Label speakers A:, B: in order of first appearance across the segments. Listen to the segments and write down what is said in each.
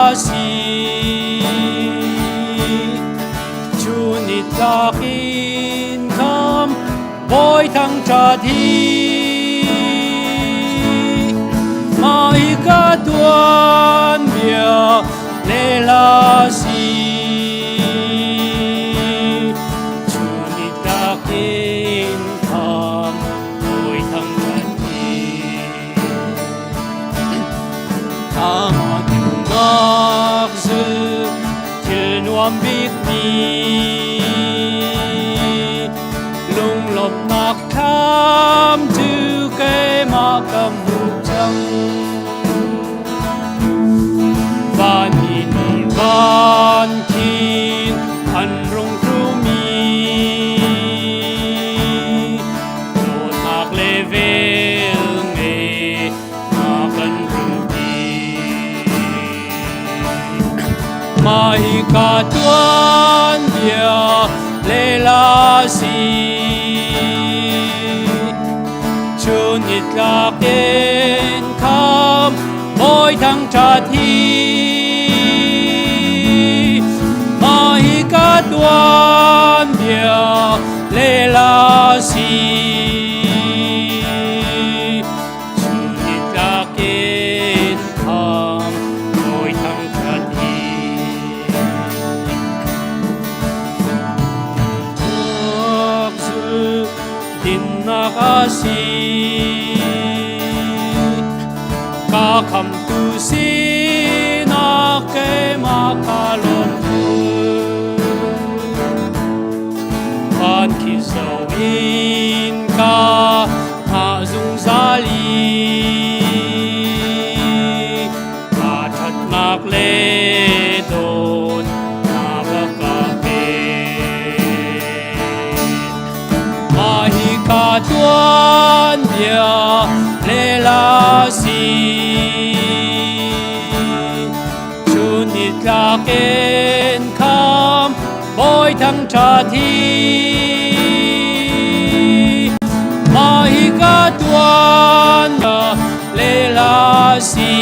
A: Si. Chun nitlak in kham bawi thangṭhat hi mah hi ka tuanbia le hla si. Chun nitlak in kham bawi thangṭhat hi. Thangṭhatnak zul thil nuam bikmi lunglawmhnak thlam cu keimah ka hmuh cang. Van in van khin an rung tlumi dawtnak le vel ngei na kan rungpi. Mah hi ka tuanbia lela si. Chun nitlak in kham bawi thangṭhat hi. Mah hi ka tuanbia lela si. Chun-nitlak in kham bawi thangṭhat hi. Tuak zul dinnak a si. Ka khamtu sinak keimah ka lawm tuk. Van khi zo in ka hngah zungzal i ka ṭhatnak le dawt na va ka pe. Mah hi ka tuanbia lela si. Chun nitlak in kham bawi thangṭhat hi. Mah hi ka tuan lela si.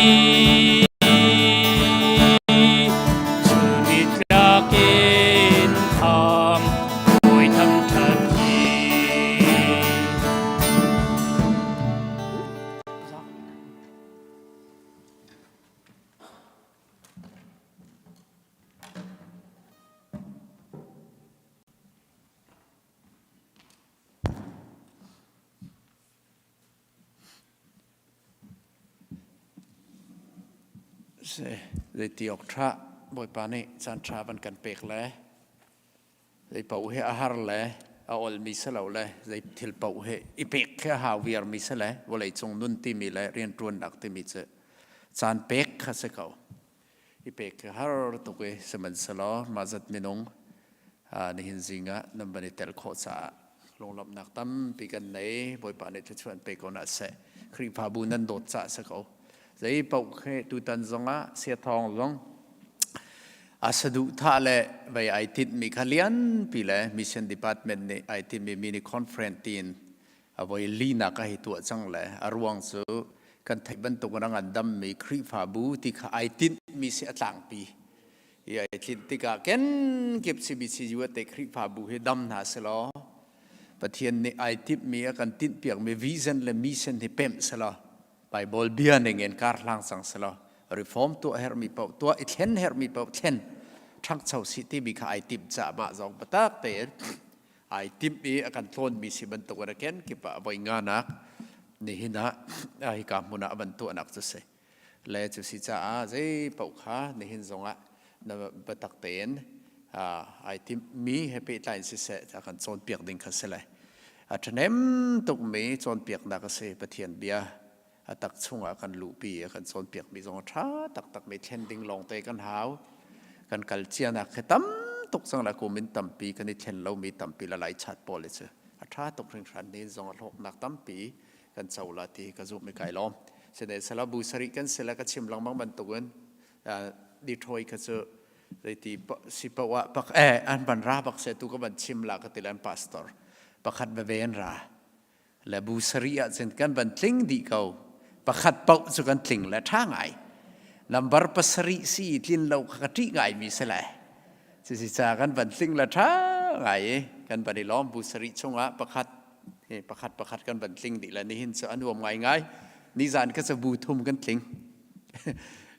A: Chun nitlak in kham bawi thangṭhat hi.
B: Zeiti awk ṭha Bawipa nih caan ṭha van kan pek le zei paoh hi a har le a olmi si lo le zei thil paoh hi i pek khi a hau viarmi si le vawleicung nun timi le rianṭuannak timi cu caan pek kha si ko. I pek khi har tuk i sihmanhsehlaw mah zat minung nihin zing ah nan van i tel khawh caah lunglawmhnak tampi kan nei. Bawipa nih thluachuah an pe ko hna seh. Khrihfabu nan dawt caah si ko. Zei paoh khi tutan zongah siathawng zong a saduhthah le vei ai tinhmi kha lianpi le mission department nih ai tinhmi mini conference tiin a voi linak a hei tuah cang le a ruang cu kan theih bantuk in a ngandammi Khrihfabu ti kha ai tinhmi si a tlangpi i ai tlinh tikah kenkip CBC USA Khrihfabu hi dam hna selaw Pathian nih ai timhmi a kan tinhpiakmi vision le mission hi pemh selaw Bible bia ning in kar hlang cang selaw reform tuah herhmi paoh tuah i thlen herhmi paoh thlen ṭhangcho si timi kha ai timh caah mah zong biatak tein ai timh i a kan tlawnmi si bantuk in a kenkip ah voi nganak nihin ah hika hmun ah van tuahnak cu si le cu si caah zei paoh kha nihin zongah na biatak tein ai timhmi he pehtlai in siseh a kan cawnpiak ding kha si le a ṭhahnem tukmi cawnpiaknak a si. Pathian bia a tak chungah kan luhpi a kan cawnpiakmi zong a ṭha taktakmi thlen ding lawngte kan hau. Kan kal cianak khi tam tuk cang la kum in tampi kan i thlen lomi tampi la lai chat pawl hi cu a ṭha tuk hringhran ni zong a hlawknak tampi kan co la ti ka zumh i kai lawm. Sihmanhsehlaw bu sarih kan si le ka chim lengmang bantukin Detroit kha cu zeiti si paoh ah pak eh an van ra bak se tu ka van chim la ka ti le an pastor pakhat veve an ra le bu sarih ah cun kan van tling dih ko pakhat paoh cu kan tling le ṭha ngai. Lambar pasarih si tlin lo kha ka ṭih ngaimi si le. Cusi ca kan van tling la ṭha ngai i kan van i lawm bu sarih chungah pakhat pakhat pakhat kan van tling dih le nihin cu a nuam ngaingai. Nizan kha cu bu thum kan tling.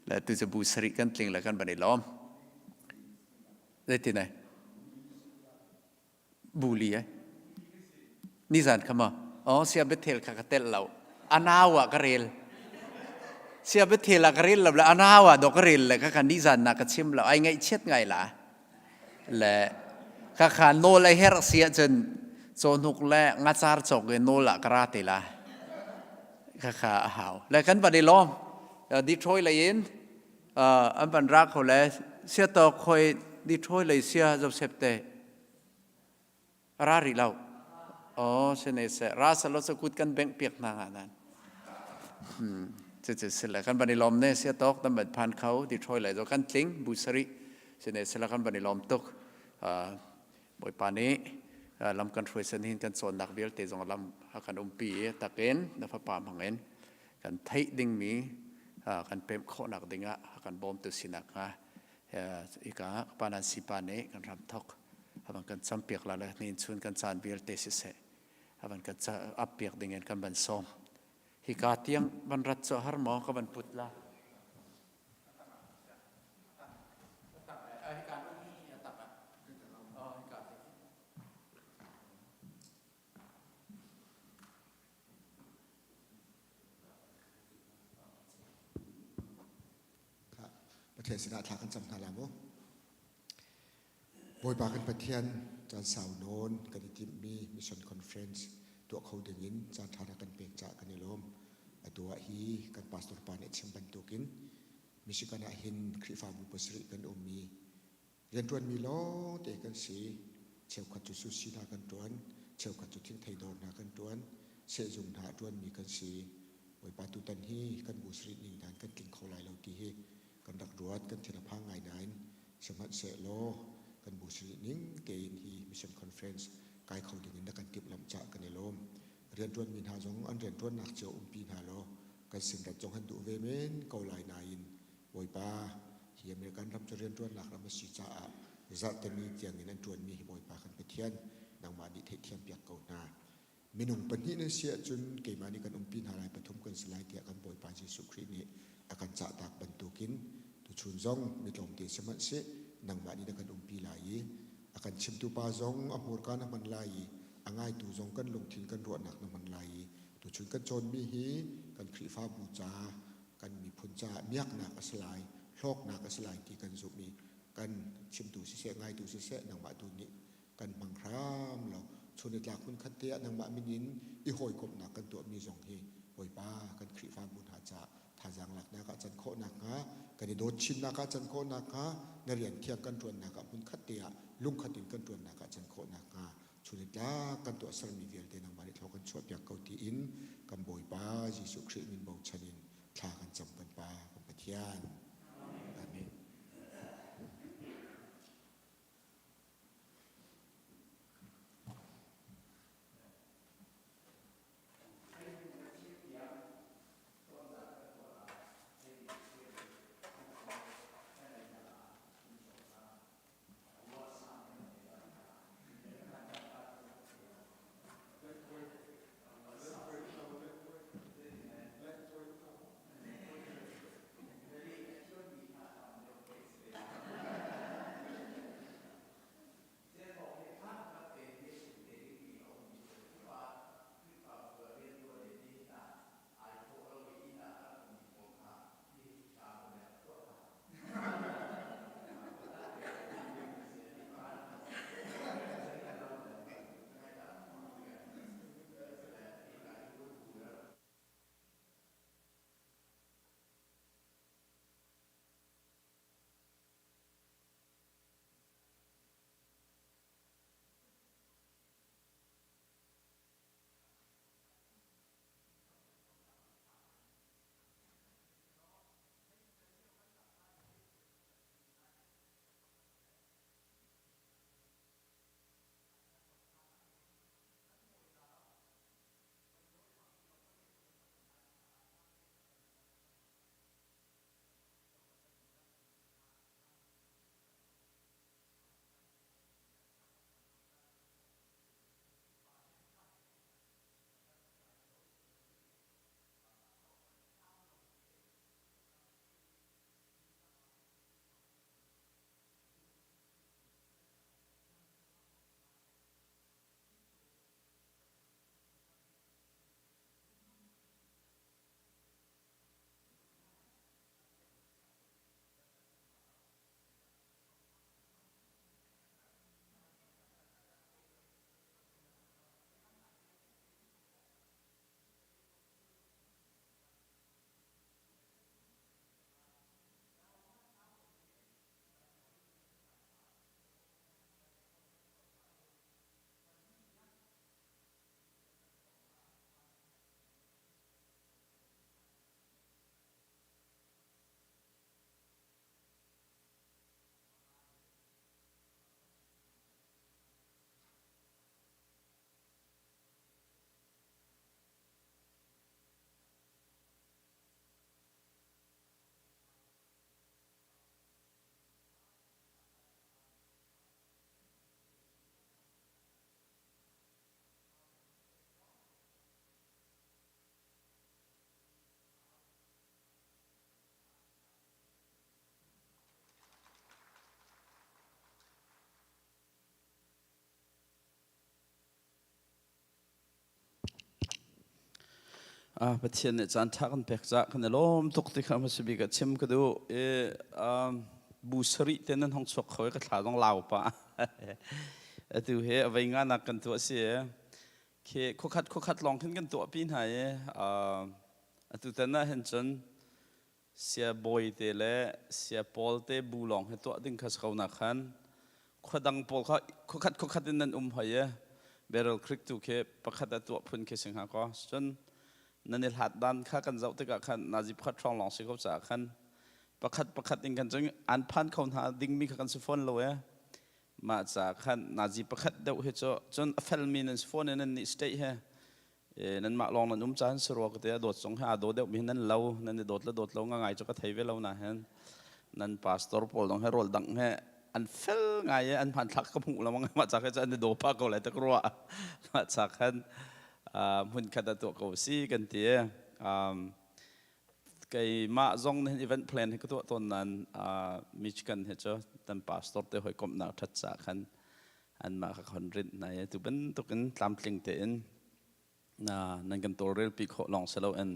B: Le tu cu bu sarih kan tling le kan van i lawm. Zeitin ai? Buli ai. Nizan kha ma? Oh, sia Bethel kha ka telh lo. Anau ah ka rel. Sia Bethel ah ka rel lo le anau ah do ka rel le kha kha nizan na ka chim lo. Ai ngaihchiat ngai la. Le kha kha nawl ai herh si ahcun cawhnuk le ngacar cawk in nawl ah ka ra te la. Kha kha a hau. Le kan van i lawm. Detroit lei in an van ra kho le sia tawk khoi Detroit lei sia Joseph te ra rih lo oh sene se ra salo sa kut kan bengh piak hna nga nan cu cu sile kan van i lawm ne sia tawk tam van phan kho Detroit lei zo kan tling bu sari sene sila kan van i lawm tuk Bawipa nih lam kan hruai san hin kan cawnnak vialte zong lam a kan umpi i takin na fapa hmangin kan theih dingmi kan pemh khawhnak dingah a kan bawmtu sinak hnga ika pa nan sipa nih kan ram thok avan kan campiak la le nin chun kan caan vialte siseh avan kan ap piak dingin kan van sawm hika tiang van rat cu har maw ka van put la
C: Pathian sinah thla kan cam hna la mu. Bawipa kan Pathian caan sau nawn kan i timhmi mission conference tuah kho dingin caan ṭha na kan pek caah kan i lawm. Atu ah hi kan pastor pa nih a chim bantukin Michigan ah hin Khrihfabu pasarih kan um i Rianṭuanmi lawngte kan si. Cheukhat cu sushi hna kan ṭuan, cheukhat cu thingthei dawr hna kan ṭuan, sehzung hna a ṭuanmi kan si. Bawipa tutan hi kan bu sarih ning dan kan tling kho lai lo ti hi kan rak ruat, kan thin a phang ngai nain sihmanhsehlaw kan bu sarih ning tein hi mission conference kai kho ding in na kan timhlamh caah kan i lawm. Rianṭuanmi hna zong an rianṭuannak cio umpi hna law kan sin rat zong an duh ve men ko lai nain Bawipa, hi American ram cu rianṭuannak ram a si caah zarhteni tiangin an ṭuanmi hi Bawipa kan Pathian, nangmah nih theihthiam piak ko hna. Minung pahnih nan si ahcun keimah nih kan umpi hna lai pathum kan si lai tiah kan Bawipa Jesuh Khrih nih a kan cahtak bantukin tuchun zong mi tlawmte sihmanhseh nangmah nih na kan umpi lai i a kan chimtu pa zong a hmurka na hman lai i a ngaitu zong kan lungthin kan ruahnak na hman lai i tuchun kan cawnmi hi kan Khrihfabu ca kan miphun caah miaknak a si lai, hlawknak a si lai ti kan zumh i kan chimtu siseh, ngaitu siseh, nangmah tu nih kan hmang hram lo. Chun i tlak hmun khat te ah nangmah min in i hawikomhnak kan tuahmi zong hi Bawipa kan Khrihfabu hna caah thazaang laknak ah can khawh nakhnga, kan i dawt chinnak ah can khawh nakhnga, na rian thiang kan ṭuannak ah hmun khat te ah lungkhat in kan ṭuannak ah can khawh nakhnga chun i tlak kan tuahsermi vialte nangmah nih thlaw kan chuahpiak ko tiin kan Bawipa Jesuh Khrih min bochan in thla kan cam kan Pa kan Pathian. Amen.
D: Pathian nih caan ṭha kan pek caah kan i lawm tuk ti kha hmasa bik ah chim ka duh. I bu sarih te nan hong chuak kho i ka thla zong lau pah. Atu hi a vei nganak kan tuah si i khi khuakhat khuakhat lawng khin kan tuah pi hna i atu tan ah hin cun sia bawi te le sia pawl te bu lawng hi tuah ding kha si ko na khan khua dang pawl kha khuakhat khuakhat in nan um hoi i Barrel Creek tu khi pakhat ah tuah phun khi si hnga kaw cun nan i hlat dan kha kan zoh tikah khan nazi pakhat hrawng lawng si ko caah khan pakhat pakhat in kan cun an phan kho hna dingmi kha kan si fawn lo e mah ca khan nazi pakhat deuh hi cu cun a felmi nan si fawn i nan nih state he nanmah lawng nan um caan si rua ka ti a dawt zong hi aa daw deuh mi nan lo nan i dawt le dawt lo nga ngai cu ka thei ve lo na hen nan pastor pawl dong he rawl dang he an fel ngai i an hmanthlak ka hmuh lo mah ca khe cu an i daw pah ko lai tak rua mah ca khan hmun khat ah tuah ko si kan ti keimah zong nih event plan hi ka tuah tawn nan Michigan he cu tan pastor te hoi komhnak that ca khan anmah kha kan rinh hna i tu bantukin tlamtling tein nan kan tawlrelpi khawh lawng si loin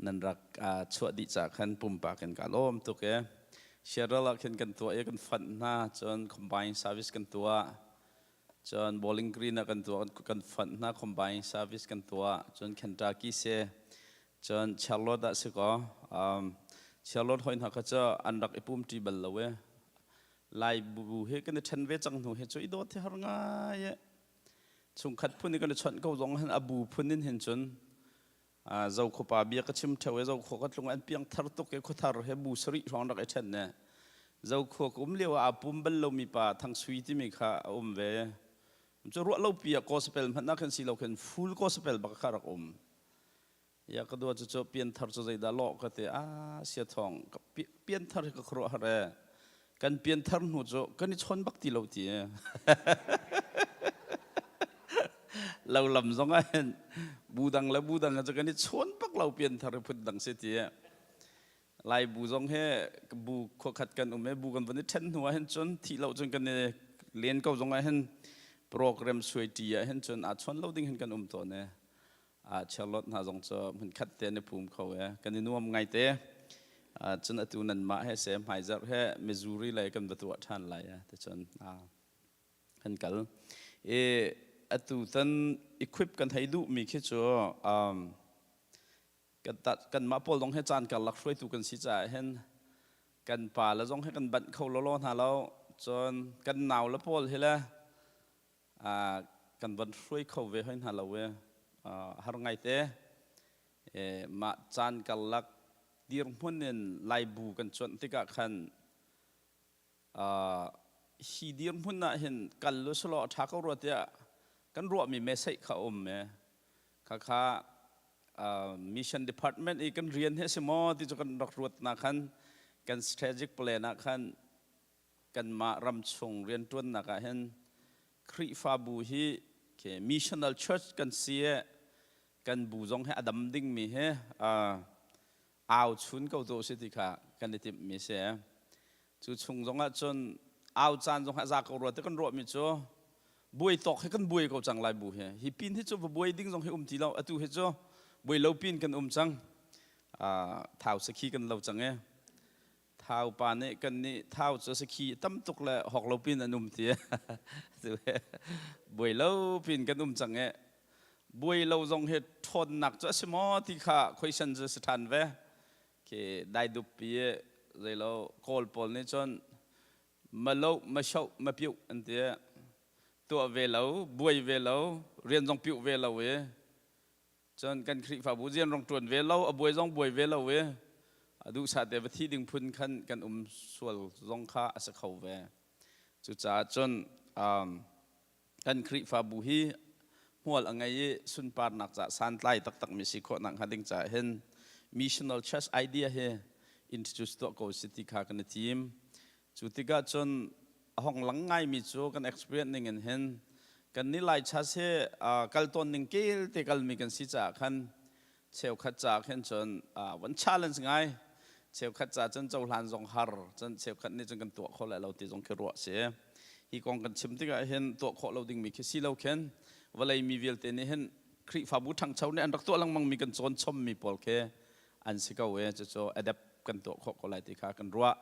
D: nan rak chuah dih ca khan pumpak in ka lawm tuk e. Cheryl ah khin kan tuah i kan fanh hna cun combine service kan tuah cun Bowling Green ah kan tuah kan fanh hna combine service kan tuah cun Kentucky se cun Charlotte ah si kaw Charlotte hoi hna kha cu an rak i pum ṭi bal lo e Lai bu he kan i ṭhen ve cang hnu he cu i dawt hi har ngai e. Chungkhat phun i kan i chawnh ko zong hin a bu phun in hin cun Zokhuapa bia ka chim ṭheo i Zokhua ka tlung an piang thar tuk i khuathar he bu sarih hrawng rak i ṭhen ne. Zokhua ka um lio ah aa pum bal lomi pa Thang Sui timi kha a um ve. Cu ruah lo pi ah gospel hmanh ah khin si lo khin full gospel bak kha rak um. Ya ka dua cu pianthar cu zeidah lawh ka ti a sia thawng pianthar hi ka khuaruah har e kan pianthar hnu cu kan i chawn bak ti lo ti e lo lam zong ah hin bu dang le bu dang cu kan i chawn bak lo pianthar hi phun dang si ti e lai bu zong he bu khuakhat kan um e bu kan van i then hnu ah hin cun thih lo cun kan i len ko zong ah hin program suai ṭi ah hin cun aa chawn lo ding hin kan um tawn e Charlotte hna zong cu hmunkhat te an i pum kho e kan i nuam ngai te cun atu nanmah he se hmaizarh he Missouri lei kan va tuah ṭhan lai e ticun kan kal i atu tan equip kan hei duh mi khi cu kanmah pawl zong he caan karlak hruaitu kan si caah hin kan pa le zong he kan banh kho lawlaw hna lo cun kan nau le pawl hi le kan van hruai kho ve hoi hna lo i har ngai te mah caan karlak dirhmun in Laibu kan cuanh tikah khan hi dirhmun ah hin kal lu selaw a ṭha ko rua tiah kan ruahmi message kha a um e khakha mission department i kan rian hi a si maw ti cu kan rak ruat na khan kan strategic plan ah khan kanmah ramchung rianṭuannak ah hin Khrihfabu hi missional church kan si i kan bu zong hi a dam dingmi hi au chun ko tu si ti kha kan i timhmi si. Cu chung zong ah cun au caan zong a za ko rua ti kan ruahmi cu buai tawk hi kan buai ko cang lai bu hi. Hi pin hi cu va buai ding zong hi um ti lo. Atu hi cu buai lo pin kan um cang. Thau sakhi kan lo cang e. Thau pa nih kan nih thau cu sakhi tam tuk le hawk lo pin an um ti buai lo pin kan um cang e buai lo zong hi ṭhawnnak cu a si maw ti kha question cu si ṭhan ve khi daidup pi zeilo kawl pawl nih cun malo mashoh mapiuh an ti tuah ve lo buai ve lo rian zong piuh ve lo i Cun kan Khrihfabu rian rong ṭuan ve lo, a buai zong buai ve lo i a duhsah te va thi ding phun khan kan um sual zong kha a si kho ve. Cucaah cun kan Khrihfabu hi hmual a ngei i sunparnak caah santlai taktakmi si khawh nakhnga ding caah hin missional church idea hi introduce tuah ko si ti kha kan i tim. Cu tikah cun a hong lang ngaimi cu kan experience ning in hin kan nih Lai church hi kal tawn ning kel te kalmi kan si caah khan cheukhat caah khin cun van challenge ngai cheukhat ca cun cohlan zong har cun cheukhat nih cun kan tuah kho lai lo ti zong khi ruah si hi kong kan chim tikah hin tuah khawh lo dingmi khi si lo khin vawlei mi vialte nih hin. Khrihfabu ṭhangcho nih an rak tuah lengmangmi kan cawn chommi pawl khi an si ko i cucu adapt kan tuah khawh ko lai ti kha kan ruah.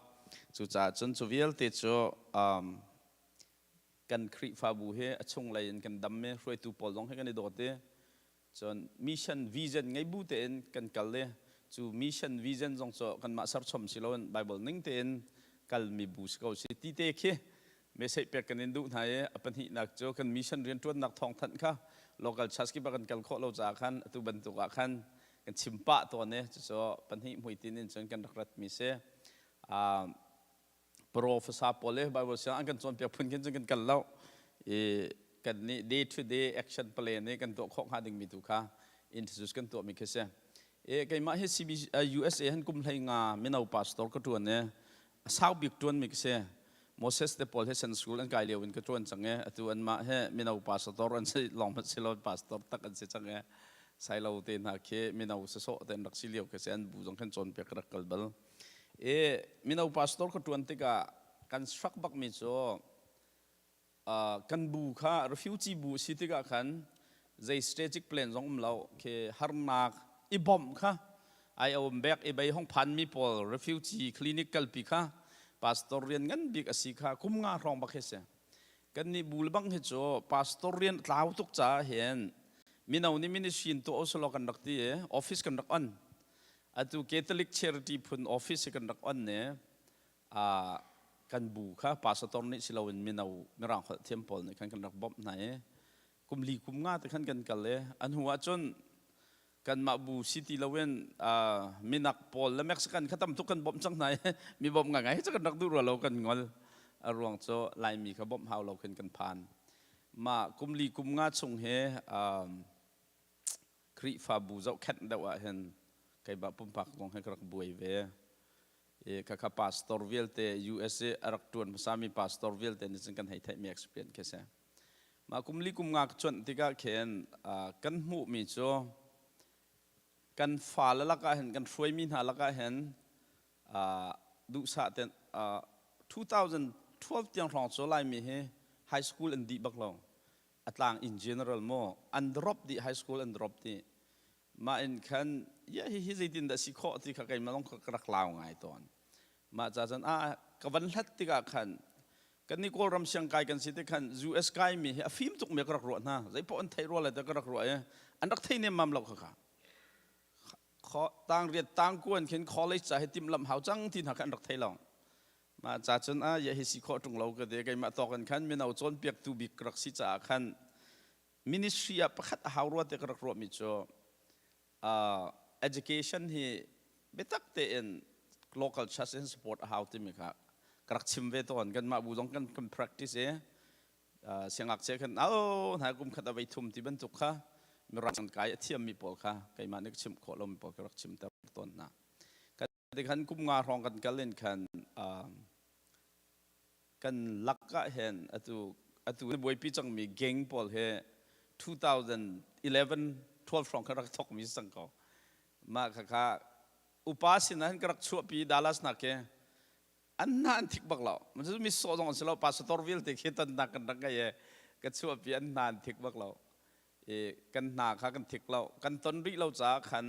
D: Cucaah cun cu vialte cu kan Khrihfabu hi a chunglei in kan dam i hruaitu pawl zong hi kan i dawt i cun mission vision ngei bu tein kan kal i cu mission vision zong cu kanmah serchom si loin Bible ning tein kalmi bu si ko si ti te khi message pek kan in duh hna i a pahnihnak cu kan mission rianṭuannak thawngthanh kha local church kip ah kan kal khawh lo caah khan atu bantuk ah khan kan chim pah tawn i cucu pahnih hmuitin in cun kan rak ratmi si. Professor pawl le Bible siang an kan cawnpiak phun khin cun kan kal lo i kan nih day to day action plan i kan tuah khawh hnga dingmi tu kha introduce kan tuahmi khi si. E keimah hi CB USA han kum hlei nga mino pastor ka tuan i a sau bik tuan mi ka si. Moses te pawl he Sun School an kai lio in ka tuan cang i atu anmah he mino pastor an si long hmanh si lo pastor tak an si cang i sailo te hna khi mino sasawh te an rak si lio khi si an bu zong khan cawnpiak ka rak kal bal. I mino pastor ka ṭuan tikah kan struck bakmi cu kan bu kha refugee bu si tikah khan zei strategic plan zong um lo khi harnak i bawmh kha ai um bek i bei hong phanmi pawl refugee clinic kalpi kha pastor rian ngan bik a si kha kum nga hrawng bak hi si. Kan nih bu le bang hi cu pastor rian tlau tuk caah hin mino nih ministry in tuah usulaw kan rak ti i office kan rak on. Atu Catholic Charity phun office hi kan rak on ne kan bu kha pastor nih si loin mino mirang holh thiam pawl nih khan kan rak bawmh hna i kum li kum nga te khan kan kal i an hnu ahcun kanmah bu si ti loin minak pawl le Mexican kha tam tuk kan bawmh cang hna i mi bawmh ngai ngai cu kan rak duh rua lo kan ngol. A ruang cu Laimi kha bawmh hau lo khin kan phan. Mah kum li kum nga chung hi Khrihfabu zohkhenh deuh ah hin keimah pumpak zong hi ka rak buai ve. I khakha pastor vialte USA a rak ṭuan hmasami pastor vialte nih cun kan hei theihmi experience khi si. Mah kum li kum nga ka cuanh tikah khin kan hmuhmi cu kan fale lakah hin kan hruaimi hna lakah hin duhsah ten 2012 tiang hrawng cu Laimi hi high school an dih bak lo. A tlang in general maw an drop dih, high school an drop dih. Mah in khan ya hi hi zeitin dah si khawh ti kha keimah zong ka rak lau ngai tawn. Mah ca cun a ka van hlat tikah khan kan nih Kawlram siangkai kan si te khan US kai mi hi a fim tuk mi ka rak ruah hna. Zeipaoh an theih rua le te ka rak ruah i an rak thei nemmam lo kha kha. Tang riat tang kuan khin college ca hi timhlamh hau cang ti hna kha an rak thei lo. Mah ca cun a ya hi si khawh ṭung lo ka ti. Keimah tawk in khan mino cawnpiaktu bik ka rak si caah khan ministry ah pakhat a hau rua te ka rak ruahmi cu education hi biatak tein local church in support a hau timi kha ka rak chim ve tawn. Kanmah bu zong kan kan practice i siangngakchia khan au hna kum khat a vei thum ti bantuk kha mirang kai a thiammi pawl kha keimah nih ka chimh khawh lomi pawl ka rak chimter tawn hna. Tikhan kum nga hrawng kan kal in khan kan lak ah hin atu atu buaipi cangmi gang pawl hi 2011 12 hrawng khan rak thawkmi si cang ko. Mah khakha upa sin ah hin ka rak chuahpi Dallas nak hi an hna an thik bak lo. Mi sawh zong an si lo. Pastor vialte khi tonnak kan rak ngei i ka chuahpi an hna an thik bak lo. I kan hna kha kan thik lo. Kan ton rih lo caah khan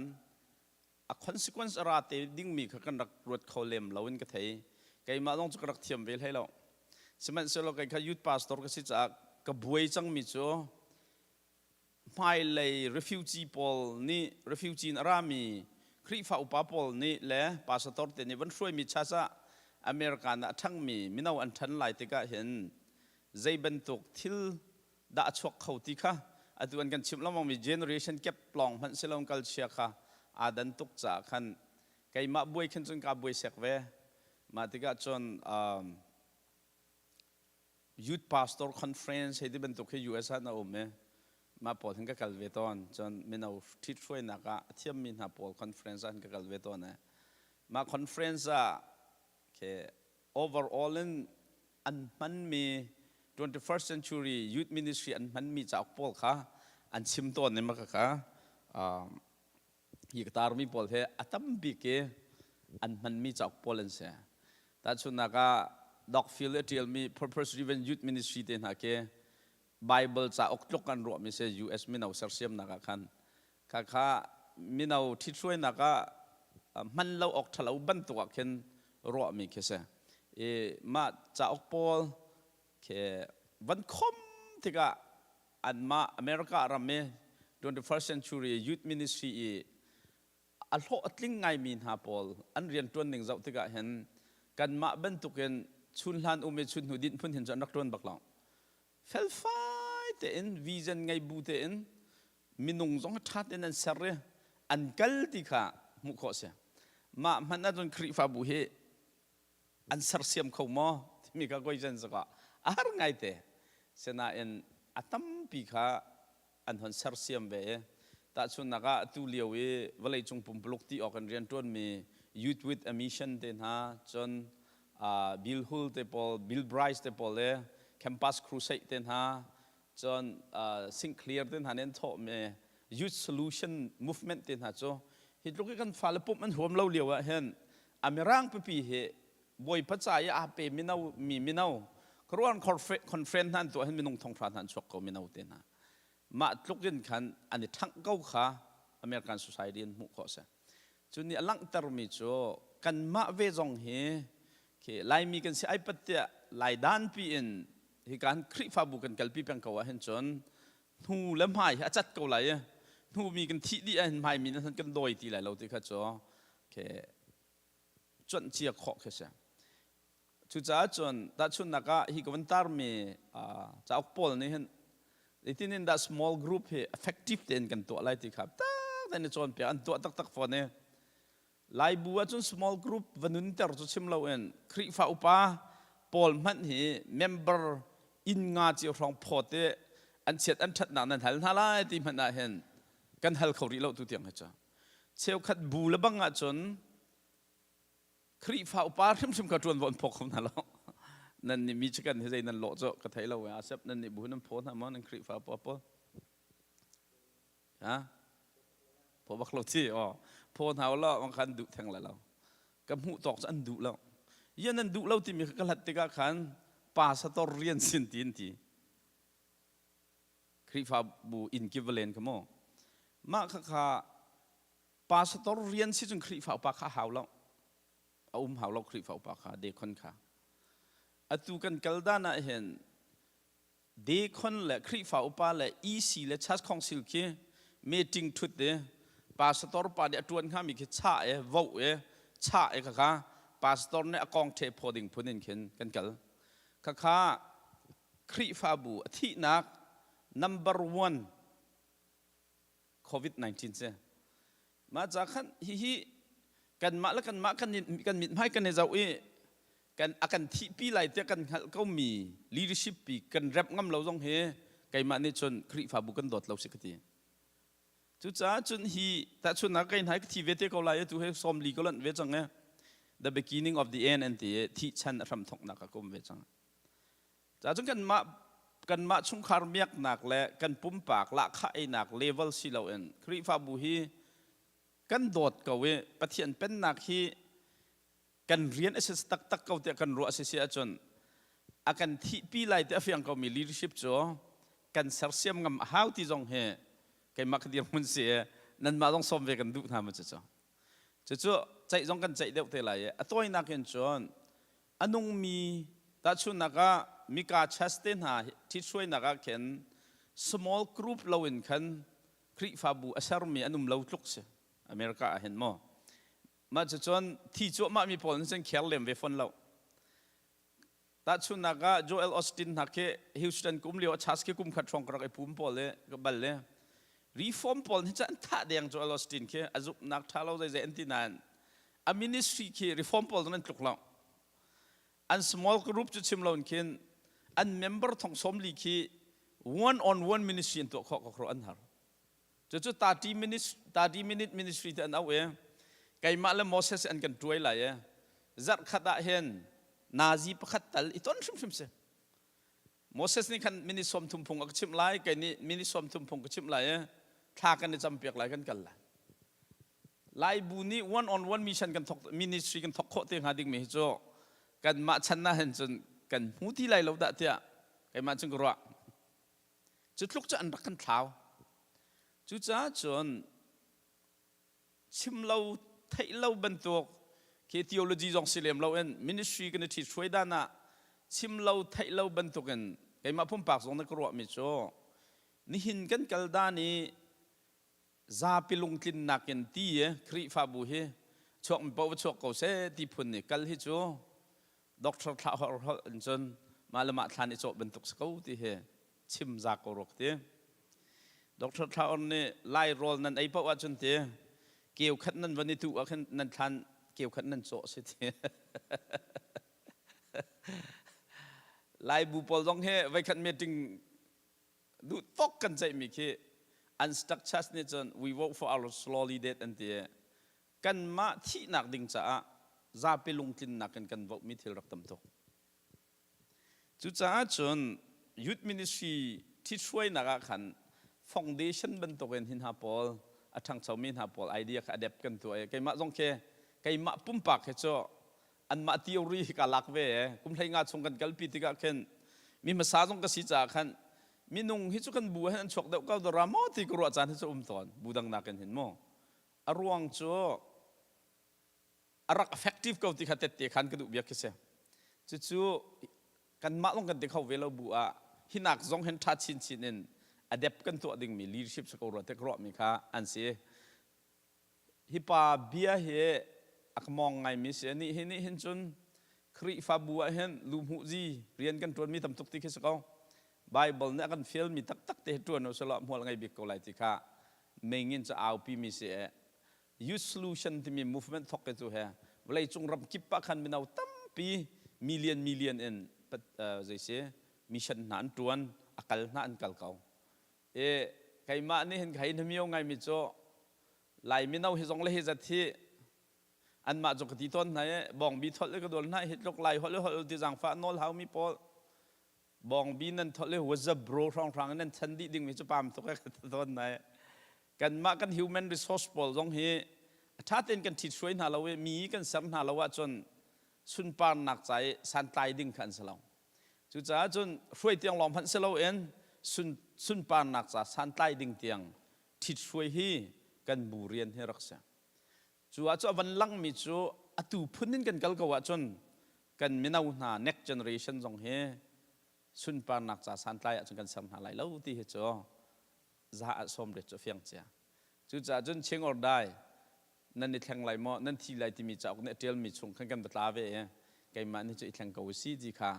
D: a consequence a ra te dingmi kha kan rak ruat kho lem lo in ka thei. Keimah zong cu ka rak thiam ve hlei lo. Sihmanhsehlaw kei kha youth pastor ka si caah ka buai cangmi cu hmailei refugee pawl nih refugee in a rami Khrihfa upa pawl nih le pastor te nih van hruaimi church ah America ah a ṭhangmi mino an ṭhan lai tikah hin zei bantuk thil dah a chuak kho ti kha atu an kan chimh lengmangmi generation gap lawng hmanh si lo kal chia kha aa dan tuk caah khan keimah buai khin cun kaa buai sek ve. Mah tikah cun youth pastor conference hei ti bantuk hi US ah na um i mah pawl hin ka kal ve tawn. Cun mino ṭhit hruainak ah a thiammi hna pawl conference ah hin ka kal ve tawn i mah conference ah khi overall in an hmanmi 21st century youth ministry an hmanmi cauk pawl kha an chim tawn i maka kha hi ka tarmi pawl he a tam bik i an hmanmi cauk pawl an si. Tahchunhnak ah Doc Phil a ṭialmi Purpose Driven Youth Ministry te hna khi. Bible cauk tluk kan ruahmi si US mino sersiamnak ah khan khakha mino ṭhithruainak ah hman lo awk ṭhalo bantuk ah khin ruahmi khi si. I mah cauk pawl khi van khom tikah anmah America ram i 21st century youth ministry i a hlawh a tling ngaimi hna pawl an rianṭuan ning zoh tikah hin kanmah bantukin chunhlan um i chunhnu dinh phun hin cu an rak ṭuan bak lo. Felfai tein vision ngei bu tein minung zong ṭha tein an ser i an kal ti kha hmuh khawh a si. Mah hmanh ahcun Khrihfabu hi an sersiam kho maw timi kha question zongah a har ngaite. Sinain a tampi kha an hon sersiam ve i tahchunhnak ah atu lio i vawleicung pumpuluk ti awk in rianṭuanmi Youth with a Mission te hna cun Bill Hull te pawl Bill Brice te pawl le Campus Crusade te hna cun Sinclair te hna nih an thawhmi Youth Solution Movement te hna cu hi tluk i kan fale pumh an huam lo lio ah hin a mirang pipi hi Bawipa ca i aa pe mino mi mino khuaruahhar conference hna an tuah hin minung thonghra hna an chuak ko mino te hna mah tluk in khan an i ṭhangh ko kha American society in hmuh khawh a si. Cu nih a langhtermi cu kanmah ve zong hi khi Laimi kan si ai pat tiah Laidan pi in hika han Khrihfabu kan kalpi peng ko ahhin cun hnu le hmai hi a cat ko lai i hnu mi kan thih dih ahhin hmai mi nih kan dawi ti lai lo ti kha cu khi cuanh cia khawh khi si. Cucaah cun tahchunhnak ah hi ka van tarmi cauk pawl nih hin zeitin in dah small group hi effective tein kan tuah lai ti kha tak tein i cawnpiak an tuah taktak fawn i Laibu ahcun small group va nunter cu chim loin Khrihfa upa pawl hmanh hi member inn nga cio hrawng phawt i an chiat an ṭhatnak nan hal hna lai ti hmanh ah hin kan hal kho rih lo tu tiang hi cu. Cheukhat bu le bang ahcun Khrihfa upa hrimhrim kha ṭuanvo an phaw kho hna lo. Nan nih mi chikan hi zei nan lawh cu ka thei lo. Asep nan nih bu nan phaw hna maw nan Khrihfa upa pawl? Ha? Phaw bak lo ci. Oh. Phaw hna law on khan duh theng la lo. Ka hmuh tawk cu an duh lo. Yan an duh lo timi kha ka hlat tikah khan pastor rian sin ti an ti. Khrihfabu inn kip va len kha mu. Mah kha kha pastor rian si cun Khrihfa upa kha hau lo. A um hau lo Khrihfa upa kha dekhon kha. Atu kan kal dan ah hin dekhon le Khrihfa upa le EC le Church Council khi meeting thut i pastor pa nih a tuan hngami khi cha e vo e cha e kha kha pastor nih a kong the phaw ding phun in khin kan kal. Kha kha Khrihfabu a thihnak number one COVID-19 si. Mah ca khan hihi kanmah le kanmah kan kan mithmai kan i zoh i kan a kan thihpi lai tiah kan hngalh komi leadership pi kan rep ngam lo zong hi keimah nih cun Khrihfabu kan dawt lo si ka ti. Cucaah cun hi tahchunhnak kei hna ka thi ve te ko lai tu he sawmli ka lonh ve cang e. The beginning of the end an ti i thih chan a hram thawknak ah ka um ve cang. Cun kanmah kanmah chungkhar miaknak le kan pumpak lahkhah einak level si loin Khrihfabu hi kan dawt ko i Pathian pennak hi kan rian a si taktak ko tiah kan ruah a si si ahcun a kan thihpi lai ti a fiang komi leadership cu kan sersiam ngam a hau ti zong hi keimah ka dirhmun si i nanmah zong sawm ve kan duh hna ma cucu. Cucu ceih zong kan ceih deuh te lai i a tawinak in cun a nungmi tahchunhnak ah Mika church te hna ṭhithruainak ah khin small group loin khan Khrihfabu a sermi an um lo tluk si America ah hin maw mah cucun thi cuahmah mi pawl nih cun kher lem ve fawn lo tahchunhnak ah Joel Osteen hna khi Houston kum lio a church khi kum khat hrawng ka rak i pum pawl i ka bal i reform pawl nih cun an thah deng Joel Osteen khi a zumhnak ṭha lo zeizei an ti nain a ministry khi reform pawl zong an tluk lo an small group cu chim lo in khin an member thong sawm li khi one on one ministry an tuah khawh ko an har cucu 30 minutes 30 minute ministry te an auh i keimah le Moses an kan tuai lai i zarh khat ah hin nazi pakhat tal i ton hrimhrim si Moses nih khan minute 30 phung a ka chimh lai, kei nih minute 30 phung ka chimh lai i thla kan i campiak lai kan kal lai. Laibu nih one on one mission kan thok ministry kan thok khawh te hnga dingmi hi cu kanmah chan na hin cun kan hmu ti lai lo dah tiah keimah cun ka ruah. Cu tluk cu an rak kan thlau. Cucaah cun chim lo theih lo bantuk khi theology zong si lem lo in ministry kan i ṭhit hruai dan ah chim lo theih lo bantuk in keimah pumpak zong na ka ruahmi cu nihin kan kal dan i zapi lungtlinnak in ti i Khrihfabu hi chuak mi paoh va chuak ko seh ti phun nih kal hi cu doctor thlah holh in cun mah le mah thlan i cawh bantuk si ko ti hi chim za ko ruk ti. Doctor Thla Or nih Lai rawl nan ei paoh ahcun ti keu khat nan van i tuh ah khin nan thlan keu khat nan cawh si ti. Lai bu pawl zong hi voikhat meeting duh tok kan ceihmi khi unstructured nih cun we vote for our slowly death an ti. Kanmah thihnak ding caah zapi lungtlinnak in kan vote mi thil rak tam tuk. Cucaah cun youth ministry ṭhithruainak ah khan foundation bantukin hi hna pawl a ṭhangchomi hna pawl idea kha adapt kan tuah i keimah zong khi keimah pumpak hi cu anmah theory hi kaa lak ve kum 15 chung kan kalpi tikah khin mi hmasa zong ka si caah khan minung hi cu kan bu ah hin an chuak deuh ko dawra maw ti ka ruah caan hi cu um tawn bu dang nakin hin mu a ruang cu a rak effective ko ti kha tette khan ka duh biak khi si. Cucu kanmah lawng kan ti kho ve lo bu ah hinak zong hin ṭha chinchin in adapt kan tuah dingmi leadership si ko rua te ka ruahmi kha an si. Hi pa bia hi a ka mawng ngaimi si. Anih hi nih hin cun Khrihfabu ah hin luhmuhzi rian kan ṭuanmi tam tuk ti khi si ko. Bible nih a kan fialmi taktak te hi ṭuan u selaw hmual ngei bik ko lai ti kha mengin cu aupi mi si. Youth Solution timi movement thok ke cu he vawleicung ram kip ah khan mino tampi million million in zei si mission hna an tuan a kal hna an kal ko e keimah nih hin kai na mio ngai mi cu lai mino hi zong le hi zat hi anmah cu ka ti tawn hna e bawngbi thol le ka dol hna hi tluk lai holh holh ti zangfah nawl hau mi pawl Bawngbi nan tholh i whatsapp bro hrawnghrang in nan chan dih dingmi cu pam tuk e ka ti tawn nai. Kanmah kan human resource pawl zong hi a ṭha tein kan ṭhithruai hna lo i mi kan ser hna lo ahcun sunparnak ca i santlai ding kha an si lo. Cucaah cun hruai tiang lawng hmanh si loin sun, sunparnak ca santlai ding tiang ṭhithruai hi kan bu rian hi rak si. Cu ah cu a van langmi cu atu phun in kan kal ko ahcun kan mino hna next generation zong hi sunparnak ca santlai ahcun kan ser hna lai lo ti hi cu za ah sawm ret cu a fiang cia. Cucaah cun ching or die nan i thleng lai maw nan thi lai timi cauk nih a ṭialmi chung khan kan va tla ve i keimah nih cu i thleng ko u si ti kha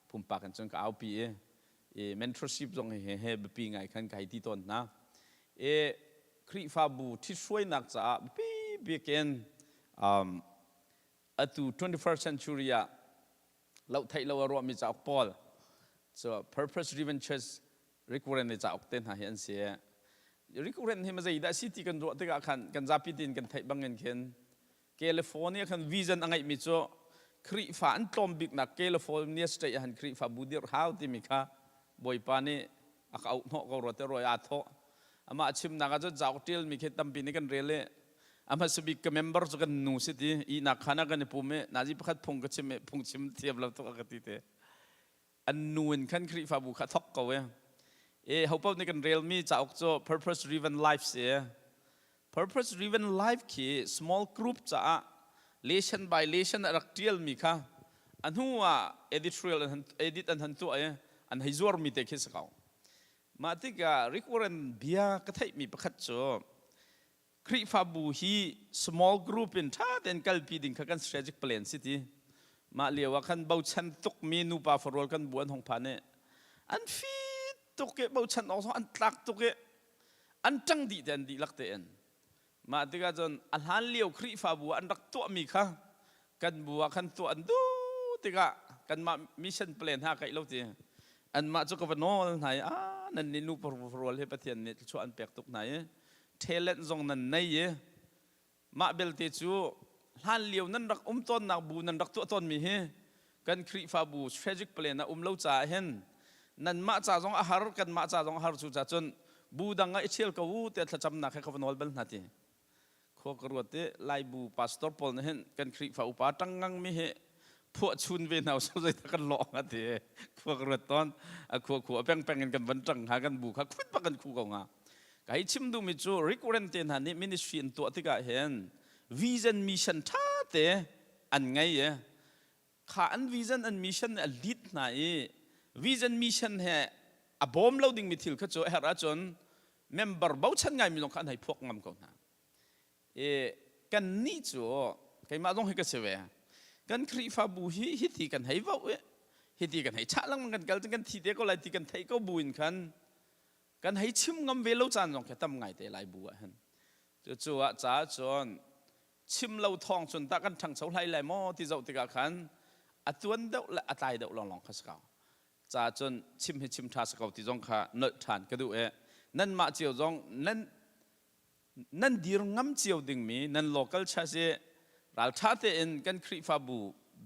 D: pumpak in cun ka aupi i i mentorship zong hi he biapi ngai khan ka hei ti tawn hna. I Khrihfabu ṭhithruainak caah biapi bik in um, atu 21st century ah loh theih lo a ruahmi cauk pawl so purpose driven church recurrent ni cauk te hna hi an si. Recurrent hi ma zeidah si ti kan ruah tikah khan kan zapi tein kan theih bangin khin California khan vision a ngeihmi cu Khrihfa an tlawm biknak California state ah han Khrihfabu dirh hau timi kha Bawipa nih a ka auh hnawh ko rua te roi aa thawh. Amah chimnak ah cun cauk ṭialmi khi tampi nih kan rel i a hmasa bik ka member cu kan nu si ti ihnak khan ah kan i pum i nazi pakhat phung ka chim i phung chim thiam lo tuk a ka ti te. An nu in khan Khrihfabu kha thok ko i e hopaoh nih kan relmi cauk cu Purpose Driven Life si. Purpose Driven Life khi small group caah lesson by lesson a rak ṭialmi kha a hnu ah editorial an edit an han tuah i an hei zuarmi te khi si ko. Mah tikah Rick Warren bia ka theihmi pakhat cu Khrihfabu hi small group in ṭha tein kalpi ding kha kan strategic plan si ti. Mah lio ah khan bochan tukmi nupa farual kan bu an hung phan i an fit tuk i bochan awk zong an tlak tuk i an ṭang dih te an dihlak tein. Mah tikah cun a hlan lio Khrihfabu ah an rak tuahmi kha kan bu ah khan tuah an duh tikah kanmah mission plan ha kaih lo ti anmah cu ka va nawl hna i ah nan nih nu rual hi Pathian nih thluachuah an pek tuk hna i talent zong nan nei i mah belte cu hlan lio nan rak um tawnnak bu nan rak tuah tawnmi hi kan Khrihfabu strategic plan a um lo caah hin nanmah ca zong a har kanmah ca zong a har cu ca cun bu dang ah i ṭhial ko u tiah thlacamnak he ka va nawl bal hna ti khua ka ruat i Laibu pastor pawl nih hin kan Khrihfa upa ṭang ngang mi hi Phuah chun ve hna usih zei kan lawh hnga ti khua ka ruat tawn. A khua khua peng peng in kan van ṭang hnga kan bu kha khut bak kan khu ko hnga. Ka hei chim duhmi cu Rick Warren te hna nih ministry an tuah tikah hin vision mission ṭha te an ngei i kha an vision an mission nih a lead hna i vision mission he a bawm lo dingmi thil kha cu a herh ahcun member bochan ngaimi zong kha an hei phuak ngam ko hna. I kannih cu keimah zong hi ka si ve. Kan Khrihfabu hi hiti kan hei voh i hiti kan hei chah lengmang kan kal cun kan thi te ko lai ti kan theih ko buin khan kan hei chim ngam ve lo caan zong khi tam ngai te lai bu ah hin. Cucu ah caah cun chim lo thawng cun tah kan ṭhangcho hlai lai maw ti zoh tikah khan a tuan deuh le a tlai deuh lawnglawng kha si ko. Ca cun chim hi chim ṭha si ko ti zong kha nolh ṭhan ka duh i nanmah cio zong nan nan dir ngam cio dingmi nan local church i ralṭha tein kan Khrihfabu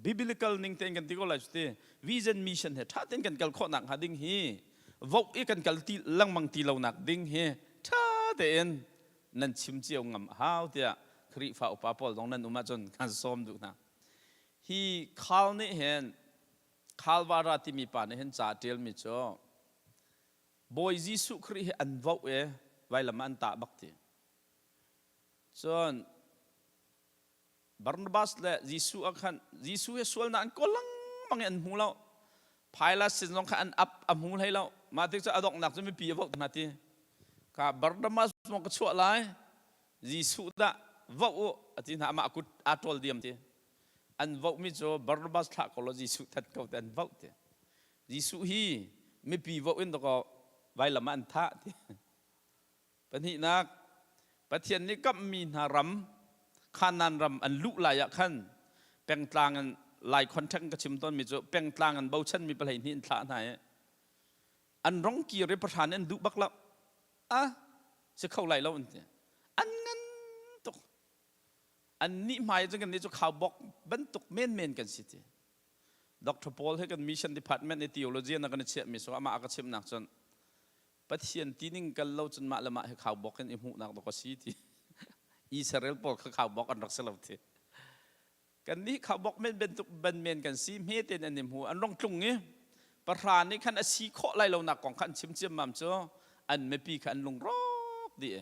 D: biblical ning tein kan ti ko lai cu ti vision mission he ṭha tein kan kal khawh nak hnga ding hi vote i kan kal ti lengmang ti lo nak ding hi ṭha tein nan chim cio ngam a hau tiah Khrihfa upa pawl zong nan um ahcun kan sawm duh hna. Hi Carl nih hin Calvara timi pa nih hin ca a ṭialmi cu Bawi Jesuh Khrih hi an voh i vailam ah an tah bak ti. Cun Barnabas le Jesuh ah khan Jesuh hi sualnak an kawl lengmang i an hmu lo. Pilate sin zong kha an ap a hmu hlei lo. Mah tik cu a donghnak cu mipi a voh hna ti. Ka Barnabas maw ka chuah lai Jesuh dah voh u a ti hna amah kut aa ṭawl diam ti. An vohmi cu Barnabas thlah ko law Jesuh that ko ti an voh ti. Jesuh hi mipi voh in dakaw vailam ah an thah ti. Pahnihnak, Pathian nih kamhmi hna ram, Kanaan ram an luh lai ah khan pengtlang in Lai contact ka chim tawnmi cu pengtlang in bochanmi pahlei hnih in thlah hna i an rong kir i pahra nih an duh bak lo. Ah, si kho lai lo an ti. An ngan tuk. An nih hmai cun kan nih cu khaubawk bantuk menmen kan si ti. Dr. Paul he kan mission department i theologian a kan i chiahmi so amah a ka chimnak cun Pathian tining kal lo cun mah le mah hi khaubawk in i hmuhnak dawk a si ti. Israel pawl kha khaubawk an rak si lo ti. Kan nih khaubawk men bantuk ban men kan si hme tein an i hmu an rong tlung i pahra nih khan a si khawh lai lonak kong kha an chim ciammam cu an mipi kha an lungrawk dih.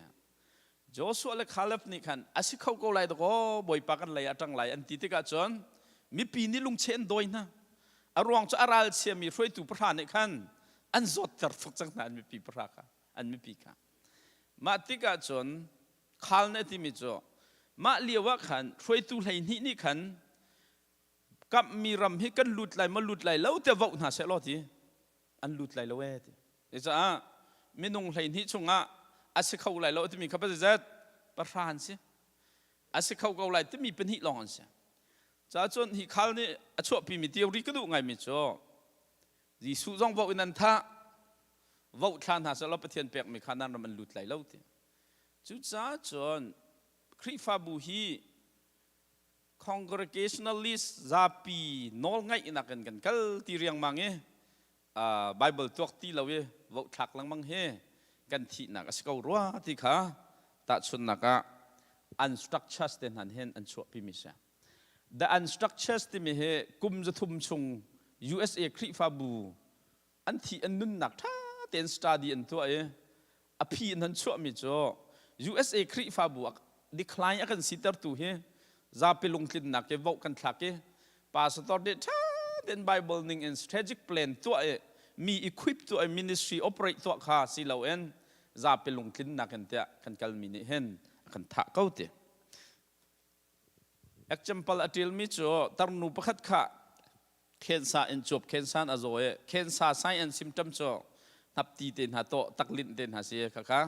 D: Joshua le Caleb nih khan a si kho ko lai dakaw Bawipa kan lei ah ṭang lai an ti tikah cun mipi nih lungcheh an dawi hna. A ruang cu a ralchiami hruaitu pahra nih khan an zawtter tuk cang hna an mipi pahra kha an mipi kha. Mah tikah cun Khal nih a timi cu mah lio ah khan hruaitu 12 nih khan kamhmi ram hi kan lut lai maw lut lai lo tiah voh hna seh law ti an lut lai lo ee ti. Cucaah minung 12 chungah a si kho lai lo timi kha zeizat pahra an si. A si kho ko lai timi pahnih lawng an si. Caah cun hi khal nih a chuahpimi theory ka duh ngaimi cu Jesuh zong voh in an thah voh thla hna seh law Pathian pekmi kha nan ram an lut lai lo ti. Cucaah cun Khrihfabu hi congregationalist zapi nawlngaihnak in kan kal ti riangmang i Bible tuak ti lo i vote thlak lengmang hi kan thihnak a si ko rua ti kha tahchunhnak ah unstructures te hna hin an chuahpimi si. The unstructures timi hi kum 300 chung USA Khrihfabu an thih an nunnak ṭha tein study an tuah i a phi in an chuahmi cu USA Khrihfabu decline a kan sitertu hi zapi lungtlinnak ke vote kan thlak i pastor nih ṭha tein Bible ning in strategic plan tuah i mi equip tuah i ministry operate tuah kha si loin zapi lungtlinnak in tiah kan kalmi nih hin a kan thah ko ti. Example a ṭilmi cu tarnu pakhat kha khensa in cuap khensan a zaw i khensa sign and symptom cu hnapti te hna tawh taklinh te hna si khakha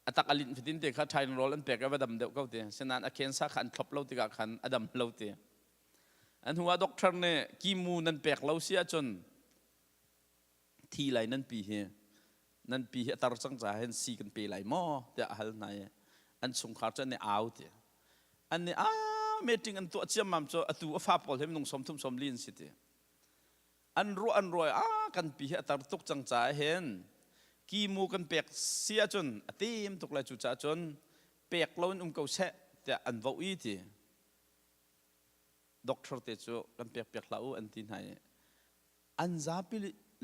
D: a tak a linh fatin te kha Tylenol an pek i va dam deuh ko ti sinain a khensa kha an thlop lo tikah khan a dam lo ti an hnu ah doctor nih kimu nan pek lo si ahcun thi lai nan pi hi nan pi hi a tar cang caah hin si kan pe lai maw tiah a hal hna i an chungkhar cu an i au ti an nih ah meeting an tuah ciammam cu atu a fa pawl hi minung 30 40 an si ti an ruah an ruah ah kan pi hi a tar tuk cang caah hin kimu kan pek si ahcun a tem tuk lai cu caah cun pek lo in um ko seh tiah an voh i ti. Doctor te cu kan pek piak hlah u an ti hna i an zapi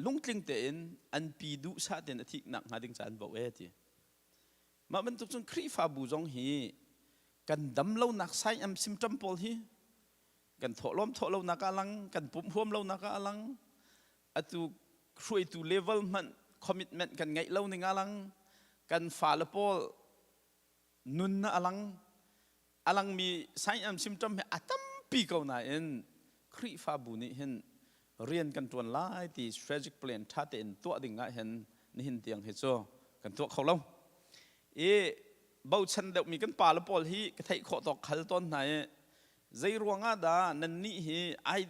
D: lungtling tein an pi duhsah tein a thih nak hnga ding ca an voh e ti. Mah bantuk cun Khrihfabu zong hi kan dam lonak sign am symptom pawl hi kan thawhlawm thawh lonak ah lang, kan pumh huam lonak ah lang, atu hruaitu level hmanh commitment kan ngeih lo ning ah lang, kan fale pawl nun a lang a langmi sign and symptom hi a tampi ko nain Khrihfabu nih hin rian kan ṭuan lai ti strategic plan ṭha tein tuah ding ah hin nihin tiang hi cu kan tuah kho lo. I bochan deuhmi kan pale pawl hi ka theih khawh tawk khal tawn hna i zei ruangah dah nannih hi ai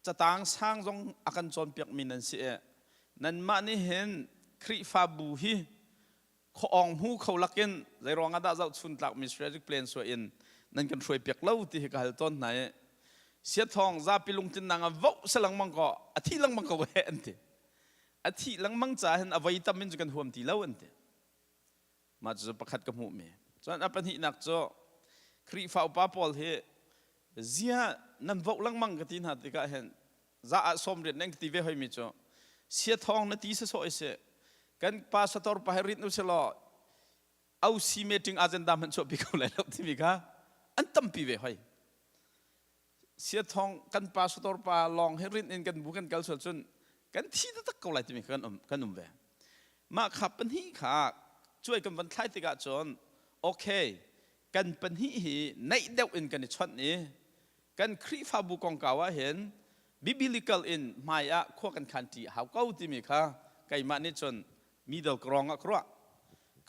D: catang sang zong a kan cawnpiakmi nan si i nanmah nih hin Khrihfabu hi khuaawng hmu kho lakin zeiruang ah dah zohchun tlakmi strategic plan suah in nan kan hruai piak lo ti hi ka hal tawn hna i siathawng zapi lungtlinnak ah voh se lengmang ko a thi lengmang ko he an ti. A thih lengmang ca hin a voi tam in cu kan huam ti lo an ti. Mah cu pakhat ka hmuhmi. Cun a pahnihnak cu Khrihfa upa pawl hi zia nan voh lengmang ka ti hna tikah hin za ah sawm riat nan ka ti ve hoimi cu sia thawng na ti sasawh i si kan pastor pa he rit u si law OC meeting agenda hmanh chuahpi ko lai lo timi kha an tampi ve hoi. Sia thawng kan pastor pa lawng he rin in kan bu kan kal sual cun kan thi taktak ko lai timi kha kan um kan um ve. Mah kha pahnih kha cuai kan van thlai tikah cun okay kan pahnih hi naih deuh in kan i chawnh i kan Khrihfabu kongkau ah hin biblical in hmai ah khua kan khan ṭi a hau ko timi kha keimah nih cun middle ground ah ka ruah.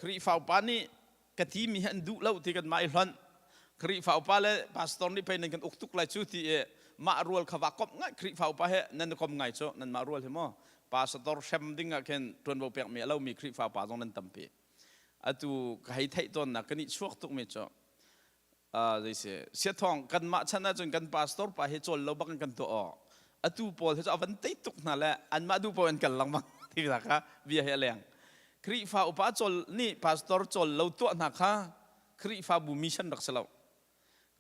D: Khrihfa upa nih ka timi hi an duh lo ti kan mah i hlonh. Khrihfa upa le pastor nih pei nan kan uk tuk lai cu ti i mah rual kha va komh ngai. Khrihfa upa he nan i kom ngai cu nanmah rual hi maw pastor hrem ding ah khin ṭuanvo pekmi a lomi Khrihfa upa zong nan tampi. Atu ka hei theih tawnnak ka nih chuak tukmi cu zei si siathawng kanmah chan ahcun kan pastor pa hi cawl lo bak in kan tuah awk atu pawl hi cu a van tei tuk hna le anmah duh paoh in kal lengmang ti hna kha bia hi a leng. Khrihfa upa cawl nih pastor cawl lo tuah hna kha Khrihfabu mission rak si lo.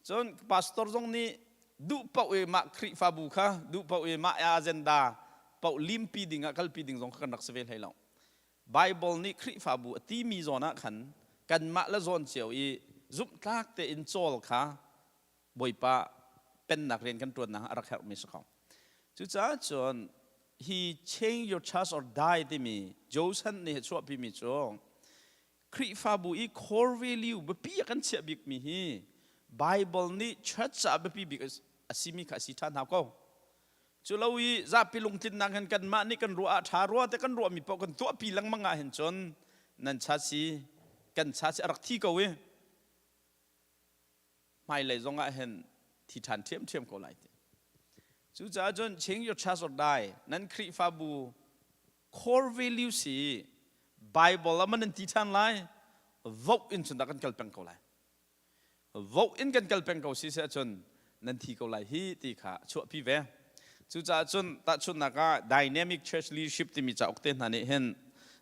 D: Cun pastor zong nih duh paoh i mah Khrihfabu kha duh paoh i mah agenda paoh limpi ding ah kalpi ding zong kha kan rak si ve hlei lo. Bible nih Khrihfabu a timi zawn ah khan kanmah le zawn cio i zumhtlak tein cawl kha Bawipa pennak rian kan ṭuannak a rak herhmi si ko. Cucaah cun hi change your church or die timi Josan nih a chuahpimi cu Khrihfabu i core value biapi a kan chiah bikmi hi Bible nih church caah biapi bik a simi kha a si ṭhan hau ko. Cu lo i zapi lungtlinnak hin kanmah nih kan ruah ah ṭha rua te kan ruahmi paoh kan tuahpi lengmang ah hin cun nan cha si kan cha si a rak thi ko i hmailei zong ah hin thi ṭhan ṭhiamṭhiam ko lai ti. Cucaah cun change your church or die nan Khrihfabu core value si Bible ah man nan ti ṭhan lai vote in cun dah kan kal peng ko lai. Vote in kan kal peng ko si seh cun nan thi ko lai hi ti kha chuahpi ve. Cucaah cun tahchunhnak ah Dynamic Church Leadership timi cauk te hna nih hin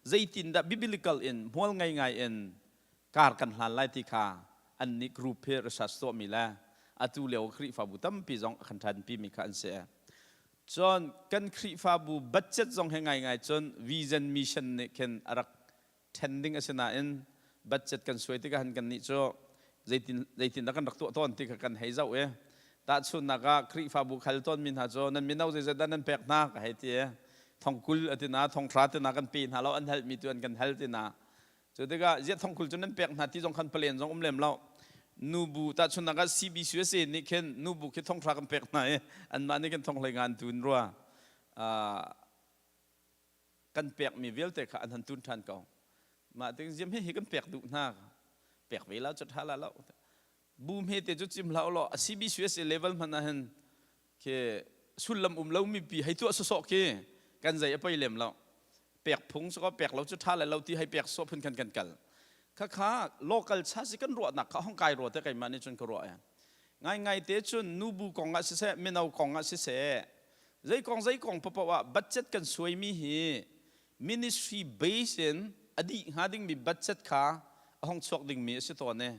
D: zeitindah biblical in hmual ngei ngai in kar kan hlan lai ti kha an nih group hi research tuahmi le atu lio Khrihfabu tampi zong a kan ṭhanpi mi kha an si. Cun kan Khrihfabu budget zong he ngaingai cun vision mission nih khin a rak ṭhen ding a si nain budget kan suai tikah hin kannih cu zeitin zeitindah kan rak tuah tawn ti kha kan hei zoh i tahchunhnak ah Khrihfabu khal tawnmi hna cu nan mino zeizat dah nan pek hna ka hei ti i thongkul a ti na thonghra ti na kan pe hna lo an halmi tu an kan hal ti na. Cu tikah ziah thongkul cu nan pek hna ti zong khan palen zong um lem lo. Nubu tahchunhnak ah CBCUSA nih khin nubu khi thonghra kan pek hna i anmah nih khin thonghlei nga an tun rua. Kan pekmi vialte kha an han tun ṭhan ko. Mah ting ziam hi hi kan pek duh hna. Pek ve la cu ṭha la lo. Bu hme te cu cim hlah law a CBCUSA level hmanh ah hin khi sullam um lo mi pi hei tuah sawsawh khi kan zei a poi lem lo. Pek phung so pek lo cu ṭha le lo ti hei pek sawh phun khan kan kal. Khakha local cha si kan ruahnak kha hong kai rua te keimah nih cun ka ruah e. Ngaingai te cun nubu kong ah siseh mino kong ah siseh zei kong zei kong paoh ah budget kan suaimi hi ministry base in a dih hnga dingmi budget kha a hong chuak dingmi a si tawn i.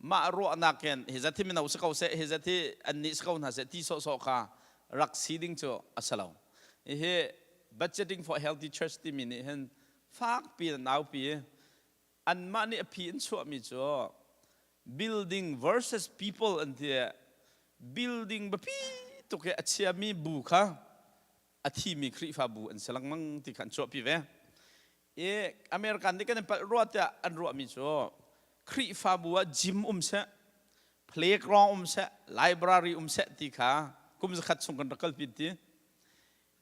D: Mah ruahnak in hi zat hi mino si ko seh, hi zat hi annih si ko hna seh ti sawhsawh kha rak si ding cu a si lo. Hihi Budgeting for Healthy Church timi nih hin fakpi in aupi. Anmah nih a phi in chuahmi cu building versus people an ti. Building biapi tuk i a chiami bu kha a thimi Khrihfabu an si lengmang ti kha an chuahpi ve. I American nih kan in palh rua tiah an ruahmi cu Khrihfabu ah gym um seh, playground um seh, library um seh ti kha kum zakhat chung kan rak kalpi ti.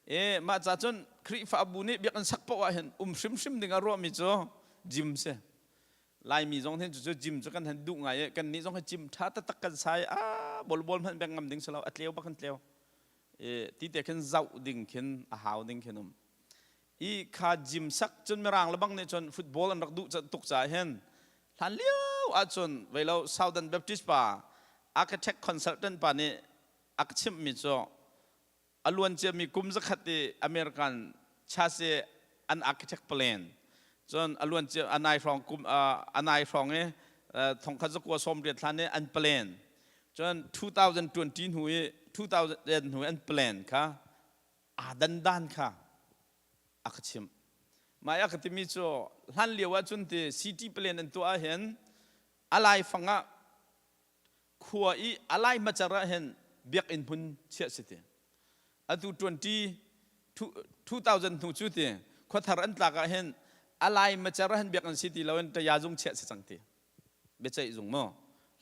D: E mah ca cun Khrihfabu nih biakinn sak paoh ah hin um hrimhrim ding ah ruahmi cu gym si. Laimi zong hin cu gym cu kan han duh ngai i kan nih zong hi gym ṭha taktak kan sai a bol bol hmanh beng ngam ding si lo a tleu bak kan tleu. E ti te khin zoh ding khin a hau ding khin um. I kha gym sak cun mirang le bang nih cun football an rak duh tuk caah hin hlan lio ahcun veilo Southern Baptist pa architect consultant pa nih a ka chimhmi cu a luan ciami kum zakhat i American chase an architect plan cun a luan cia a nai hrawng kum a nai hrawng i thongkhat zakua 80 hlan i an plan cun 2020 hnu i 2000 hnu i an plan kha aa dandan kha a ka chimh. Mah i a ka timi cu hlan lio ahcun ti city plan an tuah ahhin a laifang ah khua i a lai hmacar ah hin biakinn hmun chiah si ti. Atu 20 2000 hnu cu ti khuathar an tlak ah hin a lai macer ah hin biakinn si ti loin taya zung chiah si cang ti. Biaceih zung maw?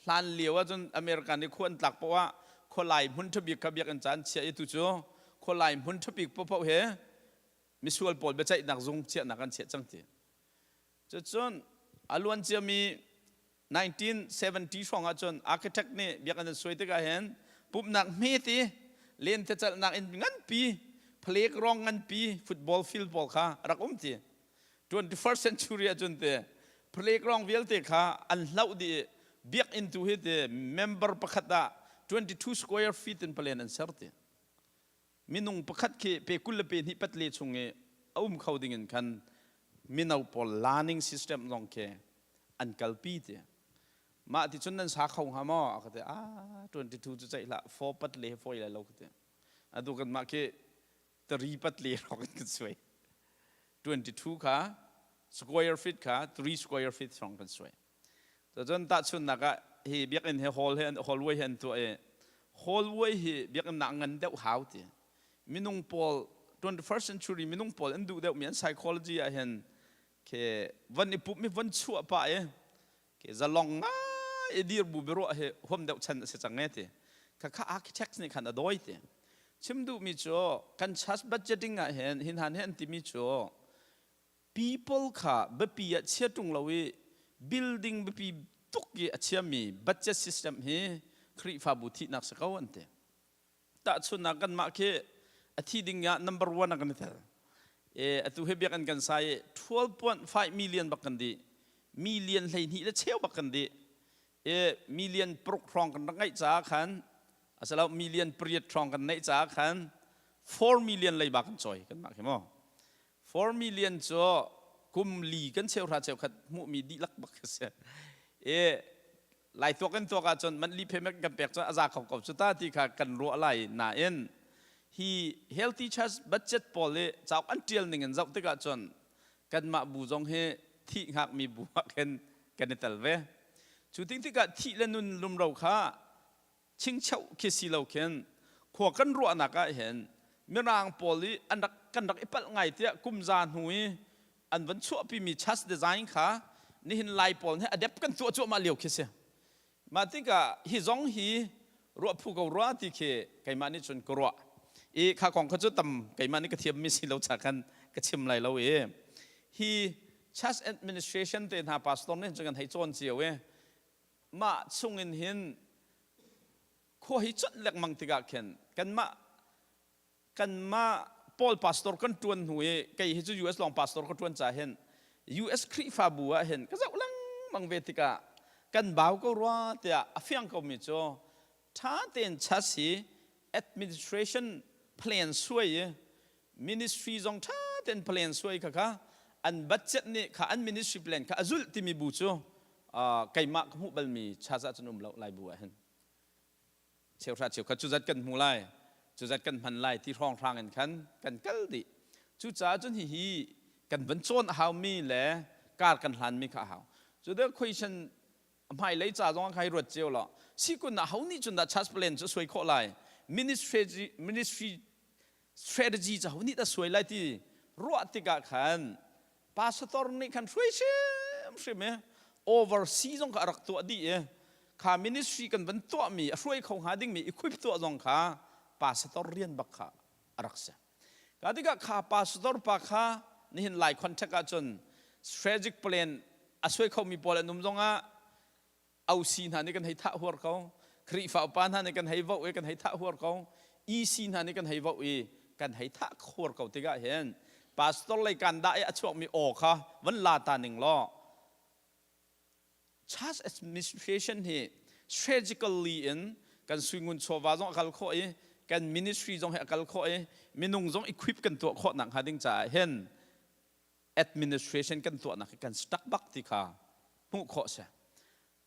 D: Hlan lio ahcun America nih khua an tlak poah ah khualai hmun ṭhabik kha biakinn ca an chiah i tu cu khualai hmun ṭhabik paohpaoh he misual pawl biaceihnak zung chiahnak an chiah cang ti. Cucun a luan ciami 1970 hrawng ahcun architect nih biakinn an suai tikah hin pumhnak hmete lentecelhnak inn nganpi playground nganpi football field pawl kha rak um ti. 21st century ahcun te playground vialte kha an hloh dih i biakinn tu hi te member pakhat ah 22 square feet in palen an ser ti. Minung pakhat khi pe 20 le pe hnih pat le chung i a um kho ding in khan mino pawl learning system zong khi an kalpi ti. Mah ti cun nan sa kho hnga maw? A ka ti. Ah, 22 cu ceih hlah, 4 pat le fawi lai lo ka ti. Atu kan mah khi tari pat le rawk in kan suai 22 kha square feet kha 3 square feet hrawng kan suai cun tahchunnak ah hi biakinn hi hall hi hallway hi an tuah i hallway hi biakinn nak ngan deuh hau ti minung pawl 21st century minung pawl an duh deuh mi an psychology ah hin ke van i pumh i van chuah pah i ke zalong ngai i dir bu biaruah hi huam deuh chan a si cang e ti khakha architects nih khan a dawi ti chim duhmi cu kan church budgeting ah hin hin han hi an timi cu people kha biapi ah chia ṭung lo i building biapi tuk i a chiami budget system hi Khrihfabu thihnak si ko an ti Tahchunhnak kanmah khi a thi ding ah number one ah kan i tel. E, atu hi biakinn kan sa i 12.5 million bak kan dih. Million 12 le cheu bak kan dih. E, million paruk hrawng kan rak ngeih caah khan asalo million pariat hrawng kan neih caah khan 4 million leiba kan cawi kanmah khi mu. 4 million cu kum li kan cheuhra cheukhat hmuhmi dihlak bak a si. E, lai tuak in tuak ahcun monthly payment kan pek cun a za kho ko cu ta ti kha kan ruah lai nain hi healthy church budget pawl i cauk an tial ning in zoh tikah cun kanmah bu zong hi thih hngakmi bu ah khin kan i tel ve. Cu ting tikah thih le nun lumro kha chingcheuh khi si lo khin khua kan ruahnak ah hin mirang pawl i an rak kan rak i palh ngai tiah kum za hnu i an van chuahpimi church design kha nihin lai pawl nih adapt kan tuah cuahmah lio khi si mah tikah hi zong hi ruah phu ko rua ti khi keimah nih cun ka ruah i kha kong kha cu tam keimah nih ka thiam mi si lo cha khan ka chim lai lo i hi church administration te hna pastor nih cun kan hei cawn cio i mah chungin hin khua hi chonh lengmang tikah khin kanmah kanmah Paul pastor kan ṭuan hnu i kei hi cu US lawng pastor ka ṭuan ca hin US Khrihfabu ah hin ka zoh lengmang ve tikah kan bau ko rua tiah a fiang komi cu ṭha tein church hi administration plan suai i ministry zong ṭha tein plan suai kha kha an budget nih kha an ministry plan kha a zulh timi bu cu. Keimah ka hmuh balmi church ah cun um lo Laibu ah hin. Cheuhra cheukhat cu zat kan hmu lai, cu zat kan hman lai ti hrawnghrang in khan kan kal dih. Cucaah cun hihi kan van cawn a haumi le kar kan hlanmi kha a hau. Cu the question hmailei ca zong ah khai ruat cio law sikun ah ho nih cun dah church plan cu suai khawh lai ministry ministry strategy cu ho nih dah suai lai ti ruah tikah khan pastor nih khan hruai hrimhrim i oversee zong kha a rak tuah dih i kha ministry kan van tuahmi a hruai kho hnga dingmi equip tuah zong kha pastor rian bak kha a rak si. Ka tikah kha pastor pa kha nihin Lai contact ahcun strategic plan a suai khomi pawl an um zongah OC hna nih kan hei thah huar ko Khrihfa upa hna nih kan hei voh i kan hei thah huar ko EC hna nih kan hei voh i kan hei thah huar ko tikah hin pastor lei kan dah i a chuakmi aw kha van la ta ning law church administration hi strategically in kan suingun chawva zong a kal khawh i kan ministry zong hi a kal khawh i minung zong equip kan tuah khawh nak hnga ding caah hin administration kan tuahnak hi kan stuck bak ti kha hmuh khawh si.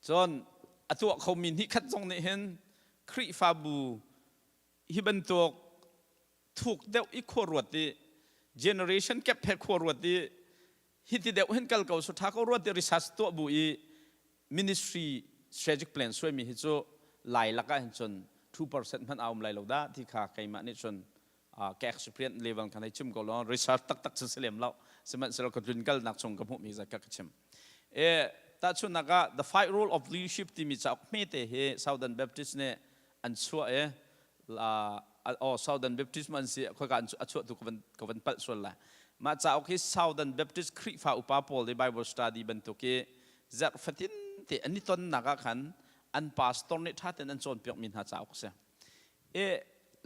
D: Cun a tuah khomi hnih khat zong nih hin Khrihfabu hi bantuk thuk deuh i khua ruat i generation gap he khua ruat i hiti deuh hin kal ko su tha ko ruat i research tuah bu i ministry strategic plan suaimi hi cu lai lakah hin cun 2% hmanh a um lai lo dah ti kha keimah nih cun ka experience level kan hei chim ko lo research taktak cu si lem lo sihmanhsehlaw ka tlun kalnak chung ka hmuhmi zat ka ka chim e tahchunhnak ah the five role of leadership timi cauk hmete hi Southern Baptist nih an chuah i oh Southern Baptist man si khoika an a chuah tu ka van ka van palh sual lai mah cauk hi Southern Baptist Khrihfa upa pawl i Bible study bantuk i zarh fatin te an i tonnak ah khan an pastor nih ṭha tein an cawnpiakmi hna cauk si E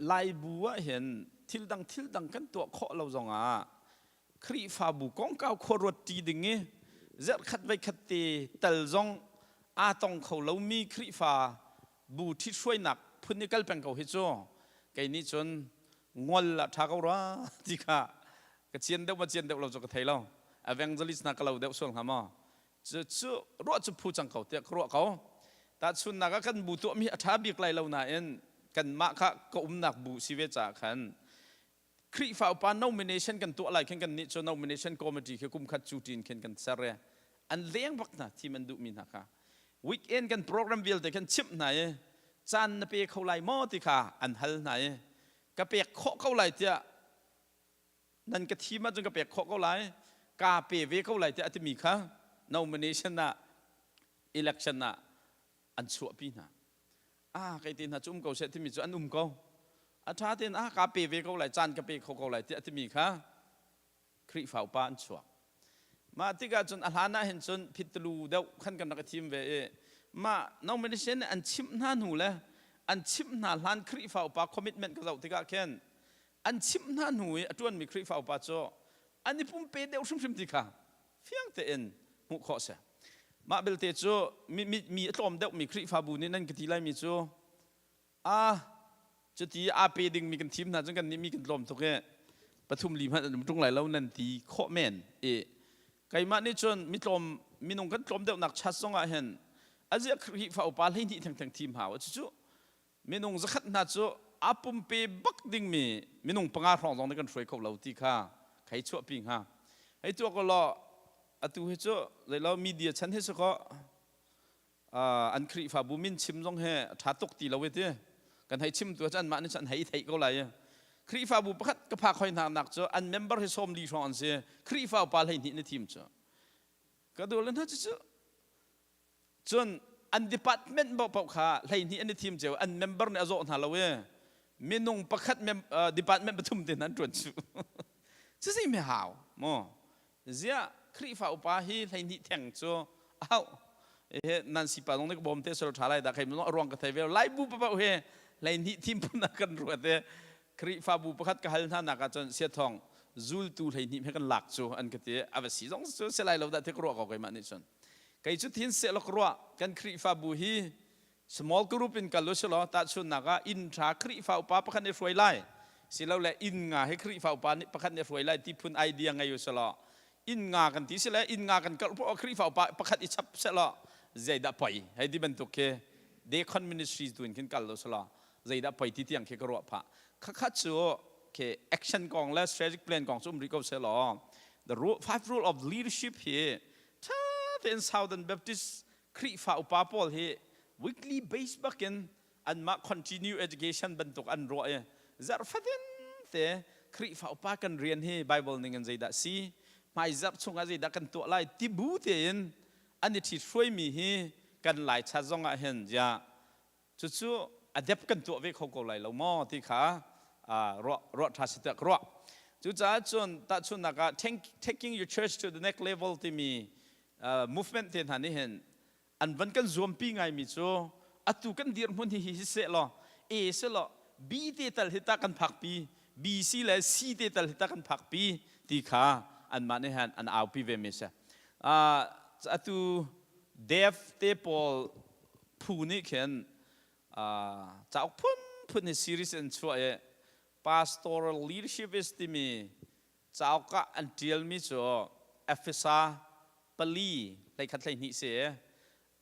D: Laibu ah hin thil dang thil dang kan tuah khawh lo zongah Khrihfabu kongkau khua ruat ṭi ding i zarhkhat voikhat te tal zong aa tong kho lomi Khrihfa bu ṭhithruainak phun i kal peng ko hi cu kei nih cun ngol ah ṭha ko rua ti kha ka cian deuh ma cian deuh lo cu ka thei lo. Evangelist hna ka lo deuh sual hnga maw? Cu ruah cu phu cang ko tiah ka ruah ko. Tahchunhnak ah kan bu tuahmi a ṭha bik lai lo nain kanmah kha ka umnak bu si ve caah khan Khrihfa upa nomination kan tuah lai khin kan nih cu nomination committee khi kum khat cu ṭin khin kan ser i an leng bak hna thim an duhmi hna kha weekend kan program vialte khan chimh hna i caan na pe kho lai maw ti kha an hal hna i ka pek khawh ko lai tiah nan ka thim ahcun ka pek khawh ko lai ka pe ve ko lai tiah a timi kha nomination ah election ah an chuahpi hna ah kei te hna cu um ko seh timi cu an um ko a ṭha tein ah ka pe ve ko lai caan ka pe kho ko lai tiah timi kha Khrihfa upa an chuak mah tikah cun a hlan ah hin cun phitlu deuh khan kan rak i thim ve i mah nomination an chimh hna hnu le an chimh hna hlan Khrihfa upa commitment ka zoh tikah khin an chimh hna hnu i a ṭuanmi Khrihfa upa cu an i pumpe deuh hrimhrim ti kha fiang tein hmuh khawh a si. Mah belte cu mi, mi, mi a tlawm deuhmi Khrihfabu nih nan ka ti laimi cu a cuti aa pe dingmi kan thim hna cun kan nih mi kan tlawm tuk i pathum li hmanh an um ṭung lai lo nan ti khawh men i keimah nih cun mi tlawm minung kan tlawm deuhnak chat zong ah hin aziah Khrihfa upa 12 thengtheng thim hau cucu minung zakhat hna cu aa pumpe bak dingmi minung panga hrawng zong nih kan hruai kho lo ti kha khei chuahpi hnga hei tuah ko law atu hi cu zeilo media chan hi si kaw an Khrihfabu min chim zong he ṭha tuk ti lo i ti kan hei chim tu cu anmah nih cun an hei theih ko lai i Khrihfabu pakhat ka phak hoi hna nak cu an member hi 40 hrawng an si Khrihfa upa 12 na thim cu ka duh le hna cu Cun an department paohpaoh kha 12 an i thim cio an member nih a zawh hna lo i minung pakhat department pathum te hna an ṭuan cu. Cusi mi hau maw? Ziah Khrihfa upa hi 12 theng cu a hauh. He Nancy pa zong nih ka bawm te sel ṭha lai dah kei a ruang ka thei ve lai bu paoh hi 12 thim phun ah kan ruat i Khrihfabu pakhat ka hal hna nak ah cun siathawng zultu 12 he kan lak cu an ka ti a va si zong cu si lai lo dah ti ka ruah ko keimah nih cun Kei cu thin sehlaw ka ruah kan Khrihfabu hi small group in kal u silaw tahchunhnak ah inn ṭha Khrihfa upa pakhat nih hruai lai silole inn nga hi Khrihfa upa nih pakhat nih hruai lai ti phun idea ngei u silaw inn nga kan ti sile inn nga kan karh poah Khrihfa upa pakhat i chap sehlaw. Zeidah poi hei ti bantuk khi Deacon ministry tu in khin kal lo selaw zeidah poi ti tiang khi ka ruah phah. Khakha cu ke action kong le strategic plan kong cu um rih ko selaw the rule, five rule of leadership hi tha tein Southern Baptist Khrihfa upa pawl hi weekly base bakin anmah continue education bantuk an ruah i zarh fatin te Khrihfa upa kan rian hi Bible ning in zeidah si hmai zarh chungah zeidah kan tuah lai ti bu tein an i ṭhit hruaimi hi kan lai chat zong ah hin ziah cucu a dep kan tuah ve kho ko lai lo maw ti kha ruah ruah ṭha si tiah ka ruah. Cucaah cun tahchunhnak ah taking your church to the next level timi movement te hna nih hin an van kan zuampi ngaimi cu atu kan dirhmun hi hi seh law A seh law B te tal hi ta kan phakpi B C le C te tal hi ta kan phakpi ti kha anmah nih han an aupi ve mi si. Atu Dev te pawl phu nih khin cauk phunphun hi series in chuah i pastoral leadership is timi cauk ah an ṭialmi cu Efesa 4 hleikhat 12 si.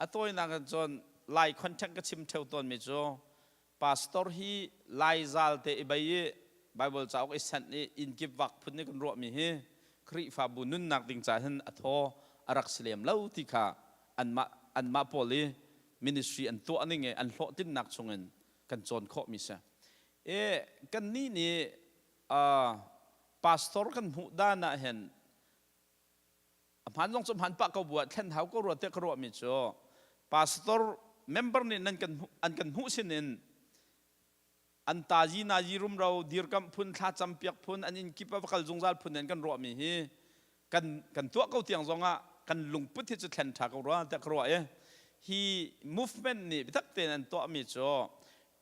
D: A tawinak in cun Lai content ka chim ṭheo tawnmi cu pastor hi Lai zal te i bei i Bible cauk i sanh i inn kip vak phun i kan ruahmi hi Khrihfabu nunnak ding ca hin a thaw a rak si lem lo ti kha anmah anmah pawl i ministry an tuah ning i an hlawhtlinnak chungin kan cawn khawhmi si. E kannih nih pastor kan hmuh dan ah hin a hmaan zong cu hmaan pah ko bu ah thlen hau ko rua tiah ka ruahmi cu pastor member nih nan kan an kan hmuh sin in an tazi nazi rumro dirkamh phun thlacam piak phun an inn kip a va kal zungzal phun in kan ruahmi hi kan kan tuah ko tiang zong ah kan lungput hi cu thlen ṭha ko rua tiah ka ruah i hi movement nih biatak tein an tuahmi cu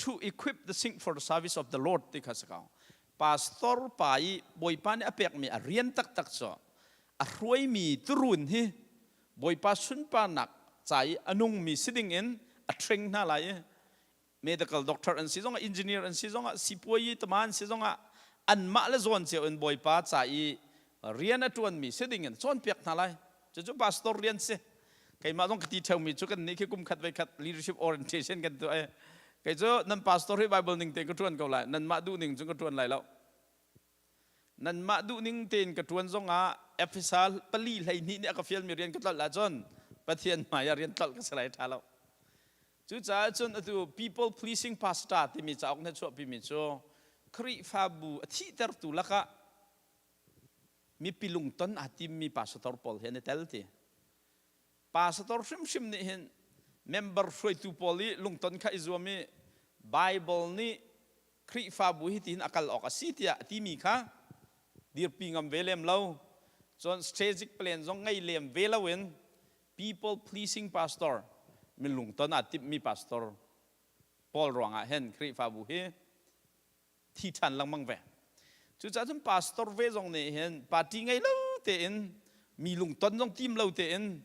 D: to equip the saint for the service of the Lord ti kha si ko. Pastor pa i Bawipa nih a pekmi a rian taktak cu a hruaimi turun hi Bawipa sunparnak ca i a nungmi si ding in a train hna lai i medical doctor an si zongah engineer an si zongah sipuayi tama an si zongah anmah le zawn cio in Bawipa ca i rian a ṭuanmi si ding in cawnpiak hna lai. Cucu pastor rian si. Keimah zong ka ti ṭheumi cu kan nih khi kum khat voi khat leadership orientation kan tuah i kei cu nan pastor hi Bible ning tein ka ṭuan ko lai, nanmah duh ning cun ka ṭuan lai lo. Nanmah duh ning tein ka ṭuan zongah Efesa 4:12 nih a ka fialmi rian ka tlolh ahcun Pathian hmai ah rian tlolh ka si lai ṭha lo. Cucaah cun atu people pleasing pastor timi cauk na chuahpimi cu Khrihfabu a thihtertu lakah mipi lungton aa timmi pastor pawl he an i tel ti. Pastor hrimhrim nih hin member hruaitu pawl i lungton kha i zuam i Bible nih Khrihfabu hi tihin a kal awk a si tiah a timi kha dirpi ngam ve lem lo. Cun strategic plan zong ngei lem ve loin people pleasing pastor minlungton aa timhmi pastor pawl ruangah hin Khrihfabu hi thi ṭhan lengmang ve. Cucaah cun pastor ve zong nih hin party ngei lo tein mi lungton zong tim lo tein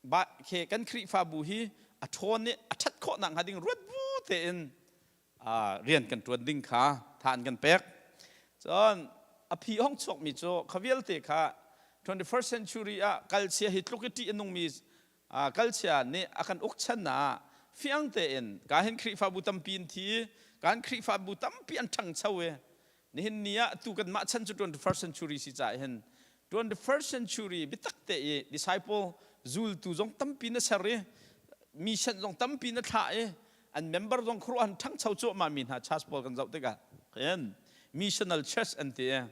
D: ba khe kan Khrihfabu hi a ṭhawn i a ṭhat khawh nakhnga ding ruat bu tein rian kan ṭuan ding kha tha an kan pek. Cun a phi hong chuakmi cu kha vialte kha 21st century ah kalchia hi tluk i ṭih a nungmi kalchia nih a kan uk chan ah fiang tein ka hin Khrihfabu tampi in thi kan Khrihfabu tampi an ṭhangcho i nihin ni ah tu kanmah chan cu 21st century si caah hin 21st century biatak te i disciple zultu zong tampi na ser i mission zong tampi na thlah i an member zong khuaruah an ṭhangcho cuahmah mi hna church pawl kan zoh tikah hin missional church an ti i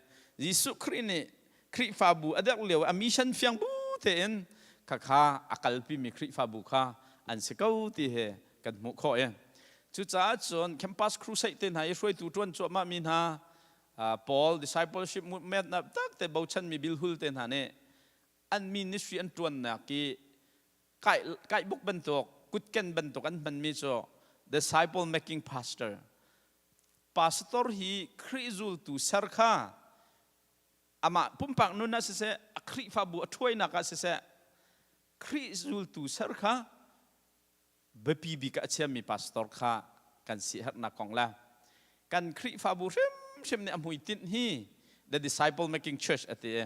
D: Jesuh Khrih nih Khrihfabu a derh lio a mission fiang bu tein khakha a kalpimi Khrihfabu kha an si ko ti he kan hmuh khawh i cucaah cun campus crusade te hna i hruaitu ṭuan cuahmah mi hna Paul discipleship movement na tak te bochan mi bilhul te hna nih an ministry an ṭuannak i kai kai buk bantuk kutken bantuk an hmanmi cu disciple making pastor pastor hi Khrih zultu ser kha amah pumpak nun ah siseh a Khrihfabu a ṭhuainak ah siseh Khrih zultu ser kha biapi bik ah a chiami pastor kha kan siherhnak kong le kan Khrihfabu hrimhrim nih a hmuitinh hi the disciple making church a ti i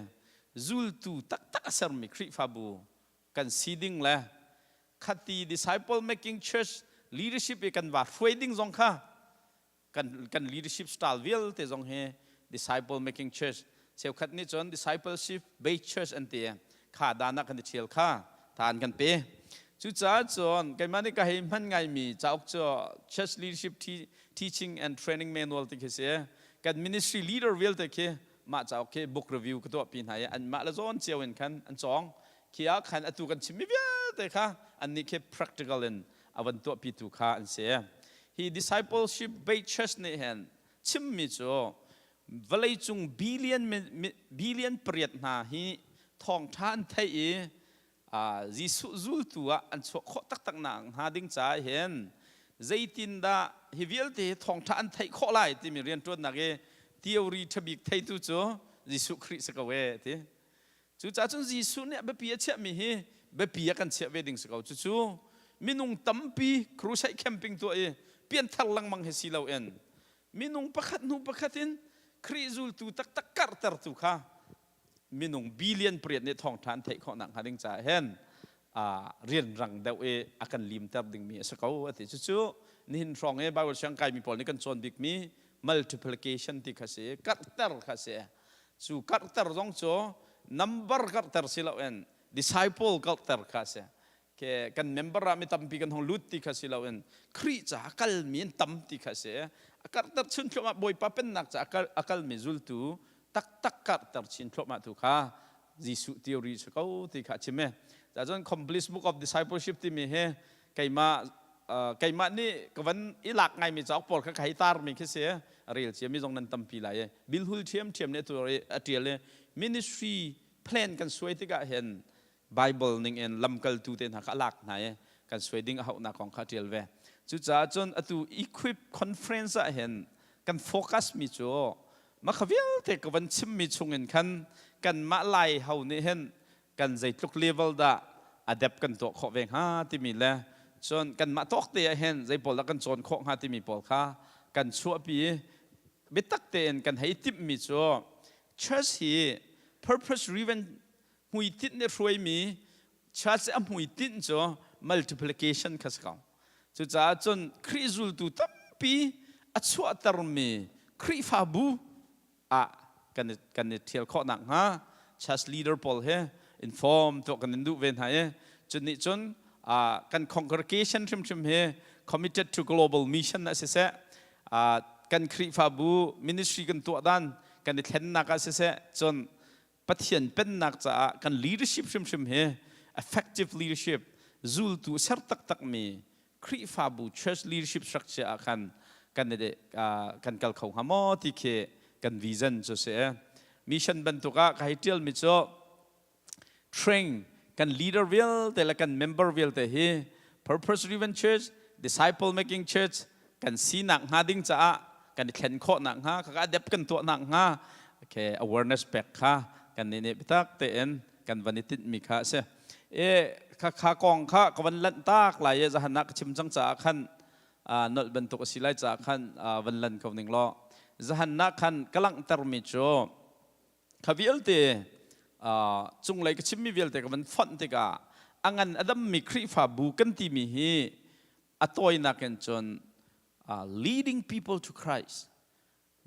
D: zultu taktak a sermi Khrihfabu kan si ding le. Khati disciple making church leadership i kan va hruai ding zong kha kan kan leadership style vialte zong hi disciple making church cheukhat nih cun discipleship based church an ti kha dan ah kan i thial kha tan kan pe. Cucaah cun keimah nih ka hei hman ngaimi cauk cu Church Leadership Teaching and Training Manual ti khi si. Kan ministry leader vialte khi mah cauk khi book review ka tuahpi hna i anmah le zawn cio in khan an cawng. Khi ah khan atu kan chimmi vialte kha annih khi practical in a van tuahpitu kha an si. Hi discipleship based church nih hin chimmi cu vawleicung billion billion pariat hna hi thawngṭha an theih i Jesuh zultu ah an chuah khawh taktak nak hnga ding caah hin zeitindah hi vialte hi thawngṭha an theih khawh lai timi rianṭuannak i theory ṭhabik theitu cu Jesuh Khrih si ko ee ti. Cucaah cun Jesuh nih a biapi a chiahmi hi biapi a kan chiah ve ding si ko. Cucu minung tampi crusade camping tuah i pianthar lengmang hi si loin minung pakhat hnu pakhat in Khrih zultu taktak karhtertu kha minung billion pariat nih thawngṭha an theih khawh nakhnga ding caah hin rianrang deuh i a kan limter dingmi a si ko a ti. Cucu nihin hrawng i Bible siang kaimi pawl nih kan cawn bikmi multiplication ti kha si, karhter kha si. Cu karhter zong cu number karhter si loin disciple karhter kha a si. Ke kan member ah mi tampi kan hong lut ti kha si loin Khrih ca a kalmi an tam ti kha si. A karhter chin thluahmah Bawipa pennak ca a kalmi zultu taktak karhter chin thluahmah tu kha Jesuh theory si ko ti kha a chim e. Cun Complete Book of Discipleship timi hi keimah keimah nih ka van i lak ngaimi cauk pawl kha ka hei tarmi khi si. Rel ciami zong nan tampi lai i bilhul ṭhiamṭhiam nih atu a ṭial i ministry plan kan suai tikah hin Bible ning in lamkaltu te hna kha a lak hna i kan suai ding a hauhnak kong kha a ṭial ve. Cucaah cun atu equip conference ah hin kan focus mi cu makha vialte ka van chimmi chungin khan kanmah Lai ho nih hin kan zeitluk level dah adapt kan tuah khawh ve hnga timi le cun kanmah tawk te ah hin zei pawl dah kan cawn khawh hnga timi pawl kha kan chuahpi i biatak tein kan hei timhmi cu church hi purpose driven hmuitinh nih hruaimi church a hmuitinh cu multiplication kha si ko. Cucaah cun Khrih zultu tampi a chuahtermi Khrihfabu ah kan i, kan i ṭhial khawh nakhnga church leader pawl he inform tuah kan in duh ve hna i cun nih cun kan congregation hrimhrim hi committed to global mission ah siseh, kan Khrihfabu ministry kan tuah dan kan i thlennak ah siseh, cun Pathian pennak caah kan leadership hrimhrim hi effective leadership, zultu ser taktakmi Khrihfabu church leadership structure ah khan kan kan kal kho hnga maw ti khi kan vision cu si. Mission bantuk ah ka hei tialmi cu train kan leader vialte le kan member vialte hi purpose driven church, disciple making church kan sinak hnga ding caah kan i thlen khawh nak hnga kha adapt kan tuah nak hnga, okay, awareness pek kha kan nih nih biatak tein kan van i tinhmi kha a si. E kha kha kong kha ka van lanh tak lai i zahan ah ka chim cang caah khan nolh bantuk a si lai caah khan van lan ko ning law zahan ah khan ka langhtermi cu kha vialte cunglei ka chimmi vialte ka van fonh tikah a ngan a dammi Khrihfabu kan timi hi a tawinak in cun leading people to Christ,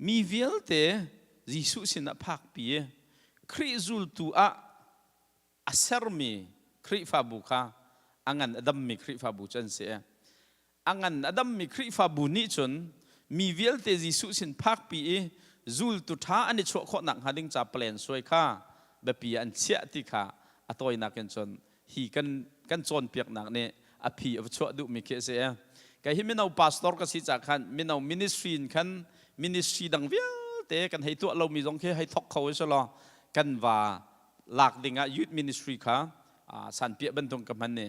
D: mi vialte Jesuh sinah phakpi i Khrih zultu ah a sermi Khrihfabu kha a ngan a dammi Khrihfabu cu an si. A ngan a dammi Khrihfabu nih cun mi vialte Jesuh sin phakpi i zultu ṭha an i chuah khawh nakhnga ding ca plan suai kha biapi ah an chiah ti kha a tawinak in cun hi kan kan cawnpiaknak nih a phi a va chuah duhmi khi a si. Kei hi mino pastor ka si ca khan mino ministry in khan ministry dang vialte kan hei tuah lomi zong khi hei thok kho si law kan va lak ding ah youth ministry kha sanpiah bantuk ka hman ni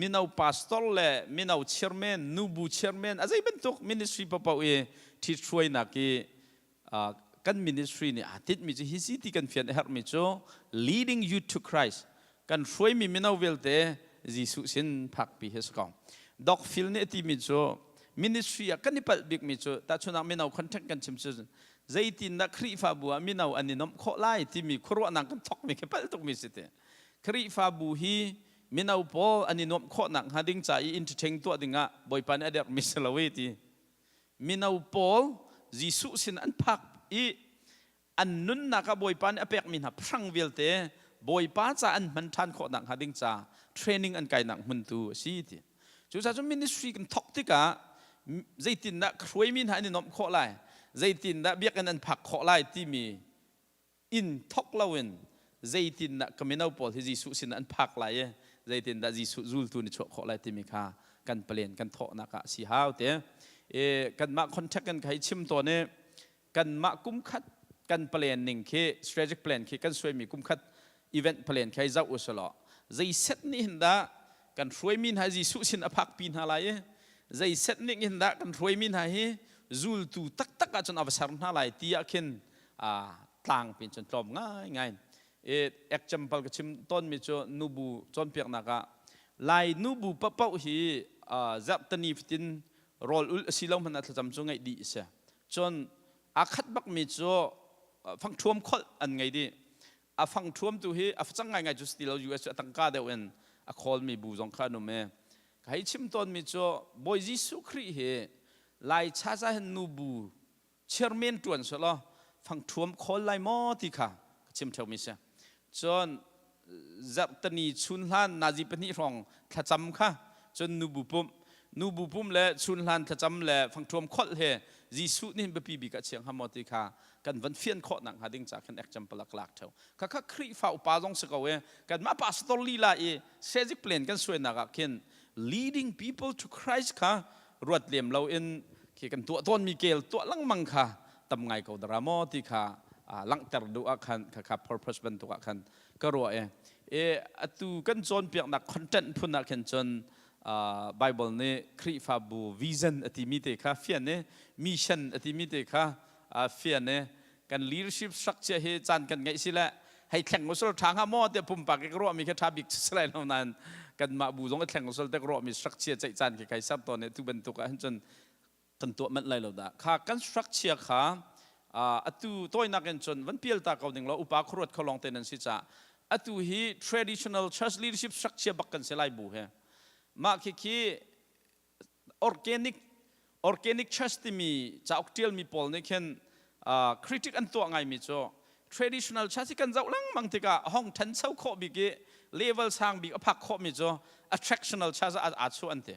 D: mino pastor le mino chairman, nubu chairman, a zei bantuk ministry paoh i ṭhithruainak i kan ministry nih aa tinhmi cu hi si ti kan fian a herhmi cu leading youth to Christ, kan hruaimi mino vialte Jesuh sin phakpi hi si ko. Doc Phil nih a timi cu ministry ah kan i palh bikmi cu tahchunhnak mino contact kan chim cu zeitindah Khrihfabu ah mino an i nuamh khawh lai timi khuaruahnak kan thokmi khi palh tukmi si ti. Khrihfabu hi Mino pawl an i nuamh khawh nakhnga ding ca i entertain tuah dingah Bawipa nih a derhmi si lo i ti. Mino pawl Jesuh sin an phak i an nunnak ah Bawipa nih a pekmi hna phrang vialte Bawipa ca an hman ṭhan khawh nakhnga ding ca training an kainak hmun tu a si ti. Cucaah cun ministry kan thawk tikah zeitindah ka hruaimi hna an i nuamh khawh lai, zeitindah biakinn an phak khawh lai timi in thawk loin zeitindah ka mino pawl hi Jesuh sin an phak lai i zeitindah Jesuh zultu ni chuah khawh lai timi kha kan palen kan thawhnak ah si hau te. E, kanmah contact in ka hei chim tawn i kanmah kumkhat kan plan ning khi strategic plan khi kan suaimi kumkhat event plan khi zoh u law zei set nih hin dah kan hruaimi hna Jesuh sin a phakpi hna lai i zei set nih hin dah kan hruaimi hna hi zultu taktak ahcun a va ser hna lai ti ah khin tlang pin cun tlawm ngai ngai. Example ka chim tawnmi cu nubu cawnpiaknak ah Lai nubu paohpaoh hi zarhtani fatin rawl ul a si lo hmanh ah thlacam cu ngeih dih a si. Cun aa khat bakmi cu fangṭhuam kholh an ngei dih. A fangṭhuam tu hi a facang ngaingai cu si ti lo, US cu a tangka deuh in a khawlmi bu zong kha an um i ka hei chim tawnmi cu Bawi Jesuh Khrih hi Lai chaza hin nubu chairman ṭuan selaw fangṭhuam khawl lai maw ti kha ka chim ṭheumi si. Cun zarhtani chunhlan nazi pahnih hrawng thlacam kha cun nubu pumh nubu pum le chunhlan thlacam le fangṭhuam kholh he Jesuh nih biapi bik ah chiang hnga maw ti kha kan van fian khawh nak hnga ding ca khan example ah ka lak ṭheo. Khakha Khrihfa upa zong si ko e kanmah pastor lila i strategic plan kan suainak ah khin leading people to Christ kha ruat lem lo in khi kan tuah tawnmi kel tuah lengmang kha tam ngai ko dara maw ti kha langhter duh ah khan kha purpose bantuk ah khan ka ruah e. E atu kan cawnpiaknak content phun ah khin cun Bible nih Khrihfabu vision a timi te kha fian i mission a timi te kha fian i kan leadership structure hi caan kan ngeih si le hei thleng usal ṭha hnga maw tiah pumpak i ka ruahmi kha ṭha bik si lai lo nain kanmah bu zong i thleng usal te ka ruahmi structure ceih caan khi kai ser tawn i tu bantuk ah hin cun kan tuah manh lai lo dah. Kha kan structure kha atu tawinak in cun van pial ta ko ding law upa khuaruat kho lawng te nan si caah atu hi traditional church leadership structure bak kan si lai bu he. Mah khi khi organic church timi cauk ṭialmi pawl nih khin critic an tuah ngaimi cu traditional church hi kan zoh lengmang tikah a hong ṭhancho khawh bik i level sang bik a phak khawhmi cu attractional church ah aa chuah an ti.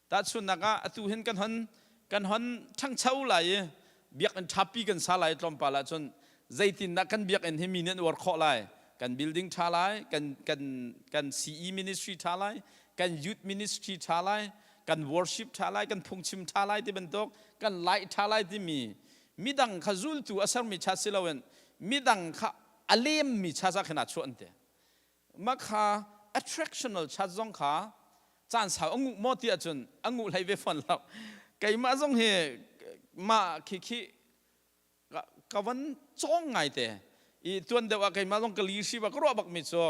D: Tahchunhnak ah atu hin kan hon kan hon ṭhangcho lai i biakinn ṭhapi kan sa lai tlawmpal ahcun zeitindah kan biakinn hi mi nih an uar khawh lai? Kan building ṭha lai, kan kan kan CE ministry ṭha lai, kan youth ministry ṭha lai, kan worship ṭha lai, kan phungchim ṭha lai ti bantuk, kan light ṭha lai timi midang kha zultu a sermi ṭha si loin midang kha a lemmi ṭha za khin aa chuah an ti. Mah kha attractional chat zong kha caan sau a nguh maw ti ahcun a nguh hlei ve fawn lo. Keimah zong hi mah khi khi ka van cawng ngai te i tuan deuh ah keimah zong ka leadership ah ka ruah bakmi cu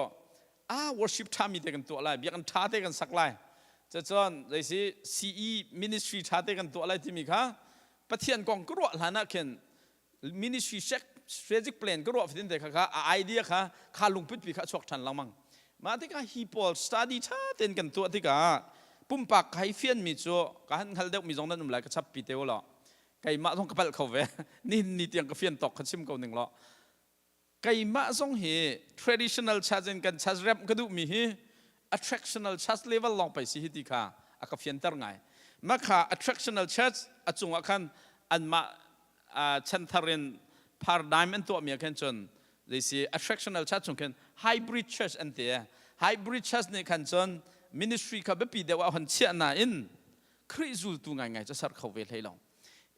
D: ah worship ṭhami te kan tuah lai, biakinn ṭha te kan sak lai, cucun zeisi CE ministry ṭha te kan tuah lai timi kha Pathian kong ka ruah hlan ah khin ministry strategic plan ka ruah fatin te kha kha a idea kha kha lungput pi kha chuak ṭhan lengmang. Mah tikah hi pawl study ṭha tein kan tuah tikah pumpak ka hei fianmi cu ka han hngal deuhmi zong nan um lai, ka chap pi te u law keimah zong ka palh kho ve. Nihin ni tiang ka fian tawk kha chim ko ning law keimah zong hi traditional church in kan church remh ka duhmi hi attractional church level lawng pei si hi ti kha a ka fianter ngai. Mah kha attractional church a cungah khan anmah chanthar in paradigm an tuahmi ah khan cun zeisi attractional church chung khin hybrid church an ti. Hybrid church nih khan cun ministry kha biapi deuh ah hon chiah nain Khrih zultu ngaingai cu ser kho ve hlei lo.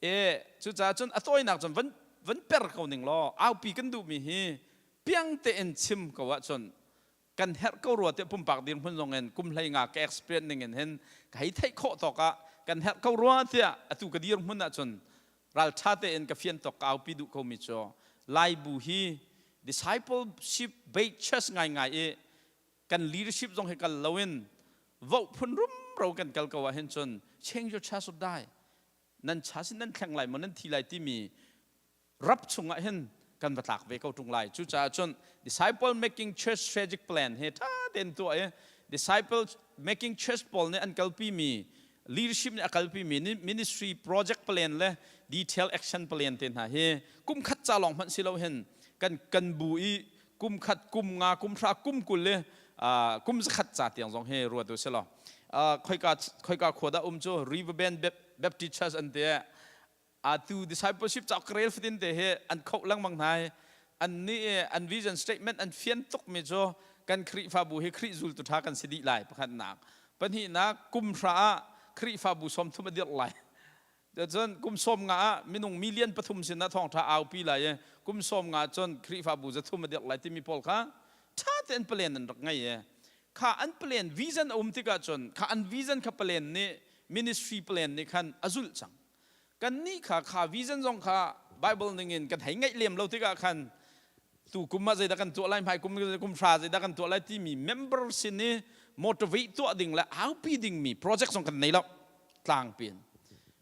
D: E cucaah cun a tawinak cun van van per ko ning law aupi kan duhmi hi piang tein chim ko ahcun kan herh ko rua tiah pumpak dirhmun zong in kum hlei nga ka experience ning in hin ka hei theih khawh tawk ah kan herh ko rua tiah atu ka dirhmun ahcun ralṭha tein ka fian tawk ka aupi duh komi cu Laibu hi discipleship based church ngaingai i kan leadership zong hi kal loin voh phun rumro kan kal ko ah hin cun change your church or die, nan cha sin nan thleng lai maw nan thi lai timi rap chungah hin kan va tlak ve ko ṭung lai. Cucaah cun disciple making church strategic plan he ṭha tein tuah i. Disciple making church pawl nih an kalpi mi, leadership nih a kalpi mi ministry project plan le detail action plan te hna hi kum khat ca lawng hmanh si lo hin kan kan bu i kum khat, kum nga, kum hra, kum 20 le kum 100 ca tiang zong hi ruat u si law, khoika khoika khua dah um cu, Riverbend Baptist Church an ti. Atu discipleship cauk ka rel fatin te hi an khoh lengmang hna i an nih an vision statement an fian tuk mi cu, kan Khrihfabu hi Khrih zultu ṭha kan si dih lai pakhatnak, pahnihnak, kum hra ah Khrihfabu 30 a dirh lai, cun kum 50 ah minung million 3 sin ah thawngṭha aupi lai i kum 50 cun Khrihfabu 300 a dirh lai timi pawl kha ṭha tein plan an rak ngei i kha an plan vision a um tikah cun kha an vision kha plan nih, ministry plan nih khan a zulh cang. Kannih kha kha vision zong kha Bible ningin kan hei ngaih lem lo tikah khan tu kum ah zeidah kan tuah lai, hmai kum, kum hra zeidah kan tuah lai timi member sin i motivate tuah ding le aupi dingmi project zong kan nei lo tlangpi in.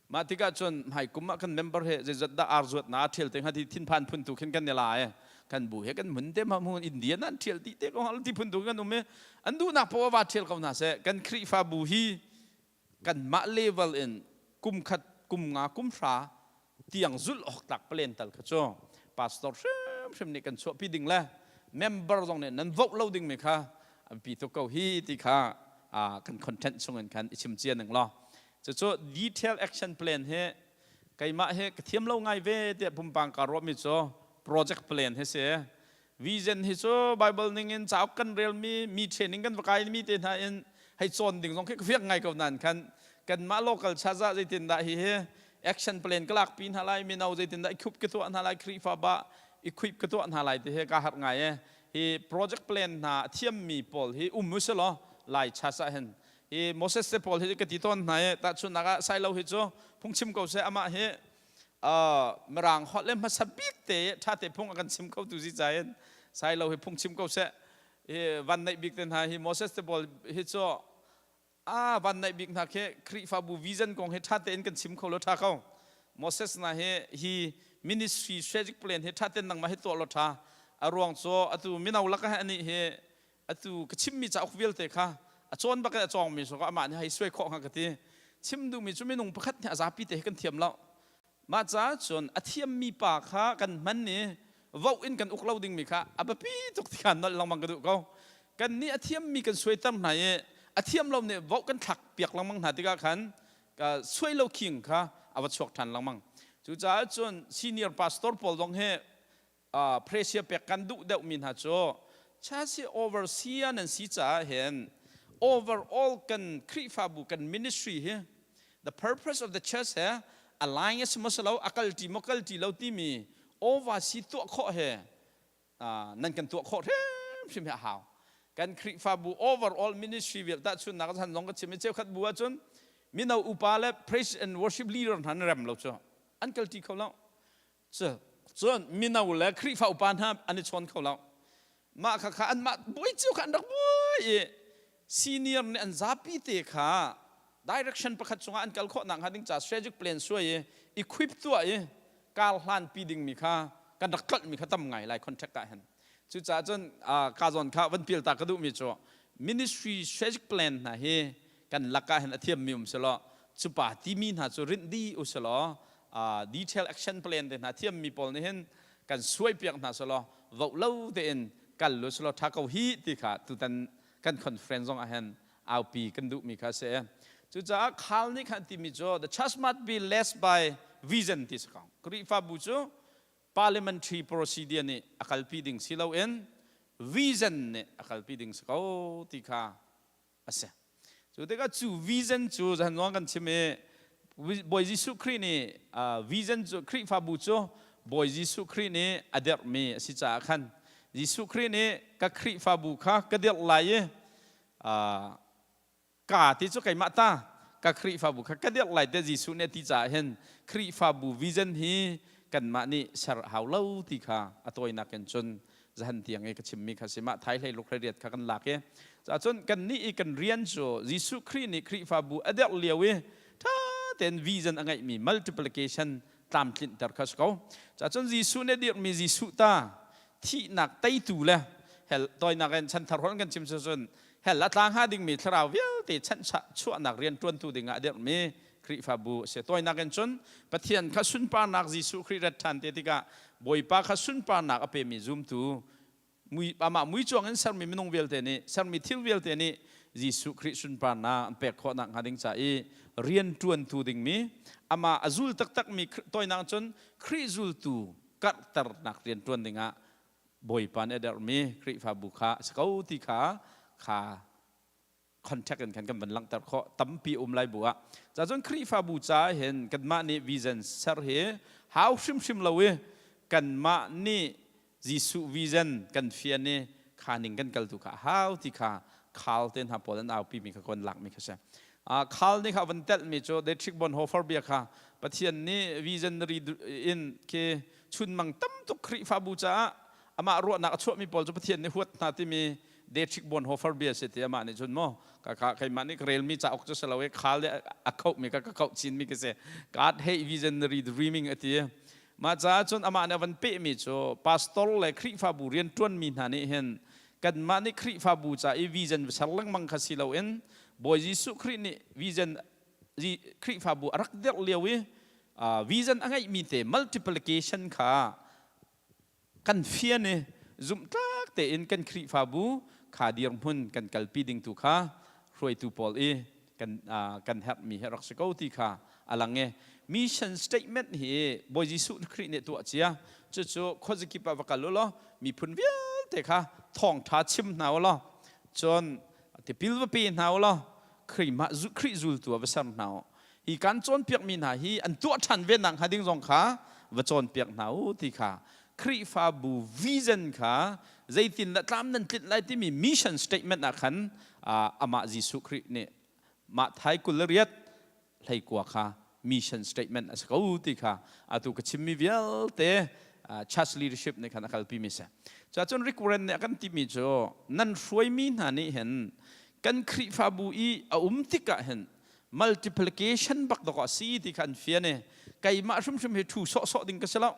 D: Mah tikah cun hmai kum ah kan member he zeizat dah ar zuat na thial te hnga ti thinphan phun tu khin kan i la i kan bu he kan mun te ma mu India nan thial ti te ko ti phun tu kan um i an duhnak poah va thial ko hna seh. Kan Khrihfabu hi kanmah level in kum khat, kum nga, kum hra tiang zulh awk tlak plan tal kha cu pastor hrimhrim nih kan chuahpi ding le member zong nih nan vote lo ding mi kha an pi tuk ko hi ti kha kan content chung in khan i chim cia ning law. Cucu detail action plan hi keimah hi ka thiam lo ngai ve tiah pumpang ka ruah mi cu project plan hi si. Vision hi cu Bible ning in cauk kan relmi, mi training kan va kaimi te hna in hei cawn ding zong khi ka fiang ngai ko nain khan kanmah local chaza zeitindah hi hi action plan ka lakpi hna lai, mino zeitindah equip ka tuah hna lai, Khrihfa ba equip ka tuah hna lai ti hi ka harh ngai e. Hi project plan hna a thiammi pawl hi um u selaw lai chasa hin hi Moses te pawl hi ka ti tawn hna i tahchunhnak ah Sailo hi cu phungchim ko seh, amah hi Mirang holh le hmasa bik te ṭha te phung a kan chim kho tu si cain Sailo hi phung chim ko seh. Hi van neih bik te hna hi, Moses te pawl hi cu a van neih bik hna khi Khrihfabu vision kong hi ṭha tein kan chim kho lo ṭha ko. Moses na hi hi ministry strategic plan hi ṭha tein nangmah hi tuah lo ṭha. A ruang cu atu mino lak ah ani hi atu ka chimmi cauk vialte kha a cawn bak in a cawngmi so amah nih hei suai khawh hnga ka ti. Chim duhmi cu minung pakhat nih a zapi te hi kan thiam lo. Mah caah cun a thiammi pa kha kan hman i voh in kan uk lo dingmi kha a biapi tuk ti kha nolh lengmang ka duh ko. Kan nih a thiammi kan suaiter hna i a thiam lo nih voh kan thlak piak lengmang hna tikah khan suai lo khing kha a va chuak ṭhan lengmang. Cucaah cun senior pastor pawl zong hi pressure pek kan duh deuhmi hna cu church overseer nan si caah hin overall kan Khrihfabu, kan ministry hi the purpose of the church he align a si maw si lo, a kalṭi maw kalṭi lo timi oversee tuah khawh he nan kan tuah khawh hrimhrim hi a hau. Kan Khrihfabu overall ministry vial tahchunnak han zong ka chim i cheukhat bu ahcun mino upa le praise and worship leader hna an rem lo cu an kalṭi kho lo. Cun mino le Khrihfa upa hna an i chawn kho lo. Mah kha kha anmah buai cio kha an rak buai i senior nih an zapi te kha direction pakhat chungah an kal khawh nakhnga ding ca strategic plan suai i equip tuah i kar hlan pi dingmi kha kan rak tlolhmi kha tam ngai lai contract ah hin. Cucaah cun ka zawn kha van pial ta ka duhmi cu ministry strategic plan hna hi kan lakah hin a thiammi um selaw cu pa timi hna cu rinh dih u selaw detail action plan te hna thiammi pawl nih hin kan suai piak hna selaw voh lo tein kal lu selaw tha ko hi ti kha tutan kan conference zong ah hin aupi kan duhmi kha si. Cucaah Khal nih khan timi cu the church must be led by vision ti si ko. Khrihfabu cu parliamentary procedure nih a kalpi ding si loin vision nih a kalpi ding si ko ti kha a si. Cu tikah cu vision cu zan nuang kan chim i Bawi Jesuh Khrih nih vision cu Khrihfabu cu Bawi Jesuh Khrih nih a derhmi a si caah khan Jesuh Khrih nih ka Khrihfabu kha ka dirh lai i ka ti cu keimah ta ka Khrihfabu kha ka dirh lai te Jesuh nih a ti caah hin Khrihfabu vision hi kanmah nih ser hau lo ti kha a tawinak in cun zahan tiang i ka chimmi kha si. Mah thai hlei luk hlei riat kha kan lak i cun kan nih i kan rian cu Jesuh Khrih nih Khrihfabu a derh lio i ṭha tein vision a ngeihmi multiplication tlamtlinhter kha si ko. Cun Jesuh nih dirhmi Jesuh ta thihnak teitu le hell toinak in chanthar holh kan chim cun. Hell a tla hnga dingmi thlarau vialte chanhchuahnak rian ṭuantu dingah a dirhmi Khrihfabu a si. Tawinak in cun Pathian kha sunparnak Jesuh Khrih rat ṭhan te tikah Bawipa kha sunparnak a pemi zumtu mui amah muicuang in sermi minung vialte nih sermi thil vialte nih Jesuh Khrih sunparnak an pek khawh nakhnga ding ca i rian ṭuantu dingmi amah a zul taktakmi tawinak cun Khrih zultu karhternak rian ṭuan dingah Bawipa nih a derhmi Khrihfabu kha a si ko ti kha kha contact in khan kan van langhter khawh tampi um lai bu ah. Cacun Khrihfabu ca hin kanmah nih vision ser hi hau hrimhrim lo i kanmah nih Jesuh vision kan fian i kha ning kan kal tu kha hau ti kha Carl te hna pawl an aupi mi kha kon lak mi kha si. Carl nih kha van telh mi cu Dietrich Bonhoeffer bia kha Pathian nih visionary in khi chunmang tam tuk Khrihfabu caah amah ruahnak a chuahmi pawl cu Pathian nih huat hna timi Dietrich Bonhoeffer bia si ti amah nih cun maw ka ka keimah nih ka relmi cauk cu si lo i khal le a khohmi ka ka khoh chinmi ka si. God hate visionary dreaming a ti. Mah caah cun amah nih a van pehmi cu pastor le Khrihfabu rianṭuanmi hna nih hin kanmah nih Khrihfabu ca i vision va ser lengmang kha si loin Bawi Jesuh Khrih nih vision Khrihfabu a rak dirh lio i vision a ngeihmi te multiplication kha kan fian i zumhtlak tein kan Khrihfabu kha dirhmun kan kalpi ding tu kha hruaitu pawl i kan kan herhmi hi rak si ko ti kha a lang i mission statement hi Bawi Jesuh Khrih nih tuah cia. Cucu khuazakip ah va kal u law miphun vialte kha thawngṭha chim hna u law cun tipil va pe hna u law Khrih zultu ah va ser hna u. Hi kan cawnpiakmi hna hi an tuah ṭhan ve nak hnga ding zong kha va cawnpiak hna u ti kha Khrihfabu vision kha zeitindah tlam nan tlinh lai timi mission statement ah khan amah Jesuh Khrih nih mah thai 28 hleikua kha mission statement a si ko ti kha atu ka chimmi vialte church leadership nih khan a kalpi mi si. Cacun Rick Warren nih a kan timi cu nan hruaimi hna nih hin kan Khrihfabu i a um tikah hin multiplication bak dawk a si ti kha an fian i keimah hrimhrim hi thu sawhsawh ding ka si lo,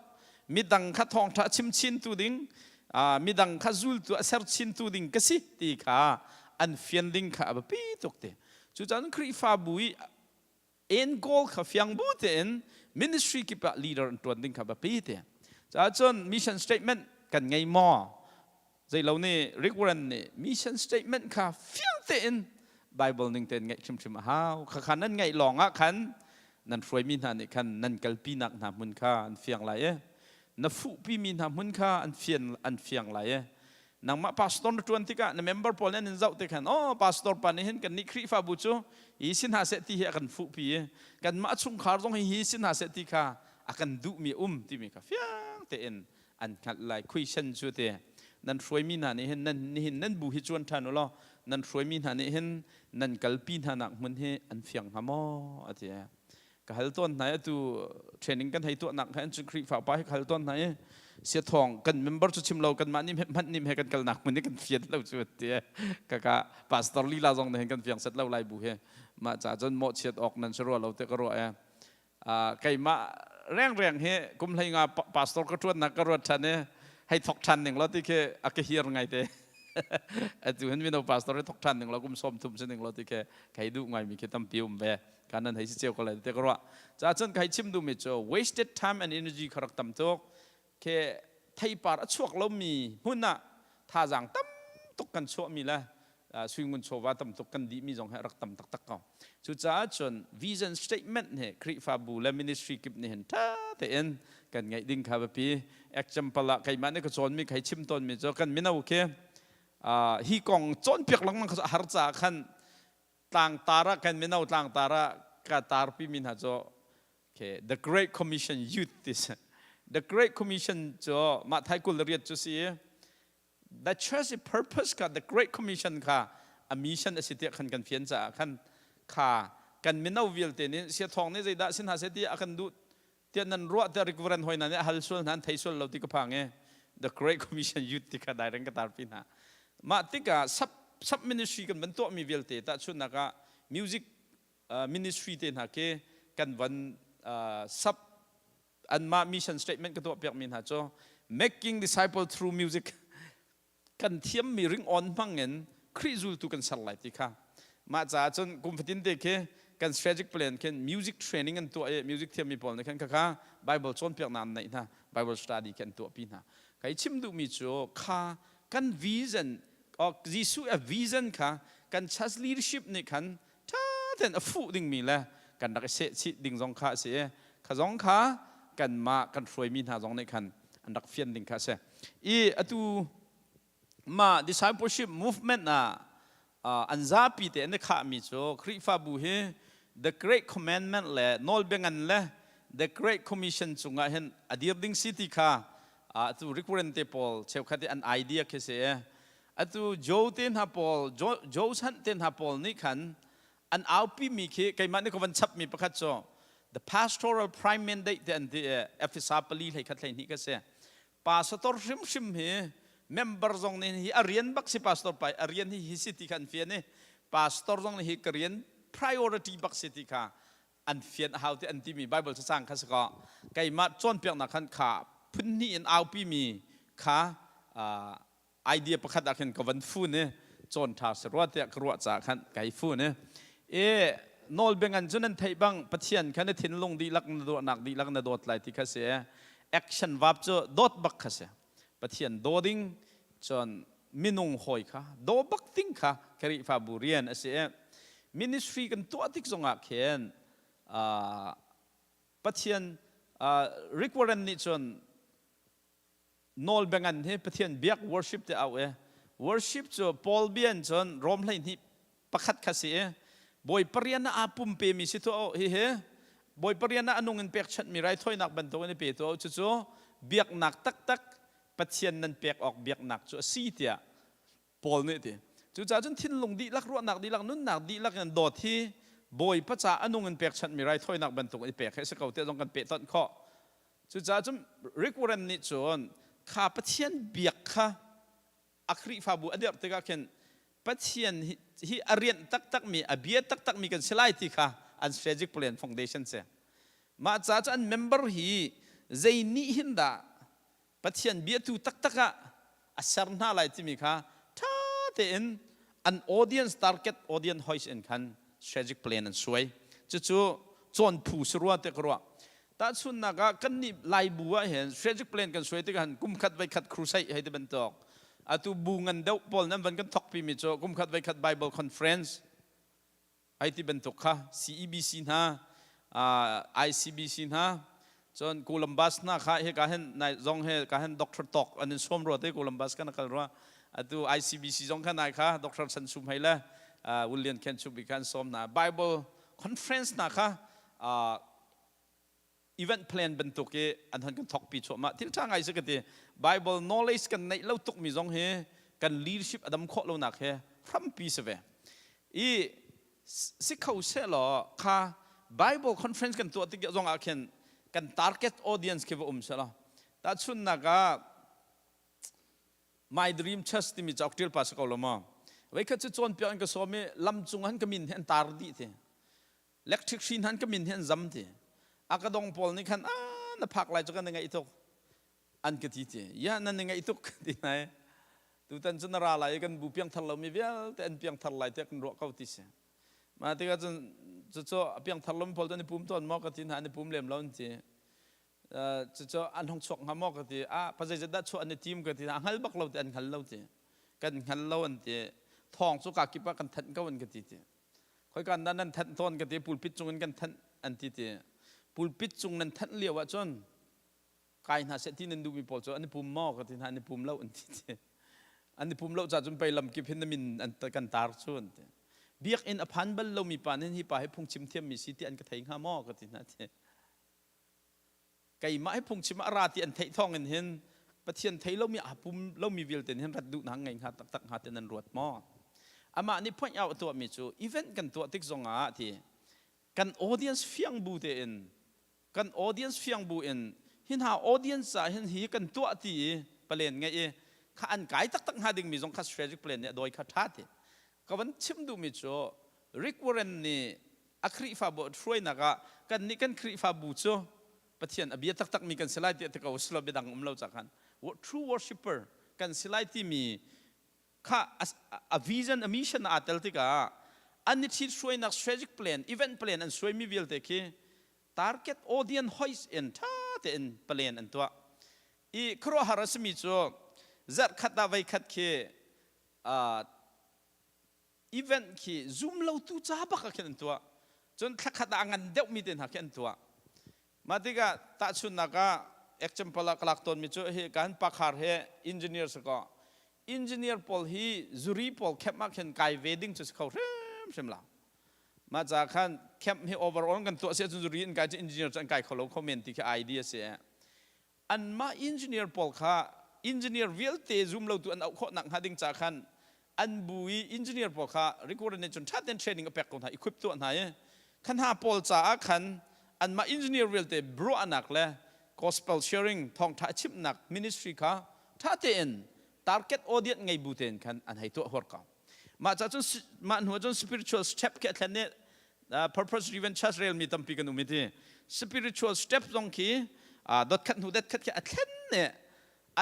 D: midang kha thawngṭha chim chin tu ding, midang kha zultu a ser chin tu ding ka si ti kha an fian ding kha a biapi tuk ti. Cucaah Khrihfabu i end goal kha fiang bu tein ministry kip ah leader an ṭuan ding kha biapi ti. Cun mission statement kan ngei maw zeilo nih Rick Warren nih mission statement kha fiang tein Bible ning tein ngaih hrimhrim a hau. Khakha nan ngaih lawng ah khan nan hruaimi hna nih khan nan kalpinak hna hmun kha an fiang lai i na fuhpimi hna hmun kha an fian an fiang lai i nangmah pastor na ṭuan tikah na member pawl nih an in zoh te khan, oh, pastor pa nih hin kan nih Khrihfabu cu hi si hna seh ti hi a kan fuhpi i kanmah chungkhar zong hi hi si hna seh ti kha a kan duhmi um timi kha fiang tein an hngalh lai. Question cu te nan hruaimi hna nih hin nan nihin nan bu hi cuan ṭhan u law nan hruaimi hna nih hin nan kalpi hna nak hmun hi an fiang hnga maw a ti. Ka hal tawn hna i atu training kan hei tuahnak kha cun Khrihfa upa hi ka hal tawn hna i siathawng kan member cu chim lo kanmah nih hmanh nih he kan kalnak hmun hi kan fian lo cu ti ka ka pastor lila zong nih hin kan fiang set lo lai bu hi. Mah ca cun mawhchiat awk nan si rua lo te ka ruah e. Keimah rengreng hi kum 15 pastor ka ṭuannak ka ruat ṭhan i hei thok ṭhan ning law ti khi a ka hir ngai te. Atu hin mino pastor hi thok ṭhan ning law kum 30 si ning law ti khi kai duh ngaimi khi tampi um ve ka nan hei si cio ko lai te ka ruah. Ca cun ka hei chim duhmi cu wasted time and energy kha rak tam tuk khi theipar a chuak lomi hmun ah thazaang tam tuk kan chuahmi le suingun chawva tam tuk kan dihmi zong hi a rak tam taktak ko. Cucaah cun vision statement hi Khrihfabu le ministry kip nih hin ṭha tein kan ngeih ding kha biapi. Example ah keimah nih ka cawnmi ka hei chim tawnmi cu kan mino khi hi kong cawnpiak lengmang kha har caah khan tlangtar ah kan mino tlangtar ah ka tarpi mi hna cu okay, the Great Commission Youth this the Great Commission cu mah thai 28 cu si. The church purpose kha, the Great Commission kha a mission a si tiah khan kan fian caah khan kha kan mino vialte nih siathawng nih zeidah sin hna seh ti a kan duh tiah nan ruah tiah Reverend hoi hna nih a hal sual hna, an thei sual lo ti ka phang i the Great Commission Youth ti kha direct ka tarpi hna. Mah tikah sub sub ministry kan van tuahmi vialte, tahchunhnak ah music ministry te hna khi kan van sub anmah mission statement ka tuahpiakmi hna cu making disciple through music. Kan thiammi ringawn hmang in. Khrih zultu kan ser lai ti kha. Mah caah cun kum fatin te khi kan strategic plan khin music training an tuah i music thiammi pawl nih khan khakha Bible cawnpiaknak an neih hna, Bible study khi an tuahpi hna. Kai chim duhmi cu kha kan vision Jesuh a vision kha kan church leadership nih khan ṭha tein a fuh dingmi le kan rak i sehchih ding zong kha a si i kha zong kha kanmah kan hruaimi hna zong nih khan an rak fian ding kha a si. I atu mah discipleship movement ah an zapi te an i khahmi cu Khrihfabu hi the great commandment le nawlbia ngan le the great commission cungah hin a dir ding si ti kha atu requirement te pawl cheukhat i an idea khi si. Atu Joe te hna pawl, Joe Sanh te hna pawl nih khan an aupi mi khi keimah nih ka van chap mi pakhat cu the pastoral prime mandate te an ti i Efesa pali hlei khat hlei hnih ka si. Pastor hrimhrim hi member zong nih hi a rian bak si pastor pai a rian hi hi si ti kha an fian i pastor zong nih hi ka rian priority bak si ti kha an fian a hau ti an timi Bible cacang kha si kaw keimah cawnpiaknak khan kha phun hnih in aupi mi kha idea pakhat ah khin ka van fun i cawn ṭha si rua tiah ka ruah caah khan kai fun i i nawlbia ngan cu nan theih bang Pathian kha na thinlung dihlak na duahnak dihlak na dawt lai ti kha si action verb cu dawt bak kha si. Pathian daw ding cun minung hawi kha daw bak ding kha Khrihfabu rian a si i ministry kan tuah tik zongah khin Pathian requirement nih cun nawlbia ngan hi Pathian biak worship te au i worship cu Paul bia in cun Rom 12 pakhat kha si i Bawipa rian ah aa pumpe mi si tuah hi hi Bawipa rian ah a nung in pekchanhmi raithawinak bantuk in i pe tuah cucu biaknak taktak Pathian nan pek awk biaknak cu a si tiah Paul nih a ti. Cucaah cun thinlung dihlak, ruahnak dihlak, nunnak dihlak in dawt hi Bawipa ca a nung in pekchanhmi raithawinak bantuk in i pek hi a si ko tiah zong kan pehtonh khawh. Cucaah cun Rick Warren nih cun kha Pathian biak kha a Khrihfabu a dirh tikah khin Pathian hi a rianh taktakmi, a bia taktakmi kan si lai ti kha an strategic plan foundation si. Mah ca cu an member hi zei nih hin dah Pathian biatu taktak ah a ser hna lai timi kha ṭha tein an audience target audience hois in khan strategic plan an suai. Cucu cawn phu si rua te ka ruah. Tahchunhnak ah kannih Laibu ah hin strategic plan kan suai tikah hin kum khat voi khat crusade hei ti bantuk atu bu ngan deuh pawl nan van kan thokpi mi cu kum khat voi khat Bible conference Ai ti bantuk kha CEBC hna, ICBC hna, cun Columbus hna kha hika hin nai zong he ka hin Doctor Tok an in sawm rua te Columbus kan kal rua. Atu ICBC zong kha nai kha Doctor Chan Sum Hei le William Ken Chup bi kha an sawm hna. Bible conference hna kha event plan bantuk i an hon kan thokpi chuahmah. Thil ṭha ngai si ka ti. Bible knowledge kan neih lo tukmi zong hi kan leadership a dam khawh lonak he hrampi si ve. I si kho seh law kha Bible conference kan tuah tik zong ah khin kan target audience khi va um seh law tahchunhnak ah My Dream Church timi cauk ṭial pa si ko lo maw? Voikhat cu cawnpiak in ka sawm i lam cung han ka min hi an tar dih ti. Electric hri hna ka min hi an zam ti. A ka dong pawl nih khan a na phak lai cu kan i ngaih tuk an ka ti ti. Ya nan i ngaih tuk ti hna i tutan cu na ra lai i kan bu piangthar lomi vialte an piangthar lai tiah kan ruah ko ti si. Mah tikah cun cucu a piangthar lomi pawl cu an i pum tawn maw ka ti hna an i pum lem lo an ti. Cucu an hung chuak hnga maw ka ti. Ah pa zeizat dah chuah an i tim ka ti. A hngal bak lo ti an hngal lo ti. Kan hngal lo an ti. Thawng cu ka kip ah kan thanh ko an ka ti ti. Khoika dah nan thanh tawn ka ti pulpit cung in kan thanh an ti ti. Pulpit cung nan thanh lio ahcun kai hna seh ti nan duhmi pawl cu an i pum maw ka ti hna an i pum lo an ti ti. An i pum lo ca cun pei lam kip hin na min an kan tar cu an ti. Biakinn a phan bal lomi pa nih hi pa hi phungchim thiammi si ti an ka thei hnga maw ka ti hna ti. Keimah hi phungchim ah a ra ti an theih thawng in hin Pathian thei lomi aa pum lomi vialte nih hin rat duhnak ngei hnga taktak hnga ti nan ruat maw? Amah nih point out a tuahmi cu event kan tuah tik zongah ti kan audience fiang bu tein kan audience fiang bu in hi hna audience ah hin hi kan tuah ti i palen ngeih i kha an kai taktak hnga dingmi zong kha strategic plan nih a dawi kha ṭha ti ka van chim duhmi cu Rick Warren nih a Khrihfabu hruainak ah kannih kan Khrihfabu cu Pathian a bia taktakmi kan si lai tiah ti ko silo biadang um lo ca khan true worshipper kan si lai timi Kha a vision, a mission aa tel tikah an i ṭhithruainak strategic plan, event plan an suaimi vialte khi target audience hois in ṭha tein plan an tuah. I khuaruahhar a simi cu zarhkhat ah voikhat khi event khi zumlotu ca bak ah khin an tuah. Cun thlakhat ah a ngan deuhmi te hna khi an tuah. Mah tikah tahchunhnak ah example ah ka lak tawnmi cu hi kan pakhar he engineer si kaw engineer pawl hi zuri pawl camp ah khin kai ve ding cu si kho hrimhrim lo. Mah ca khan camp hi overall kan tuah si ahcun zuri in kai cu engineer cu an kai kho lo kho men ti khi idea si. Anmah engineer pawl kha engineer vialte zum lotu an auh khawh nak hnga ding ca khan an bu i engineer pawl kha recruiter nih cun ṭha tein training a pek ko hna equip tuah hna i kha hna pawl caah khan anmah engineer vialte ruahnak le gospel sharing thawngṭha chimhnak ministry kha ṭha tein target audience ngei bu tein khan an hei tuah huar ko. Mah ca cun mah hnu ah cun spiritual step khi a thlen i purpose driven church relmi tampi kan um i ti spiritual step zong khi dot khat hnu det khat khi a thlen ne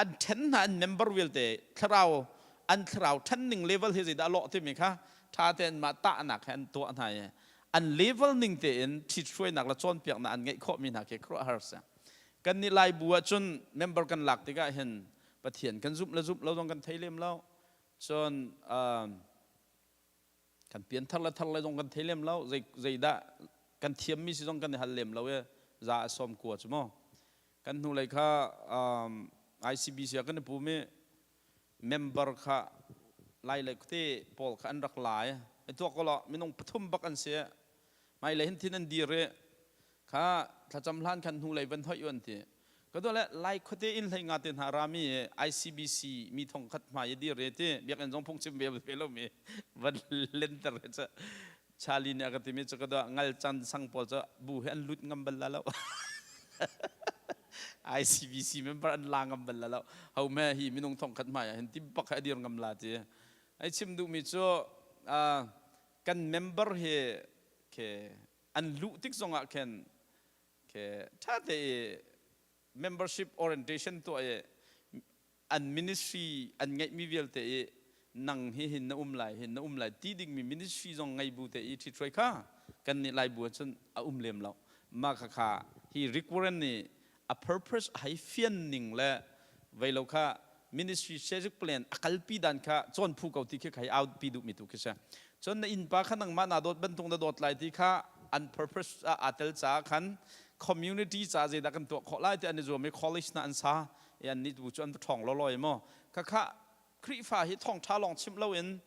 D: an ṭhen hna an member vialte thlarau an thlarau ṭhan ning level hi zeidah lawh timi kha ṭha tein mah tahnak he an tuah hna i an level ning tein ṭhithruainak le cawnpiaknak an ngeih khawhmi hna khi khuaruahhar si. Kan nih Lai bu ah cun member kan lak tikah hin Pathian kan zumh le zumh lo zong kan thei lem lo. Cun kan pianthar le thar le zong kan thei lem lo. Zei zeidah kan thiammi si zong kan i hal lem lo i za a sawm kua cu mu. Kan hnulei kha ICBC ah kan i pum i member kha lai le khuate pawl kha an rak lai. I tuak ko law minung pathum bak an si. Hmailei hin thin an dir i kha thlacam hlan khan hnulei van hoih u an ti. Ka dawh le lai khuate inn hlei nga te hna rami ICBC mi thong khat hmai i dir i ti biakinn zong phungchim ve ve lomi van lenter hi cu Charlie nih a ka timi cu ka dawh ngal chan sang pawl cu bu hi an lut ngam bal la lo. ICBC member an la ngam bal la lo. Ho me hi minung thong khat hmai ah hin tim pak he a dir ngam la ti. Ai chim duhmi cu kan member hi ke an luh tik zongah khin ke ṭha te i membership orientation tuah i an ministry an ngeihmi vialte i nang hi hin na um lai hin na um lai ti dingmi ministry zong ngei bu te i ṭhithruai kha kan nih Lai bu ahcun a um lem lo. Mah khakha hi requirement nih a purpose a hei fian ning le vei lo kha ministry strategic plan a kalpi dan kha cawn phu ko ti khi khai out pi duhmi tu khi si. Cun na innpa kha nangmah naa dawt bantuk na dawt lai ti kha an purpose ah aa tel caah khan community ca zeidah kan tuah khawh lai ti an i zuam i college hna an sa i an nih bu cu an va ṭhawng lawlaw i maw khakha Khrihfa hi thawngṭha lawng chimh loin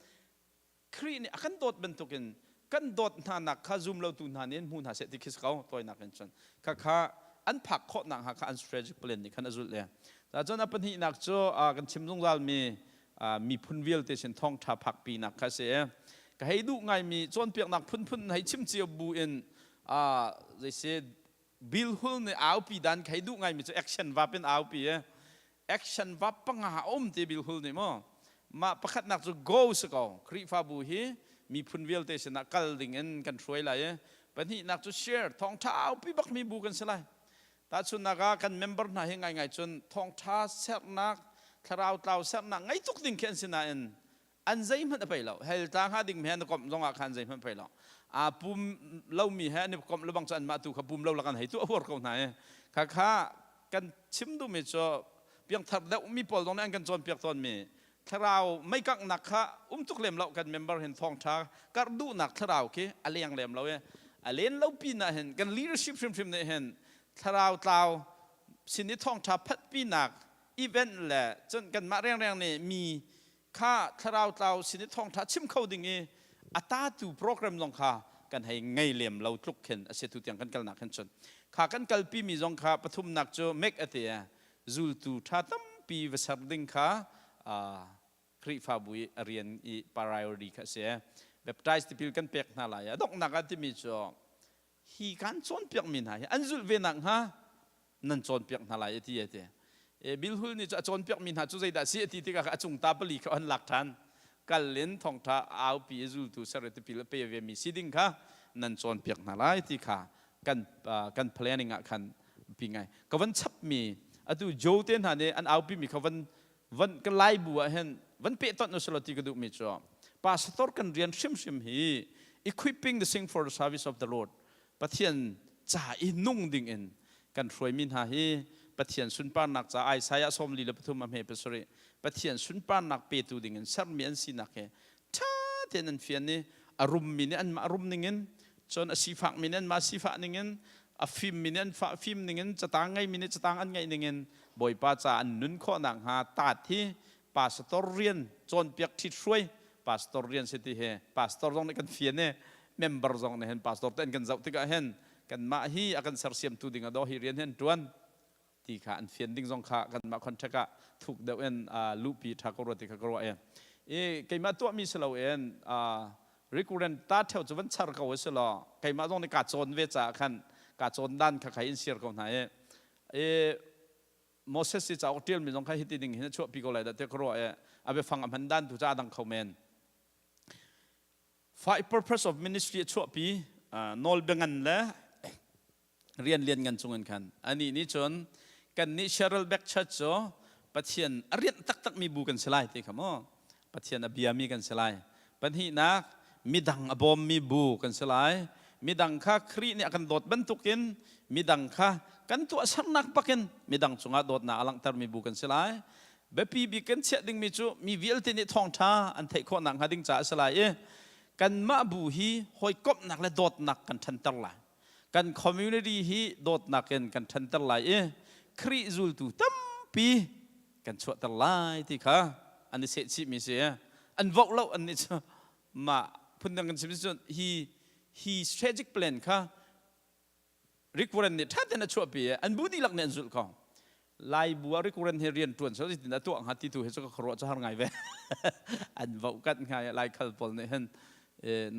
D: Khrih nih a kan dawt bantukin kan dawt hna nak kha zum lotu hna nih hmu hna seh ti khi si ko tawinak in cun khakha an phak khawh nak hnga kha an strategic plan nih khan a zulh le cun a pahnihnak cu kan chim zungzal mi miphun vialte sin thawngṭha phakpinak kha si. Ka hei duh ngaimi cawnpiaknak phunphun hei chim cio bu in zeisi Bill Hull nih aupi dan ka hei duh ngaimi cu action vap in aupi i action vap panga a um ti Bill Hull nih mu. Mah pakhatnak cu go si ko. Khrihfabu hi miphun vialte sinah kal ding in kan hruai lai i pahnihnak cu share thawngṭha aupi bakmi bu kan si lai. Tahchunhnak ah kan member hna hi ngaingai cun thawngṭha sernak, thlarau tlau sernak ngei tuk ding khi an si nain an zeihmanh a pei lo. Hell tla hnga dingmi he an i komh zongah khan zeihmanh pei lo. Aa pum lomi he an i komh lebang cu anmah tu kha pum lo lak an hei tuah huar ko hna i khakha kan chim duhmi cu piangthar deuhmi pawl zong nih an kan cawnpiak tawnmi thlarau meikanghnak kha um tuk lem lo kan member hin thawngṭha karh duhnak thlarau khi a leng lem lo i a len lo pin ah hin kan leadership hrimhrim nih hin thlarau tlau sin i thawngṭha phatpinak event le cun kanmah rengreng nih mi kha thlarau tlau sin i thawngṭha chim kho ding i a tatu program zong kha kan hei ngei lem lo tluk khin a si tu tiang kan kalnak hin cun kha kan kalpi mi zong kha pathumnak cu mek a ti zultu ṭha tampi va ser ding kha Khrihfabu i a rian i priority kha a si. Baptize tipil kan pek hna lai. A donghnak ah timi cu hi kan cawnpiakmi hna hi an zulh ve nakhnga nan cawnpiak hna lai a ti a ti. E, Bill Hull nih cu a cawnpiakmi hna cu zeidah si a ti tikah a cung ta pali kha an lak ṭhan. Kal in thawngṭha aupi i zultu ser i tipil a pe vemi si ding kha nan cawnpiak hna lai ti kha kan kan planning ah khan pi ngai. Ka van chapmi atu Joe te hna nih an aupi mi kha van van ka lai bu ah hin Van pehtonh usulaw ti ka duhmi cu pastor kan rian hrimhrim hi equipping the sing for the service of the Lord Pathian ca i nung ding in kan hruaimi hna hi Pathian sunparnak ca Isaiah 43 a hme pasarih Pathian sunparnak petu ding in sermi an sinak hi ṭha tein an fian i a rummi nih anmah rum ning in cun a sifakmi nih anmah sifah ning in a fimmi nih an fim ning in catang ngeimi nih catang an ngeih ning in Bawipa ca an nun khawh nakhnga taat hi pastor rian cawnpiak ṭhit hruai pastor rian si ti hi pastor zong nih kan fian i member zong nih hin pastor te an kan zoh tikah hin kanmah hi a kan sersiamtu ding a daw hi rian hi an ṭuan ti kha an fian ding zong kha kanmah contract ah thuk deuh in luhpi ṭha ko rua ti kha ka ruah i i keimah tuahmi si loin recurrent ta ṭheo cu van char ko si law keimah zong nih kaa cawn ve caah khan kaa cawn dan kha kha in share ko hna i i Moses i cauk ṭialmi zong kha hiti ding hin a chuahpi ko lai dah tiah ka ruah i a biafang a hman dan tu cu aa dang kho men. Five purpose of ministry a chuahpi nawlbia ngan le rian lian ngan chungin khan anih nih cun kan nih Cheryl Beck Church cu Pathian a rianh taktakmi bu kan si lai ti kha mu Pathian a biami kan si lai. Pahnihnak, midang a bawmmi bu kan si lai. Midang kha Khrih nih a kan dawt bantukin midang kha kan tuahsernak bakin midang cungah dawtnak a langhtermi bu kan si lai. Biapi bik kan chiah dingmi cu mi vialte nih thawngṭha an theih khawh nakhnga ding caah a si lai i kanmah bu hi hawikomhnak le dawtnak kan ṭhanter lai. Kan community hi dawtnak in kan ṭhanter lai i Khrih zultu tampi kan chuahter lai ti kha an i sehchihmi si an voh lo an nih cu mah phundang kan chim cun hi hi strategic plan kha Rick Warren nih ṭha tein a chuahpi i an bu dihlak nih an zulh ko Lai bu ah Rick Warren hi rian ṭuan so zeitin a tuah hnga ti tu hi cu ka khuaruah cu har ngai ve an voh kat hnga i Lai khal pawl nih hin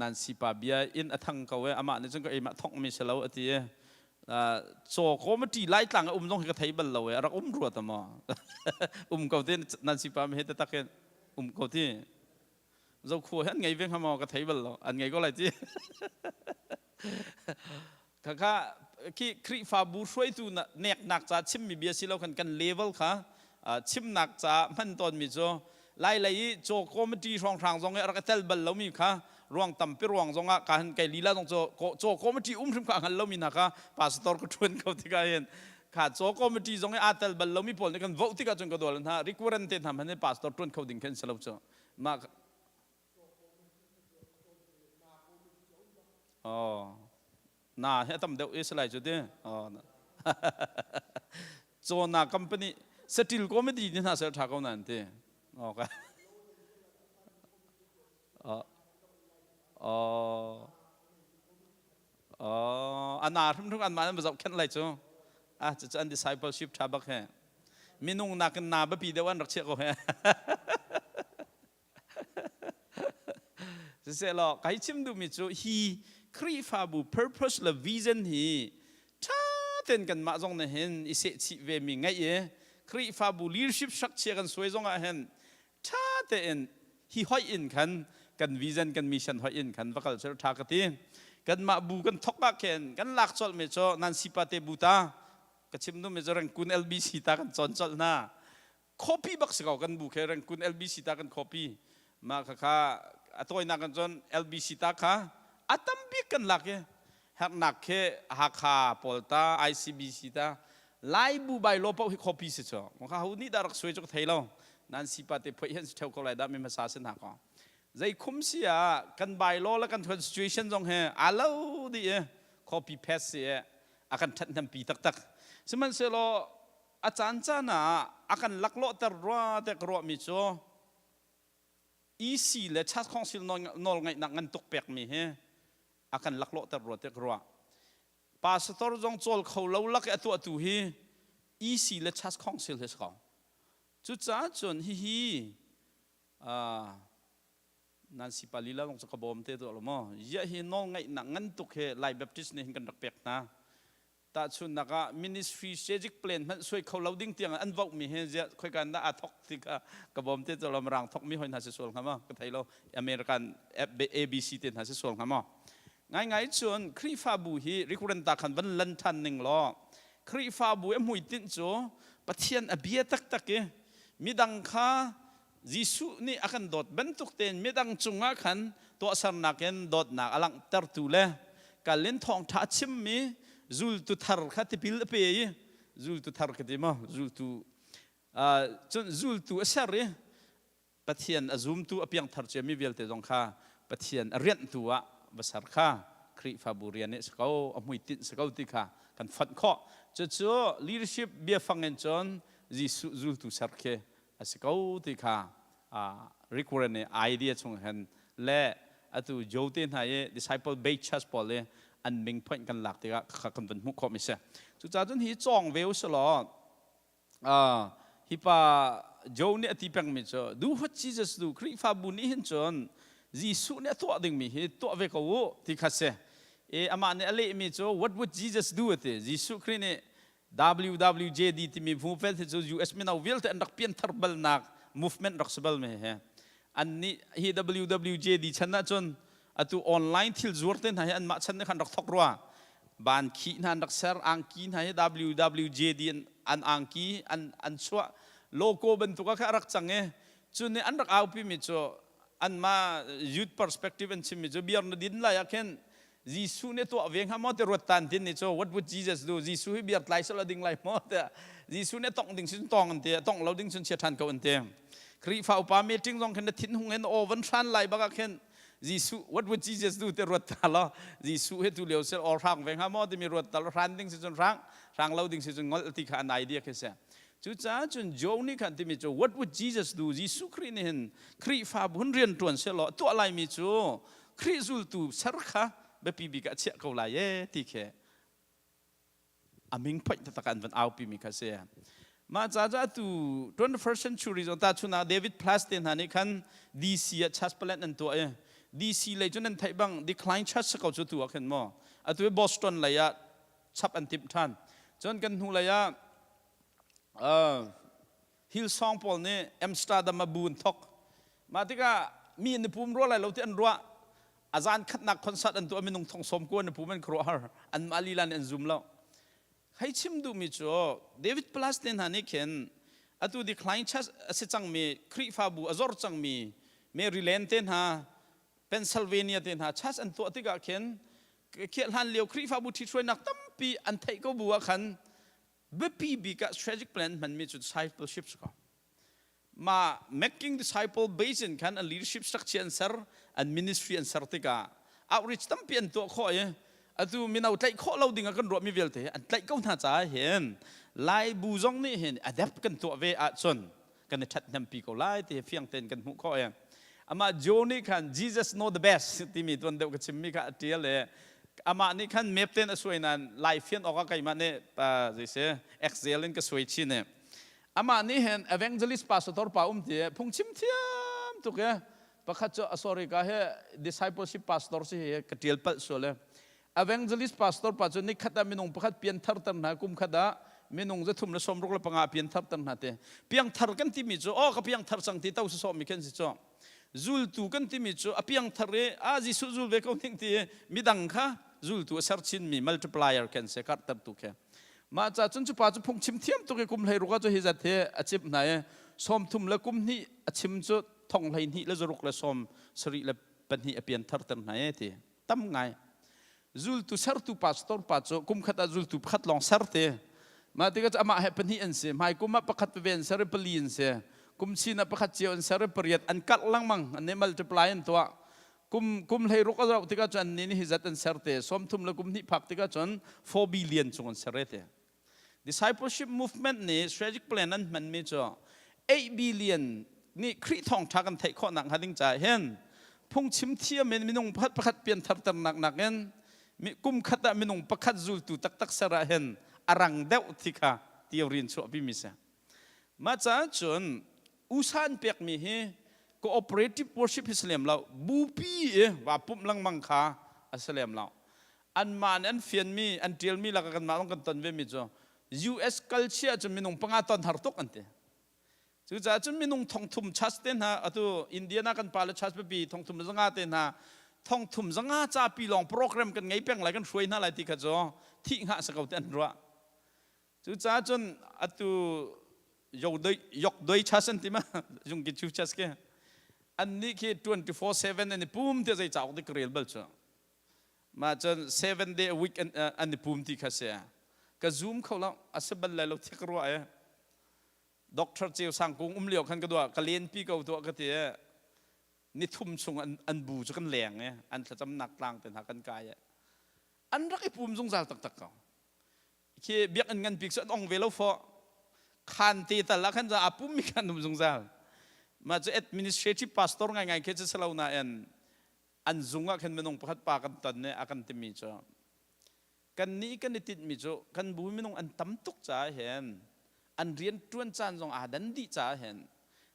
D: Nancy pa bia in a thang ko e amah nih cun ka eimah thongmi si lo a ti i caw committee laitlang a um zong hi ka thei bal lo e a rak um rua ta maw um ko ti Nancy pa he taktak in um ko ti zokhua hi an ngei ve hnga maw ka thei bal lo an ngei ko lai ti Khakha khi Khrihfabu hruaitu neknak ca chimmi bia si lo khan kan level kha chimnak ca hman tawnmi cu lai lei i caw committee hrawnghrang zong i a rak i tel bal lomi kha ruang tampi ruang zong ah ka han kei lila zong cu caw committee um hrim kha a hngal lomi hna kha pastor ka ṭuan ko tikah hin kha caw committee zong i aa tel bal lomi pawl nih kan vote tikah cun ka dual hna requirement te hna hmanh hi pastor ṭuan kho ding khin si lo cu mah Oh, na hi a tam deuh i si lai cu ti. Oh. Cawna company satil comedy ni hna sel tha ko nan ti. Okay. Oh. Oh. Oh, ana hrimhrim an mah an zoh khenh lai cu. Ah, cucu an discipleship tha bak he. Minung nakin na biapi deuh an rak chiah ko he. Siseh kai chim duhmi cu hi Khrihfabu purpose le vision hi ṭha tein kanmah zong nih hin i sehchih vemi ngeih i Khrihfabu leadership structure kan suai zong ah hin ṭha tein hi hoih in khan kan vision kan mission hoih in khan va kal sel ṭha ka ti. Kanmah bu kan thok ah khin kan lak colhmi cu Nancy Pate bu ta ka chim duhmi cu Rengkun LBC ta kan cawn colh hna. Copy bak si ko kan bu khe Rengkun LBC ta kan copy mah kha kha a tawinak kan cun LBC ta kha a tam bik kan lak i hernak khi Hakha pawl ta ICBC ta Lai bu bai lo paoh hi copy si cu kha ho nih dah rak suai cu ka thei lo nan sipa te phoih hen si theo ko lai dah mi hmasa sin ha ko zei khum si ah kan bai law le kan constitution zong he aa lo dih i copy paste si i a kan ṭhathnempi taktak sihmanhsehlaw a caan caan ah a kan laklawhter rua te ka ruahmi cu EC le Church Council nawlngeihnak ngan tuk pekmi hi a kan laklawhter rua te ka ruah. Pastor zong cawl kho lo lak i a tuahtu hi EC le Church Council hi si ko. Cucaah cun hihi nan sipa lila zong cu ka bawm te tuah lo maw? Ziah hi nawlngeihnak ngan tuk hi Lai Baptist nih hin kan rak pek hna. Tahchunhnak ah ministry strategic plan hmanh suai kho lo ding tiang an voh mi hi ziah khoika in dah aa thok ti kha ka bawm te cu mirang thok mi hoi hna si sual hnga maw ka thei lo American ABC te hna si sual hnga maw ngaingai cun Khrihfabu hi recurrent ta khan van lan than ning law Khrihfabu a hmuitinh cu Pathian a bia taktak i midang kha. Jesuh nih a kan dawt bantuk tein midang cungah khan tuahsernak in dawtnak a langhtertu le kal in thawngṭha a chimmi zultu thar kha tipil a pe i zultu thar ka ti maw zultu cun zultu a ser i Pathian a zumtu a piangthar ciami vialte zong kha Pathian a rianhtu ah va ser kha Khrihfabu rian nih si ko a hmuitinh si ko ti kha kan fonh khawh. Cucu leadership biafang in cun Jesuh zultu ser khi a si ko ti kha Rick Warren nih idea chung hin le atu Joe te hna i disciple based church pawl i an ming point kan lak tikah kha kan van hmuh khawh mi si. Cucaah cun hi cawng ve u law hi pa Joe nih a ti pengmi cu do what Jesus do Khrihfabu nih hin cun Jesuh nih a tuah dingmi hi tuah ve ko u ti kha si. E amah nih a lehmi cu what would Jesus do ati Jesuh Khrih nih WWJD timi movement hi cu US mino vialte an rak pianthar balnak movement rak si bal mi he an nih hi WWJD chan ahcun atu online thil zuar te hna hi anmah chan nih khan rak thok rua ban khi hna an rak ser angki hna hi WWJD an angki an an chuah logo bantuk ah kha rak cang i cu nih an rak aupi mi cu anmah youth perspective an chimmi cu beer na din lai ah khin Jesuh nih tuah ve hnga maw ti ruat tan tin ni cu what would Jesus do Jesuh hi beer tlai sala ding lai maw tiah Jesuh nih tongh ding sin tong an ti tongh lo ding cun chia than ko an ti Khrihfa upa meeting zong khin na thin hung in aw van hran lai bak ah khin Jesuh what would Jesus do te ruat ta lo Jesuh he tu lio sel aw hrang ve hnga maw timi ruat ta lo hran ding si cun hrang hrang lo ding si cun ngol ti kha an idea khi si cucaah cun Joe nih khan timi cu what would Jesus do Jesuh Khrih nih hin Khrihfabu hun rian ṭuan selaw tuah laimi cu Khrih zultu ser kha biapi bik ah chiah ko lai e ti khi a ming phoih taktak an van aupi mi kha si. Mah ca cu atu 21st century zong ta chun ah David Plus te hna nih khan DC ah church plant an tuah i DC lei cu nan theih bang decline church ko cu tu ah khin maw atu Boston lei ah chap an timh ṭhan. Cun kan hnu lei ah Hillsong pawl nih Amsterdam ah bu an thok. Mah tikah mi an i pum rua lai lo ti an ruah. A zan khatnak concert an tuah minung thong sawm kua an i pum an khuaruahhar. Anmah lila nih an zum lo. Hei chim duhmi cu David Plus te hna nih khin atu decline church a si cangmi Khrihfabu a zor cangmi Maryland te hna Pennsylvania te hna church an tuah tikah khin khiah hlan lio Khrihfabu ṭhithruainak tampi an theih ko bu ah khan biapi bik ah strategic plan hmanmi cu discipleship si ko. Mah making disciple base in khan an leadership structure an ser, an ministry an ser tikah outreach tampi an tuah khawh i atu mino tlaih khawh lo ding ah kan ruahmi vialte an tlaih ko hna caah hin Lai bu zong nih hin adapt kan tuah ve ahcun kan i ṭhathnempi ko lai ti fiang tein kan hmuh khawh i amah Joe nih khan Jesus know the best timi tuan deuh ka chimmi kha a ṭial i amah nih khan map tein a suai nain lai fian awkah keimah nih zeisi Excel in ka suai chin i amah nih hin evangelist pastor pa um ti phungchim thiam tuk i pakhat cu sorry ka he discipleship pastor si hi ka ṭial palh sual i Evangelist pastor pa cu nikhat ah minung pakhat pianthar ter hna kum khat ah minung zathum le sawmruk le panga pianthar ter hna te piangthar kan timi cu oh ka piangthar cang ti to sawh mi khan si cu zultu kan timi cu a piangthar i a Jesuh zul ve ko ning ti midang kha zultu a ser chin mi multiplier kan se karhter tu khe mah ca cun cu pa cu phungchim thiam tuk i kum hlei ruk ah cu hi zat hi a cip hna i sawmthum le kum hnih a chim cu thong hlei hnih le zaruk le sawm sarih le pahnih a pianthar ter hna e ti tam ngai zultu sertu pastor pa cu kum khat ah zultu pakhat lawng ser te mah tikah amah he pahnih an si hmai kum ah pakhat veve an ser i pali an si kum chin ah pakhat cio an ser i pariat an karh lengmang an nih multiply an tuah kum kum hlei ruk a rauh tikah cun an nih hi zat an ser te sawmthum le kum hnih phak tikah cun 4 billion cung an ser te Discipleship movement nih strategic plan an hmanmi cu 8 billion nih Khrih thawngṭha kan theih khawh nakhnga ding caah hin phungchim thiam in minung pakhat pakhat piantharternak nakin kum khat ah minung pakhat zultu taktak ser ah hin a rang deuh ti kha theory in chuahpimi si. Mah caah cun USA an pekmi hi cooperative worship hi si lem lo bupi i va pumh lengmang kha a si lem lo anmah nih an fianmi an ṭialmi lakah kanmah zong kan ton vemi cu US culture cu minung panga ton har tuk an ti cucaah cun minung thongthum church te hna atu Indiana kan pa le church pipi thongthum zanga te hna thongthum zanga capi lawng program kan ngei peng lai kan hruai hna lai ti kha cu thih hngah sa ko te an ruah cucaah cun atu Yok doi chas an ti ma jung ki chu chas ke an nih khi 24/7 an i pum te zei cauk dik rel bal chu ma cun 7 day a week an, an i pum ti kha si ka zoom kho lo a si bal lai lo thik rua e Doctor Ceu Sang Kung um lio khan ka dua ka len pi ko tuah ka ti e ni thum chung an, an bu cu kan leng e an thlacamnak tlang te hna kan kai e an rak i pum zungzal taktak ko Khi biakinn ngan bik cu an ong ve lo fawh. Khan te tal ah khan a pummi khan um zungzal. Mah cu administrative pastor ngaingai khi cu si lo nain an zung ah khan minung pakhat pa kan ton i a kan timi cu kan nih kan i tinhmi cu kan bu minung an tam tuk caah hin an rian ṭuan caan zong aa dan dih caah hin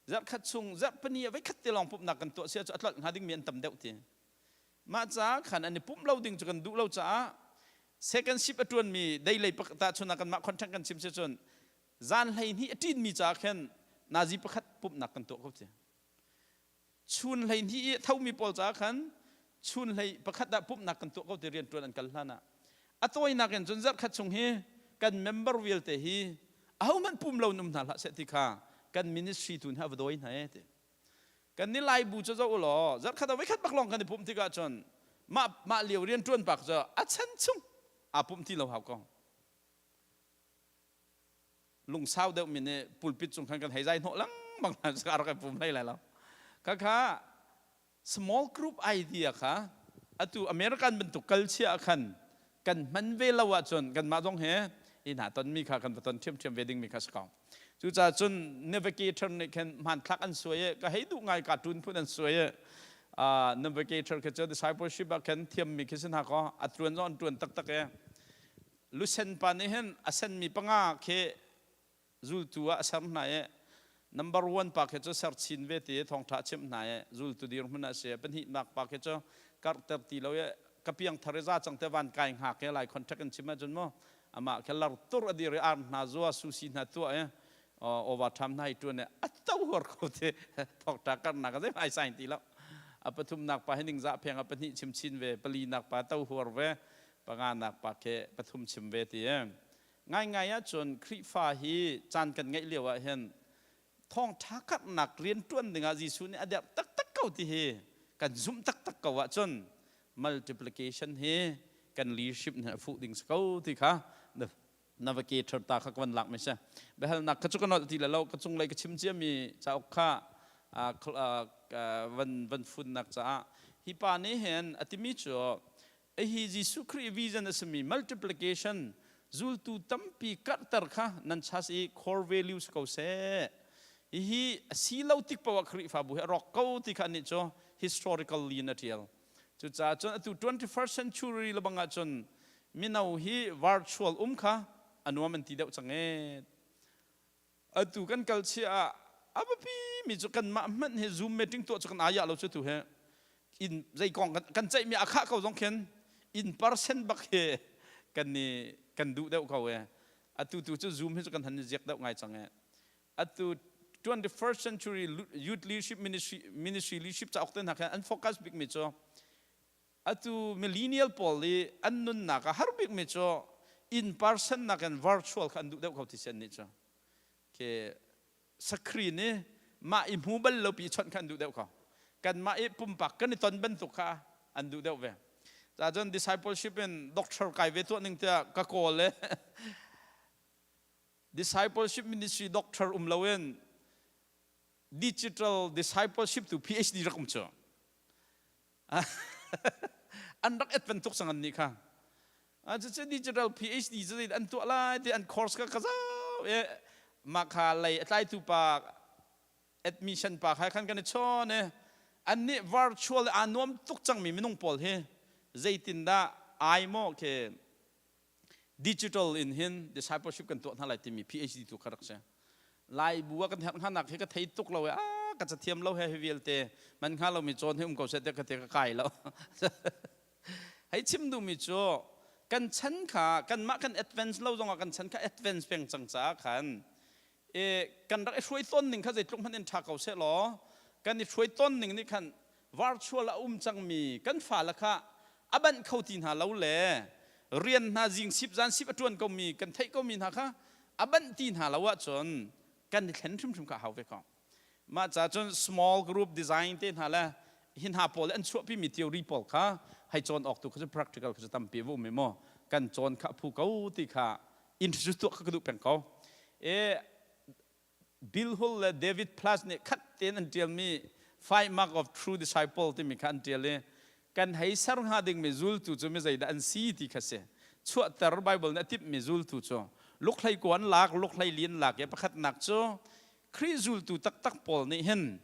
D: zarhkhat chung zarhpini ah voikhat te lawng pumhnak kan tuah si ahcun a tlolh hnga dingmi an tam deuh ti. Mah caah khan an i pumh lo ding cu kan duh lo caah second shift a ṭuanmi deilei tahchun ah kanmah contract kan chim si cun zan 12 a ṭinmi caah khin nazi pakhat pumhnak kan tuah ko ti. Chun 12 i a thomi pawl caah khan chun hlei pakhat ah pumhnak kan tuah ko ti rianṭuan an kal hlan ah. A tawinak in cun zarhkhat chung hi kan member vialte hi ahohmanh pum lo in um hna hlah seh ti kha kan ministry tu nih a va dawi hna ee ti. Kan ni Laibu cu zoh u law zarhkhat ah voikhat bak lawng kan i pumh tikah cun mah mah lio rian ṭuan pak cu a chan chung aa pumh ti lo hau ko. Lungsau deuh mi nih pulpit cung khan kan hei zai hnawh lengmang hna cu a rak i pum hlei lai lo. Khakha small group idea kha atu American bantuk kal chia ah khan kan hman ve lo ahcun kanmah zong he hi hna tonmi kha kan va ton ṭhiamṭhiam ve dingmi kha si ko. Cucaah cun navigator nih khin hmanthlak an suai i ka hei duh ngai cartoon phun an suai i navigator khi cu discipleship ah khin thiammi khi si hna kaw a ṭuan zong an ṭuan taktak i lusen pa nih hin a senmi panga khi zultu ah a ser hna i number one pa khi cu ser chin ve ti thawngṭha a chimh hna i zultu dirhmun ah a si pahnihnak pa khi cu karhter ti lo i ka piangthar i za cang te van kai hngak i lai contract in chim ahcun mu amah khi lar tur a dir i ar hna zua susi hna tuah i overtime hna i ṭuan i a to huar ko ti thawkṭa karnak a zei ai sain ti lo a pathumnak pa hi ningzah pheng a pahnih chim chin ve palinak pa to huar ve panganak pa khi pathum chim ve ti ngaingai ahcun Khrihfa hi caan kan ngeih lio ah hin thawngṭha karhnak rianṭuan dingah Jesuh nih a derh taktak ko ti hi kan zumh taktak ko ahcun multiplication hi kan leadership nih a fuh ding si ko ti kha navigator ta kha ka van lak mi si biahalnak kha cu ka nolh ti le lo ka cunglei ka chim ciami cauk kha van van funnak caah hi pa nih hin a timi cu Hihi Jesuh Khrih vision a simi multiplication zultu tampi karhter kha nan chas i core value si ko seh. Hihi a si lo tik paoh ah Khrihfabu hi a rawk ko ti kha anih cu historically in a ṭial. Cucaah cun atu 21st century lebang ahcun mino hi virtual um kha a nuam an ti deuh cang ee. Atu kan kal chia ah a biapi mi cu kanmah hmanh hi Zoom meeting tuah cu kan ayah lo cu tu hi in zei kong kan ceihmi a khah ko zong khin in person bak hi kan ni kan duh deuh ko e atu tu cu Zoom hi cu kan han i ziak deuh ngai cang e atu 21st century youth leadership ministry ministry leadership cauk te hna khan an focus bik mi cu Atu millennial pawl i an nunnak a har bikmi cu in person nakin virtual kha an duh deuh ko ti si annih cu. Khi screen i mah i hmu bal lo pi chawnh kha an duh deuh ko. Kanmah i pumpak kan i ton bantuk kha an duh deuh ve. Cun discipleship in doctor kai ve tuah ning tiah ka kawl i discipleship ministry doctor um loin digital discipleship tu PhD rak um cu. An rak et bantuk cang an nih kha. Cucu digital PhD cu an tuah lai ti an course ka ka zau i mah kha lei a tlaitu pa admission pa kha khan kan i chawn i an nih virtual aa nuam tuk cangmi minung pawl hi zeitindah ai maw khi digital in hin discipleship kan tuah hna lai timi PhD tu kha rak si. Lai bu ah kan herh hnganak hi ka thei tuk lo i a ka cathiam lo he hi vialte man hnga lomi cawn hi um ko seh tiah ka ti ka kai lo. Hei chim duhmi cu kan chan kha kanmah kan advance lo zongah kan chan kha advance peng cang caah khan e kan rak i hruai tawn ning kha zeitluk hmanh in ṭha ko seh law kan i hruai tawn ning nih khan virtual a um cangmi kan fale kha a banh kho ti hna lo le rian hna zing sip zan sip a ṭuan komi kan theih komi hna kha a banh ti hna lo ahcun. Kan i thlen hrimhrim kha hau ve ko. Mah ca cun small group design te hna le hi hna pawl an chuahpi mi theory pawl kha hei cawn awk tu kha cu practical kha cu tampi va um i maw kan cawn kha phu ko ti kha introduce tuah kha ka duh peng ko. E Bill Hull le David Platt nih khat tein an ṭialmi Five Mark of True Disciple timi kha an ṭial i kan hei ser hnga dingmi zultu cu mi zeidah an si ti kha si. Chuahter Bible nih a timhmi zultu cu lukhlei kuan lak, lukhlei lin lak i pakhatnak cu Khrih zultu taktak pawl nih hin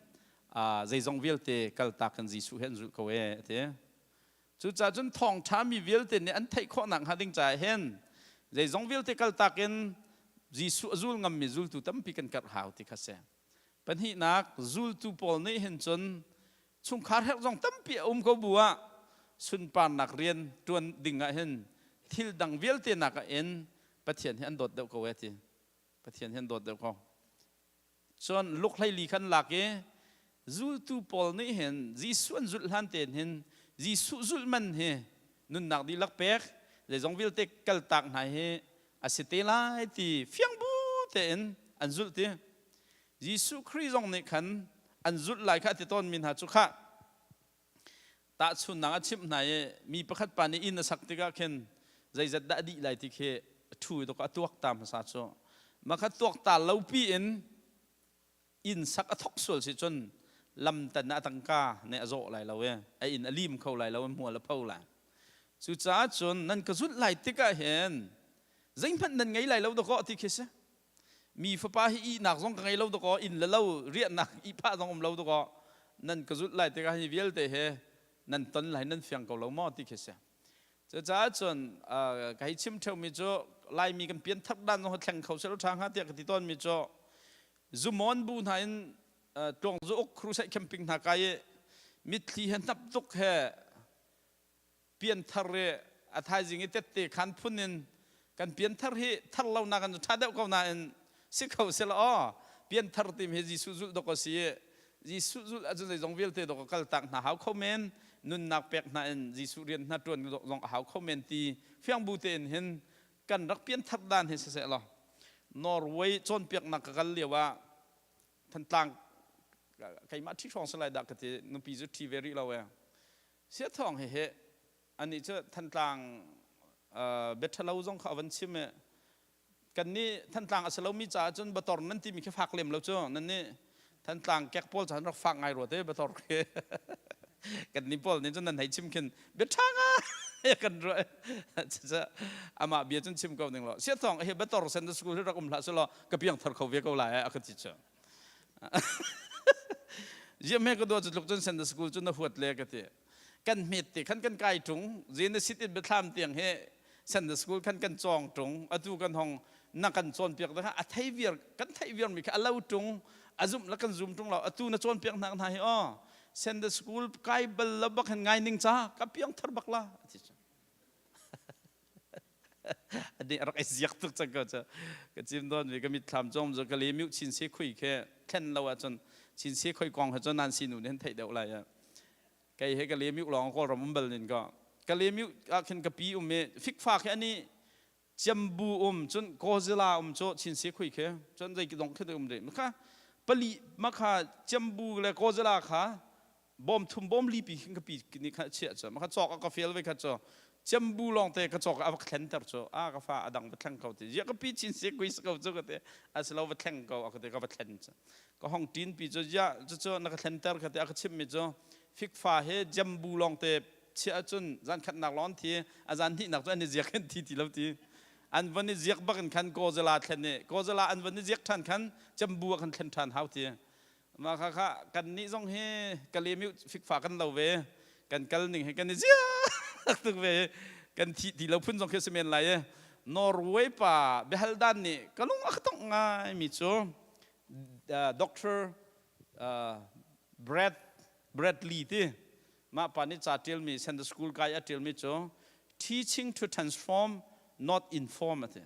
D: zeizong vialte kaltak in Jesuh he an zulh ko ee a ti. Cucaah cun thawngṭha mi vialte nih an theih khawhnak hnga ding caah hin zeizong vialte kaltak in Jesuh a zul ngammi zultu tampi kan karh hau ti kha si. Pahnihnak, zultu pawl nih hin cun chungkhar herh zong tampi a um ko bu ah sunparnak rian ṭuan ding ah hin thil dang vialte nak ah in Pathian hi an dawt deuh ko ee ti. Pathian hi an dawt deuh ko. Cun lukhlei khan lak i zultu pawl nih hin Jesuh an zulh hlan tein hin Jesuh zulh man hi nunnak dihlak pek zeizong vialte kaltak hna hi a si te lai ti fiang bu tein an zulh ti. Jesuh Khrih zong nih khan an zulh lai kha a ti tawnmi hna cu khah Tahchunhnak a chimh hna i mi pakhat pa nih inn a sak tikah khin zeizat dah a dih lai ti khi a ṭhu i a tuak ta hmasa cu. Mah kha tuak ta lo pi in inn sak a thok sual si cun lamtan ah a tangka nih a zawh lai lo i a inn a lim kho lai lo i hmual a pho lai. Cucaah cun nan ka zulh lai tikah hin zeihmanh nan ngei lai lo dawkaw ti khi si. Mi fapa hi ihnak zong ka ngei lo dawkaw inn le lo riahnak ihphah zong um lo dawkaw nan ka zulh lai tikah hi vialte he nan ton lai nan fiang ko lo maw ti khi si. Cucaah cun ka hei chim ṭheumi cu Laimi kan pianthar dan zong thleng kho seh law ṭha hnga tiah ka ti tawnmi cu zumawn bu hna in tluang zu uk crusade camping hna kai i mitthli he hnap tuk he pianthar i a thaizing i tette khan phun in kan pianthar hi thar lo nak in ṭha deuh ko nain si kho sila aw pianthar tim hi Jesuh zulh dok a si i Jesuh zulh ahcun zeizong vialte dok a kal tak hna hau kho men nunnak pek hna in Jesuh rian hna ṭuan zong a hau kho men ti fiang bu tein hin kan rak pianthar dan hi siseh law Norway cawnpiaknak ka kal lio ah Thantlang keimah ṭhi hrawng si lai dah ka ti nupi cu ṭhi ve rih lo e Siathawng hi hi anih cu Thantlang biaṭhalo zong kha a van chim i kannih Thantlang a si lomi caah cun bator nan timi khi fak lem lo cu nan nih Thantlang kek pawl caan rak fak ngai rua te bator khi kannih pawl nih cun nan hei chim khin biaṭha ngai kan ruah amah bia cun chim ko ning law Siathawng hi bator Sunday school hi rak um hlah selaw ka piangthar kho ve ko lai a ka ti cu Ziah hme ka dua cu tluk cun Sunday school cu na huat le ka ti. Kan hmet te khan kan kai ṭung. Genesis in biathlam tiang hi Sunday school khan kan cawng ṭung. Atu kan hong na kan cawnpiak te kha a thei viar kan theih viar mi kha a lo ṭung. A zumh le kan zum ṭung lo. Atu na cawnpiak hna hna hi aw Sunday school kai bal lo bak hin ngai ning ca ka piang thar bak la. Ati cu. Nih a rak i ziak tuk cang ko cu. Ka cim dawn mi ka mitthlam cong cu ka le miu chin se khui khi thlen lo ahcun chin se khoi kong he cun nan si nu nih hin theih deuh lai ah. Kei he ka le miu lawng Kawlram um bal nin ko. Ka le miu ah khin ka pi um i fikfa khi ani ciambu um cun Godzilla um cu chin se khui khi cun zei dong khi um rih kha pali ma kha ciambu le Godzilla kha bawm thum bawm lipi khin ka pi nih khan a chiah cu ma kha cawk a ka fial ve kha cu ciambu lawng te ka cawk a va thlen ter cu a ka fa a dang va thleng ko ti zia ka pi chin se kui ko cu ka ti a si lo va thleng ko a ka ti ka va thlen cu ka hong tin pi cu zia cu cu na ka thlen ter ka ti a ka chim mi cu fikfa he jambu lawng te chiah cun zan khat nak lawng thi a zan hnih nak cu an i ziak hin thi ti lo ti an van i ziak bak in khan kozala thlen i kozala an van i ziak than khan jambu a kan thlen than hau ti Mah kha kha kannih zong hi Kalemiu fikfa kan lo ve. Kan kal ning hi kan i ziak tuk ve. Kan thih ti lo phun zong khi si men lai i Norway pa biahal dan nih ka lung a ka tongh ngai mi cu Dr. Brad Bradley ti mah pa nih ca ṭialmi Sunday school kai a ṭialmi cu teaching to transform not inform a ti.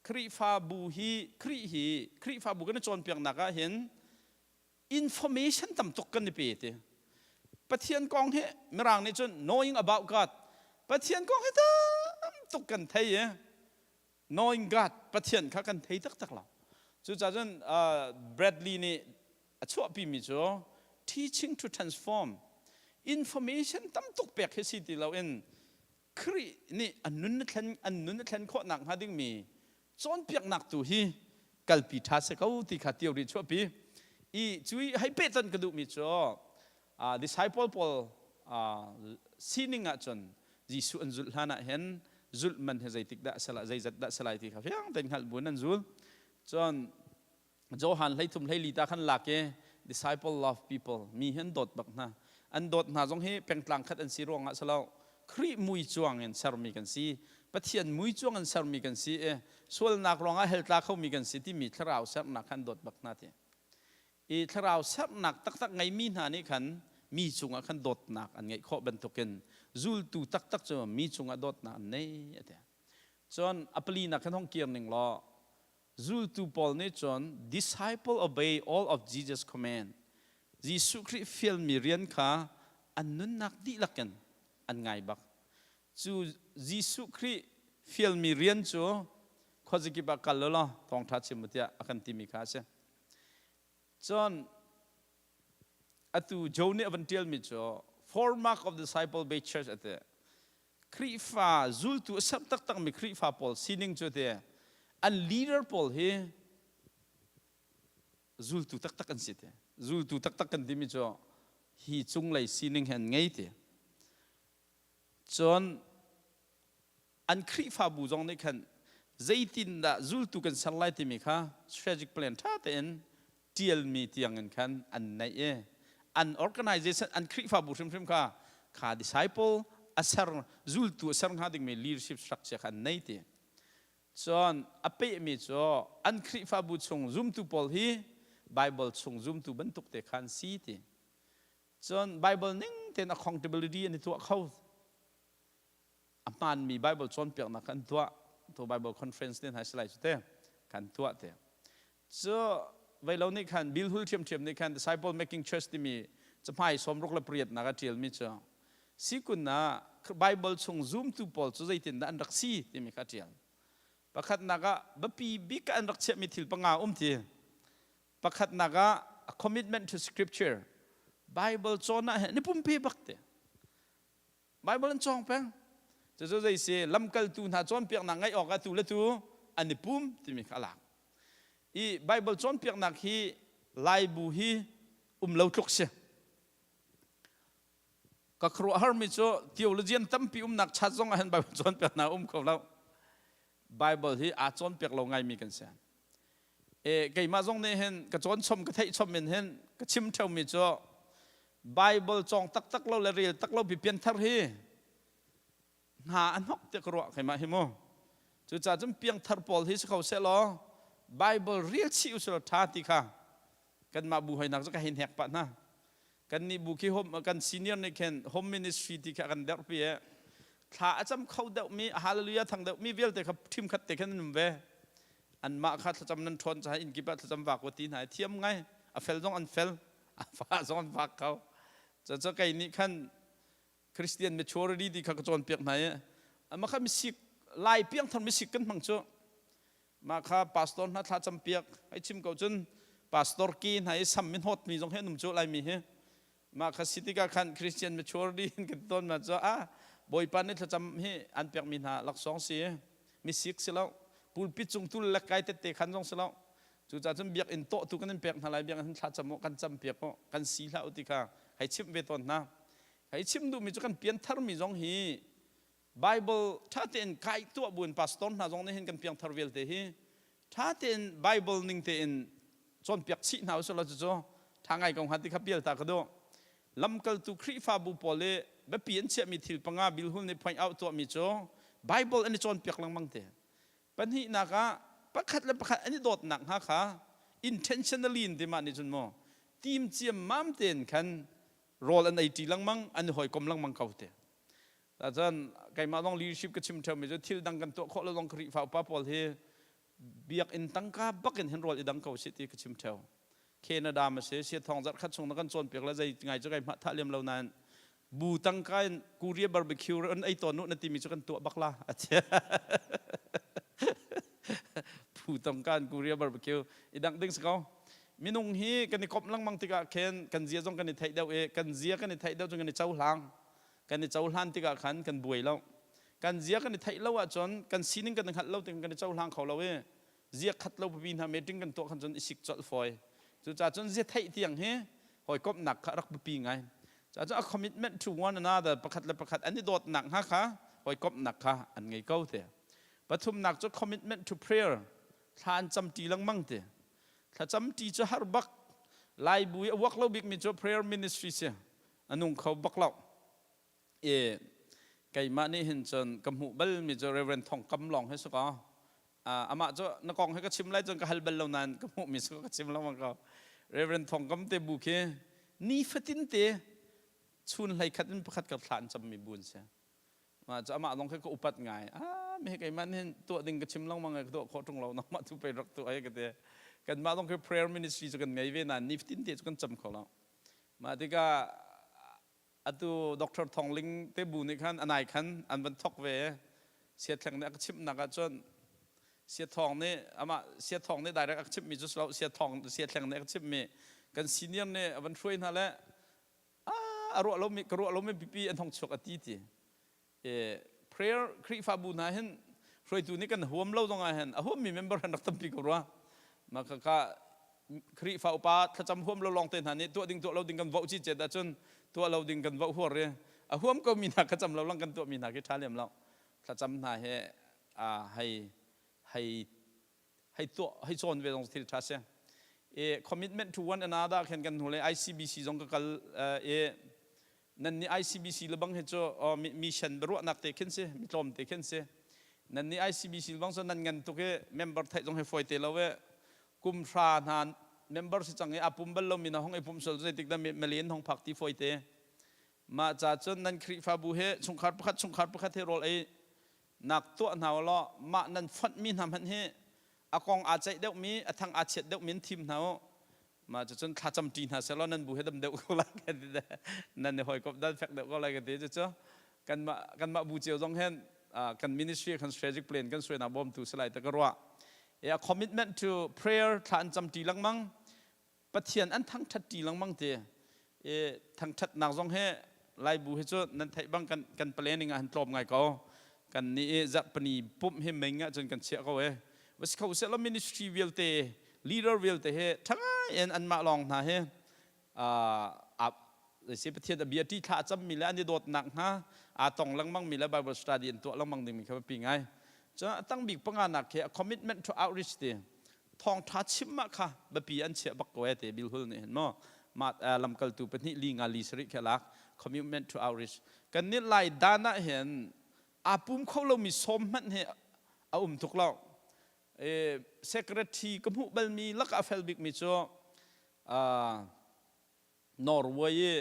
D: Khrihfabu hi Khrih hi Khrihfabu kan i cawnpiaknak ah hin information tam tuk kan i pe ti. Pathian kong hi Mirang nih cun knowing about God Pathian kong hi tam tuk kan thei i knowing God Pathian kha kan thei taktak lo. Cucaah cun Bradley nih a chuahpimi cu teaching to transform information tam tuk pek hi si ti loin Khrih nih an nun a thlen an nun a thlen khawh nakhnga dingmi cawnpiaknak tu hi kalpi ṭha si ko ti kha theory chuahpi i cui hei pehtonh ka duhmi cu disciple pawl sining ahcun Jesuh an zulh hlan ah hin zulh man hi zeitik dah sala zeizat dah salai ti kha fiang tein hngalh buin an zul cun Johan 13 hleili ta khan lak i disciple love people mi hi an dawt bak hna an dawt hna zong hi pengtlang khat an si ruangah si lo Khrih mui cuang in sermi kan si Pathian mui cuang in sermi kan si i sualnak ruangah hell tla khomi kan si timi thlarau sernak khan dawt bak hna ti i thlarau sernak taktak ngeimi hna nih khan mi cungah khan dawtnak an ngeih khawh bantukin zultu taktak cu mi cungah dawtnak an nei a ti cun a palinak khan hong kir ning law Zultu pawl nih cun disciple obey all of Jesus command. Jesuh Khrih fialmi rian kha an nunnak dihlak in an ngai bak. Cu Jesuh Khrih fialmi rian cu khuazakip ah kal law thawngṭha chim u tiah a kan timi kha a si. Cun atu Joe nih a van ṭialmi cu four mark of disciple based church a ti. Khrihfa zultu a serh taktakmi Khrihfa pawl sining cu ti an leader pawl hi zultu taktak an si ti. Zultu taktak kan timi cu hi cunglei sining hi an ngei ti. Cun an Khrihfabu zong nih khan zeitindah zultu kan ser lai timi kha strategic plan ṭha tein ṭialmi tiangin khan an neih i an organization an Khrihfabu hrimhrim kha kha disciple a ser zultu a ser hnga dingmi leadership structure kha an nei ti. Cun a pehmi cu an Khrihfabu chung zumtu pawl hi Bible chung zumtu bantuk te kha an si ti. Cun Bible ning tein accountability an i tuah kho. A hmaanmi Bible cawnpiaknak kan tuah. To Bible conference te hna si lai cu te kan tuah te. Cu veilo nih khan Bill Hul ṭhiamṭhiam nih khan Disciple Making Church timi cahmai 68 nak a ṭialmi cu sikun ah Bible chung zumtu pawl cu zeitindah an rak si timi kha a ṭial. Pakhatnak ah biapi bik ah an rak chiahmi thil panga um ti. Pakhatnak ah a commitment to scripture. Bible cawn ah hin ni pumpe bak te. Bible an cawng peng. Cucu zei si lamkaltu hna cawnpiaknak ngaih awk ah tu le tu an i pum timi kha a lak. I Bible cawnpiaknak hi Laibu hi um lo tluk si. Ka khuaruahharmi cu theologian tampi umnak chat zong ah hin Bible cawnpiaknak um kho lo. Bible hi aa cawnpiak lo ngaimi kan si. E, keimah zong nih hin ka cawn chom ka theih chom in hin ka chim ṭheumi cu Bible cawng taktak lo le rel tak lo pi pianthar hi hna a hnok tiah ka ruah keimah hi mu. Cucaah cun piangthar pawl hi si kho seh law Bible rel chih usih law ṭha ti kha kanmah bu hoinak cu ka hei hnek pah hna. Kannih bu khi home, kan senior nih khin home ministry ti kha kan derhpi i thla a cam kho deuhmi hallelujah thang deuhmi vialte kha ṭhim khat te khin an um ve. Anmah kha thlacam nan ṭhawn caah inn kip ah thlacam vak u ti hna i thiam ngai. A fel zong an fel, a fa zong an fak kho. Cucu kei nih khan Christian maturity ti kha ka cawnpiak hna i mah kha misik lai piangthar misik kan hmang cu mah kha pastor hna thla campiak ai chim ko cun pastor ki hna i sam min hawt mi zong hi an um cu laimi hi mah kha si tikah khan Christian maturity in kan tawn ma cu a bawipa nih thlacam hi an pek mi hna laksawng si misik si lo pulpit cung tul le kai tette khan zong si lo cucaah cun biakinn tawh tu kan in pek hna lai biakinn thla cam u kan cam piak u kan si hlah u ti kha hei chimh ve tawn hna Hei chim duhmi cu kan piantharmi zong hi Bible ṭha tein kai tuah buin pastor hna zong nih hin kan piangthar vialte hi ṭha tein Bible ning tein cawnpiak chih hna usih law cucu ṭha ngai ko hnga ti kha pial ta ka duh. Lamkaltu Khrihfabu pawl i biapi an chiahmi thil panga Bill Hull nih point out tuahmi cu Bible an i cawnpiak lengmang te. Pahnihnak ah pakhat le pakhat an i dawtnak hnga kha intentionally in ti mah nih cun maw tim ciammam tein khan rawl an ei ṭi lengmang an i hawikom lengmang ko te cun keimah zong leadership ka chim ṭheumi cu thil dang kan tuah khawh lo zong Khrihfa upa pawl hi biakinn tangka bak in hin rawl i dang ko sih ti ka chim ṭheo Canada ma si sia thong zarh khat chung na kan cawnpiak le zei ngai cu kai hmah thah liam lo nain bu tangka in Korea barbecue an ei tawn nu na timi cu kan tuah bak la a ti. Bu tongkan Korea barbecue i dangh ding si ko. Minung hi kan i komh lengmang tikah khin kan zia zong kan i theih deuh i kan zia kan i theih deuh cun kan i cohlang. Kan i cohlan tikah khan kan buai lo. Kan zia kan i theih lo ahcun kan sining kan i hngalh lo tikah kan i cohlang kho lo i zia khat lo pipi hna meeting kan tuah khan cun i sik colh fawi. Cucaah cun zia theih tiang hi hawikomhnak kha rak biapi ngai. Cucaah a commitment to one another pakhat le pakhat an i dawtnak hnga kha hawikomhnak kha an ngei ko te. Pathumnak cu commitment to prayer thla an cam ṭi lengmang te. Thlacam ṭi cu har bak. Lai bu i a uak lo bikmi cu prayer ministry si. A nung kho bak lo. I keimah nih hin cun ka hmuh balmi cu Reverend Thong Kam lawng hi si kaw amah cu na kong hi ka chim lai cun ka hal bal lo nain ka hmuhmi si ka chim lengmang ko. Reverend Thong Kam te bu khi nifatin te chun hlei khat in pakhat ka thla an cammi bu an si. Mah cu amah zong khi ka upat ngai. Ah, mi keimah nih hin tuah ding ka chim lengmang ka tuah khawh ṭung lo nangmah tu pei rak tuah ai ka ti. Kanmah zong khi prayer ministry cu kan ngei ve nain nifatin te cu kan cam kho lo. Mah tikah atu Dr. Thong Ling te bu nih khan anai khan an van thok ve. Siathleng nih a ka chimhnak ahcun Siathawng nih amah Siathawng nih direct a ka chimhmi cu si lo Siathawng Siathleng nih a ka chimhmi kan senior nih a van hruai hna le a ruah lomi ka ruah lomi pipi an hong chuak a ti ti prayer Khrihfabu hna hin hruaitu nih kan huam lo zong ah hin a huammi member han rak tampi ko rua mah kha Khrihfa upa thlacam huam lo lawng te hna nih tuah ding tuah lo ding kan voh ci cet ahcun tuah lo ding kan voh huar i a huam ko mi hna kha cam lo lang kan tuah mi hna khi ṭha lem lo thlacam hna he hei hei hei tuah hei cawn ve zong thil ṭha si. I commitment to one another khin kan hnu le ICBC zong ka kal i nan nih ICBC le bang hi cu mission biaruahnak te khin si mi tlawm te khin si nan nih ICBC le bang cu nan ngan tuk i member theih zong hi fawi te lo i kum hra hna member si cang i a pum bal lomi na hong i pum sual zeitik dah malen hong phak ti fawi te mah ca cun nan Khrihfabu he chungkhar pakhat chungkhar pakhat he rawl ei nak tuah hna u law mah nan fonhmi hna hmanh hi a kong aa ceih deuhmi a thang aa chiat deuhmi in thim hna u mah cucun thlacam ṭi hna seh law nan bu he dam deuh ko lai kan ti nan i hawikomh dan fek deuh ko lai kan ti cucu kanmah kanmah bu cio zong hin kan ministry kan strategic plan kan suainak bawmtu si lai ta ka ruah a commitment to prayer thla an cam ṭi lengmang Pathian an thangṭhat ṭi lengmang ti i thangṭhatnak zong hi Laibu hi cu nan theih bang kan kan planning ah han tlawm ngai ko kan nih i zarhpini pumh hi meng ah cun kan chiah ko e va si kho seh law ministry vialte leader vialte hi ṭha ngai in anmah lawng hna hi si Pathian a bia ṭi thla a cammi le an i dawtnak hnga aa tong lengmang mi le Bible study an tuah lengmang dingmi kha biapi ngai cun a tang bik panganak khi a commitment to outreach ti thawngṭha chim ah kha biapi an chiah bak ko e te Bill Hull nih hin maw mah lamkaltu pahnih li nga li sarih khi lak commitment to outreach kan nih lai dan ah hin aa pum kho lomi sawm hmanh hi a um tuk lo secretary ka hmuh balmi lakah a fel bikmi cu Norway i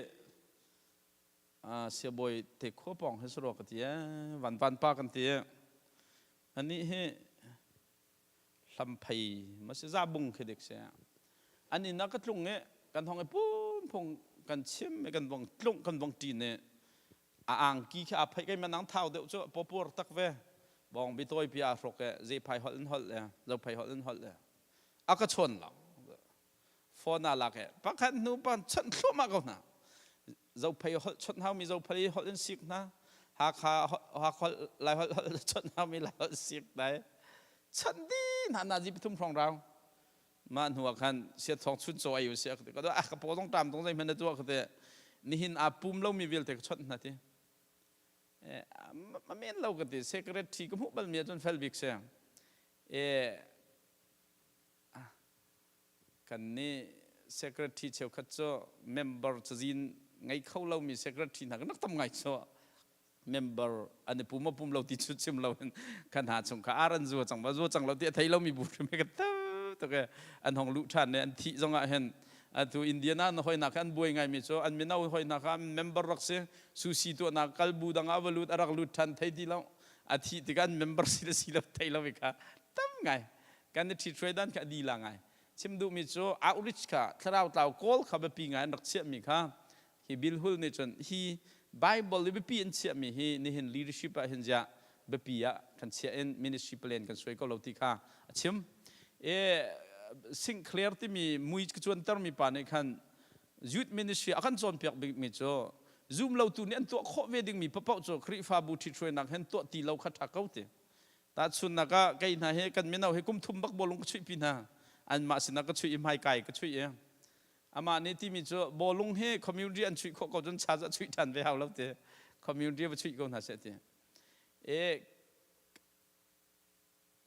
D: siabawi te khua pawng hi sarua ka ti e van van pa kan ti anih hi hlamphei ma si zabung khi dik si an inn ah ka tlung i kan hong i pum phung kan chim i kan vong tlung kan vong ṭin i a angki khi aa pheih kai manang thau deuh cu pawpur tak ve bawng bi tawi pi aa hruk e zephai holh in holh e zophei holh in holh e a ka chawn lo phone aa lak e pakhat hnu pan chawnh thluahmah ko hna zophei holh chawnh haumi zophei holh in sik hna Hakha holh Lai holh holh chawnh haumi Lai holh sik dai chawnh di hna na zi pathum hrawng rau mah hnu ah khan siat thawng chun chaw ai u sia ka ti ka ka paw zong tam tong zei hmanh na tuah ka ti nihin aa pum lomi vialte ka chawnh hna ti a men lo ka ti secretary ka hmuh bal mi ahcun fel bik si Kan nih secretary cheukhat cu member cazin ngei kho lomi secretary hna kan rak tam ngai cu member an i pum a pum lo ti cu chim lo in kan hna chung kha ar an zua cang ba zua cang lo ti a thei lomi bu hrim ka tuk e an hong luh ṭhan ne an thih zong ah hin atu Indiana na hoina kha an buai ngai mi cu an mino hoina kha member rak si susi tuahnak kal bu dang ah va lut a rak lut ṭhan thei ti lo a thih tikah an member si le si lo thei lo kha tam ngai kan i ṭhithruai dan kha a dila ngai chim duhmi cu outreach kha thlarau tlau kawl kha biapi ngai an rak chiahmi kha hi Bill Hull nih cun hi Bible i biapi an chiahmi hi nihin leadership ah hin ziah biapi ah kan chiah in ministry plan kan suai ko lo ti kha a chim. E Sinclair timi mui ka cuantermi pa nih khan youth ministry a kan cawnpiak bikmi cu zum lotu nih an tuah khawh ve dingmi paoh cu Khrihfabu ṭhithruainak hen tuah ti lo kha ṭha ko ti. Tahchunhnak ah kei hna hi kan mino hi kum thum bak bawlung ka chuihpi hna. Anmah sinah ka chuih i hmaikai ka chuih i amah nih timi cu bawlung hi community an chuih khawh ko cun cha cu a chuih ṭhan ve hau lo ti. Community va chuih ko hna seh ti. E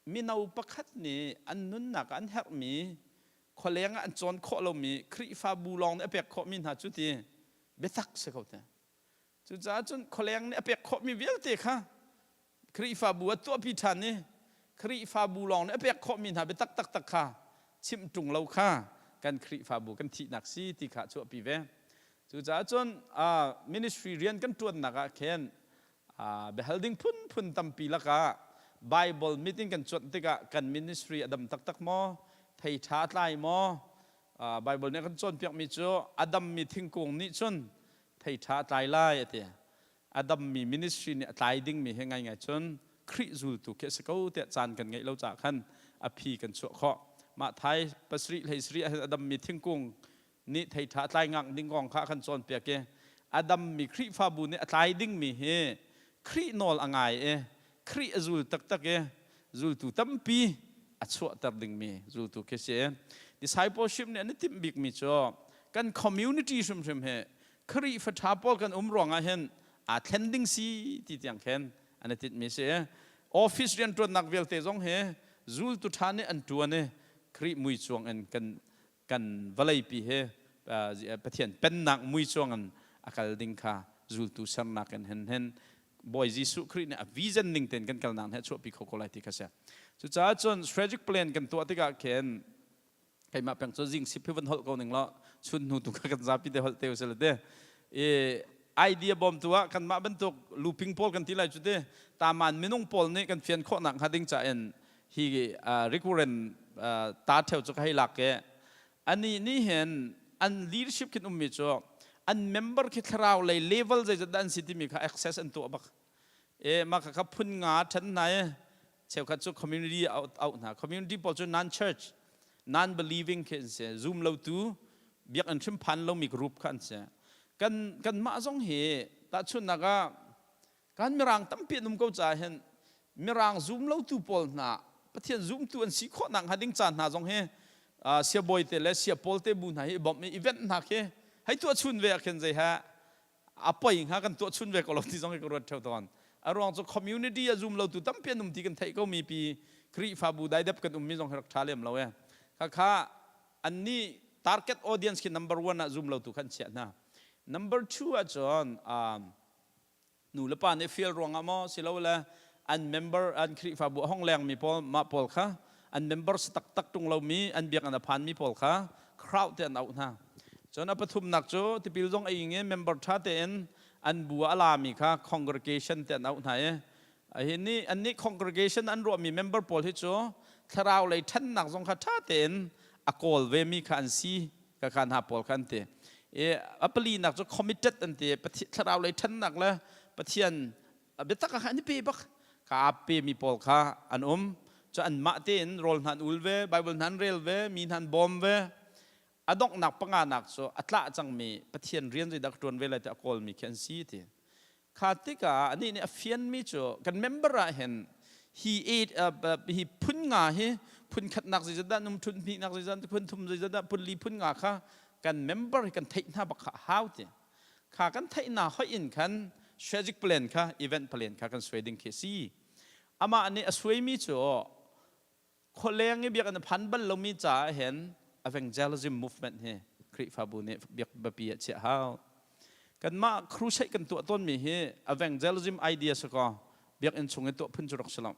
D: mino pakhat nih an nunnak ah an herhmi khualeng ah an cawn khawh lomi Khrihfabu lawng nih a pek khawhmi hna cu ti biatak si ko te. Cucaah cun khualeng nih a pek khawhmi vialte kha Khrihfabu a tuahpi ṭhan i Khrihfabu lawng nih a pek khawhmi hna biatak taktak kha chimh ṭung lo kha kan Khrihfabu kan thihnak si ti kha chuahpi ve. Cucaah cun ministry rian kan ṭuannak ah khin biahal ding phunphun tampi lakah Bible meeting kan cuanh tikah kan ministry a dam taktak maw? Thei ṭha a tlai maw? Bible nih a kan cawnpiakmi cu a dammi thingkung nih cun thei ṭha a tlai lai a ti. A dammi ministry nih a tlai dingmi he ngaingai cun Khrih zultu khi a si ko tiah caan kan ngeih lo caah khan a phi kan chuah khawh. Mah thai pasarih hlei sarih ahhin a dammi thingkung nih thei ṭha a tlai ngak ding kong kha a kan cawnpiak i a dammi Khrihfabu nih a tlai dingmi hi Khrih nawl a ngai i Khrih a zul taktak i zultu tampi a chuahter dingmi zultu khi si. Discipleship nih an i timh bikmi cu kan community hrimhrim hi Khrihfa ṭha pawl kan um ruangah hin aa thlen ding si ti tiang khin an i tinhmi si. Office rianṭuannak vialte zong hi zultu ṭha nih an ṭuan i Khrih mui cuang in kan kan vawleipi hi Pathian pennak mui cuang in a kal ding kha zultu sernak in hin hin Bawi Jesuh Khrih nih a vision ning tein kan kalnak he chuahpi kho ko lai ti kha si. Cucaah cun strategic plan kan tuah tikah khin keimah peng cu zing sip hi van holh ko ning law chun hnu tu kha kan zapi te holh te usila te i idea bawmtu ah kanmah bantuk luping pawl kan ti lai cu te taman minung pawl nih kan fian khawhnak hnga ding ca in hi recurrent ta theo cu ka hei lak i anih nih hin an leadership khin ummi cu an member khi thlarau lei level zeizat dah an si timi kha access an tuah bak e mah kha phun nga ṭhen hna i cheukhat cu community auh hna community pawl cu non church non believing khi an si zum lotu biakinn hrim phan lomi group kha an si kan kanmah zong hi tahchunhnak ah Kan Mirang tampi an um ko caah hin Mirang zum lotu pawl hna Pathian zumtu an si khawh nak hnga ding ca hna zong hi siabawi te le siapawl te bu hna hi bawmh i event hna khi hei tuah chun ve ah khin zei ha a poi hnga kan tuah chun ve ko lo ti zong hi ka ruat theo tawn. A ruang cu community a zum lotu tampi an um ti kan theih ko mi pi Khrihfabu daidep kan ummi zong hi rak ṭha lem lo e. Khakha annih target audience khi number one ah zum lotu khan chiah hna. Number two ah cun nu le pa nih fial ruangah maw silole an member an Khrihfabu a hong lengmi pawl mah pawl kha an member si taktak ṭung lomi an biakinn a phanmi pawl kha crowd te an auh hna. Cun a pathumnak cu tipil zong a ing i member ṭha tein an bu ah a lami kha congregation te an auh hna i hi nih annih congregation an ruahmi member pawl hi cu thlarau lei ṭhannak zong kha ṭha tein a kawl vemi kha an si ka kha hna pawl kha an ti i a palinak cu committed an ti thlarau lei ṭhannak le Pathian biatak ah an i pe bak ka aa pemi pawl kha an um cu anmah tein rawl hna an ul ve Bible hna an rel ve mi hna an bawm ve a donghnak panganak cu a tlah cangmi Pathian rian zeidah ka ṭuan ve lai ti a kawlmi khi an si ti Kha tikah anih nih a fianmi cu kan member ah hin hi hi phun nga hi phun khatnak zeizat dah num phun hnihnak zeizat phun thum zeizat dah phun li phun nga kha kan member hi kan theih hna bak kha hau ti kha kan theih na hoih in khan strategic plan kha event plan kha kan suai ding khi si amah nih a suaimi cu khualeng i biakinn a phan bal lomi caah hin evangelism movement hi Khrihfabu nih biak biapi ah chiah hau. Kanmah crusade kan tuah tawnmi hi evangelism idea si kaw biakinn chung i tuah phun cu rak si lo.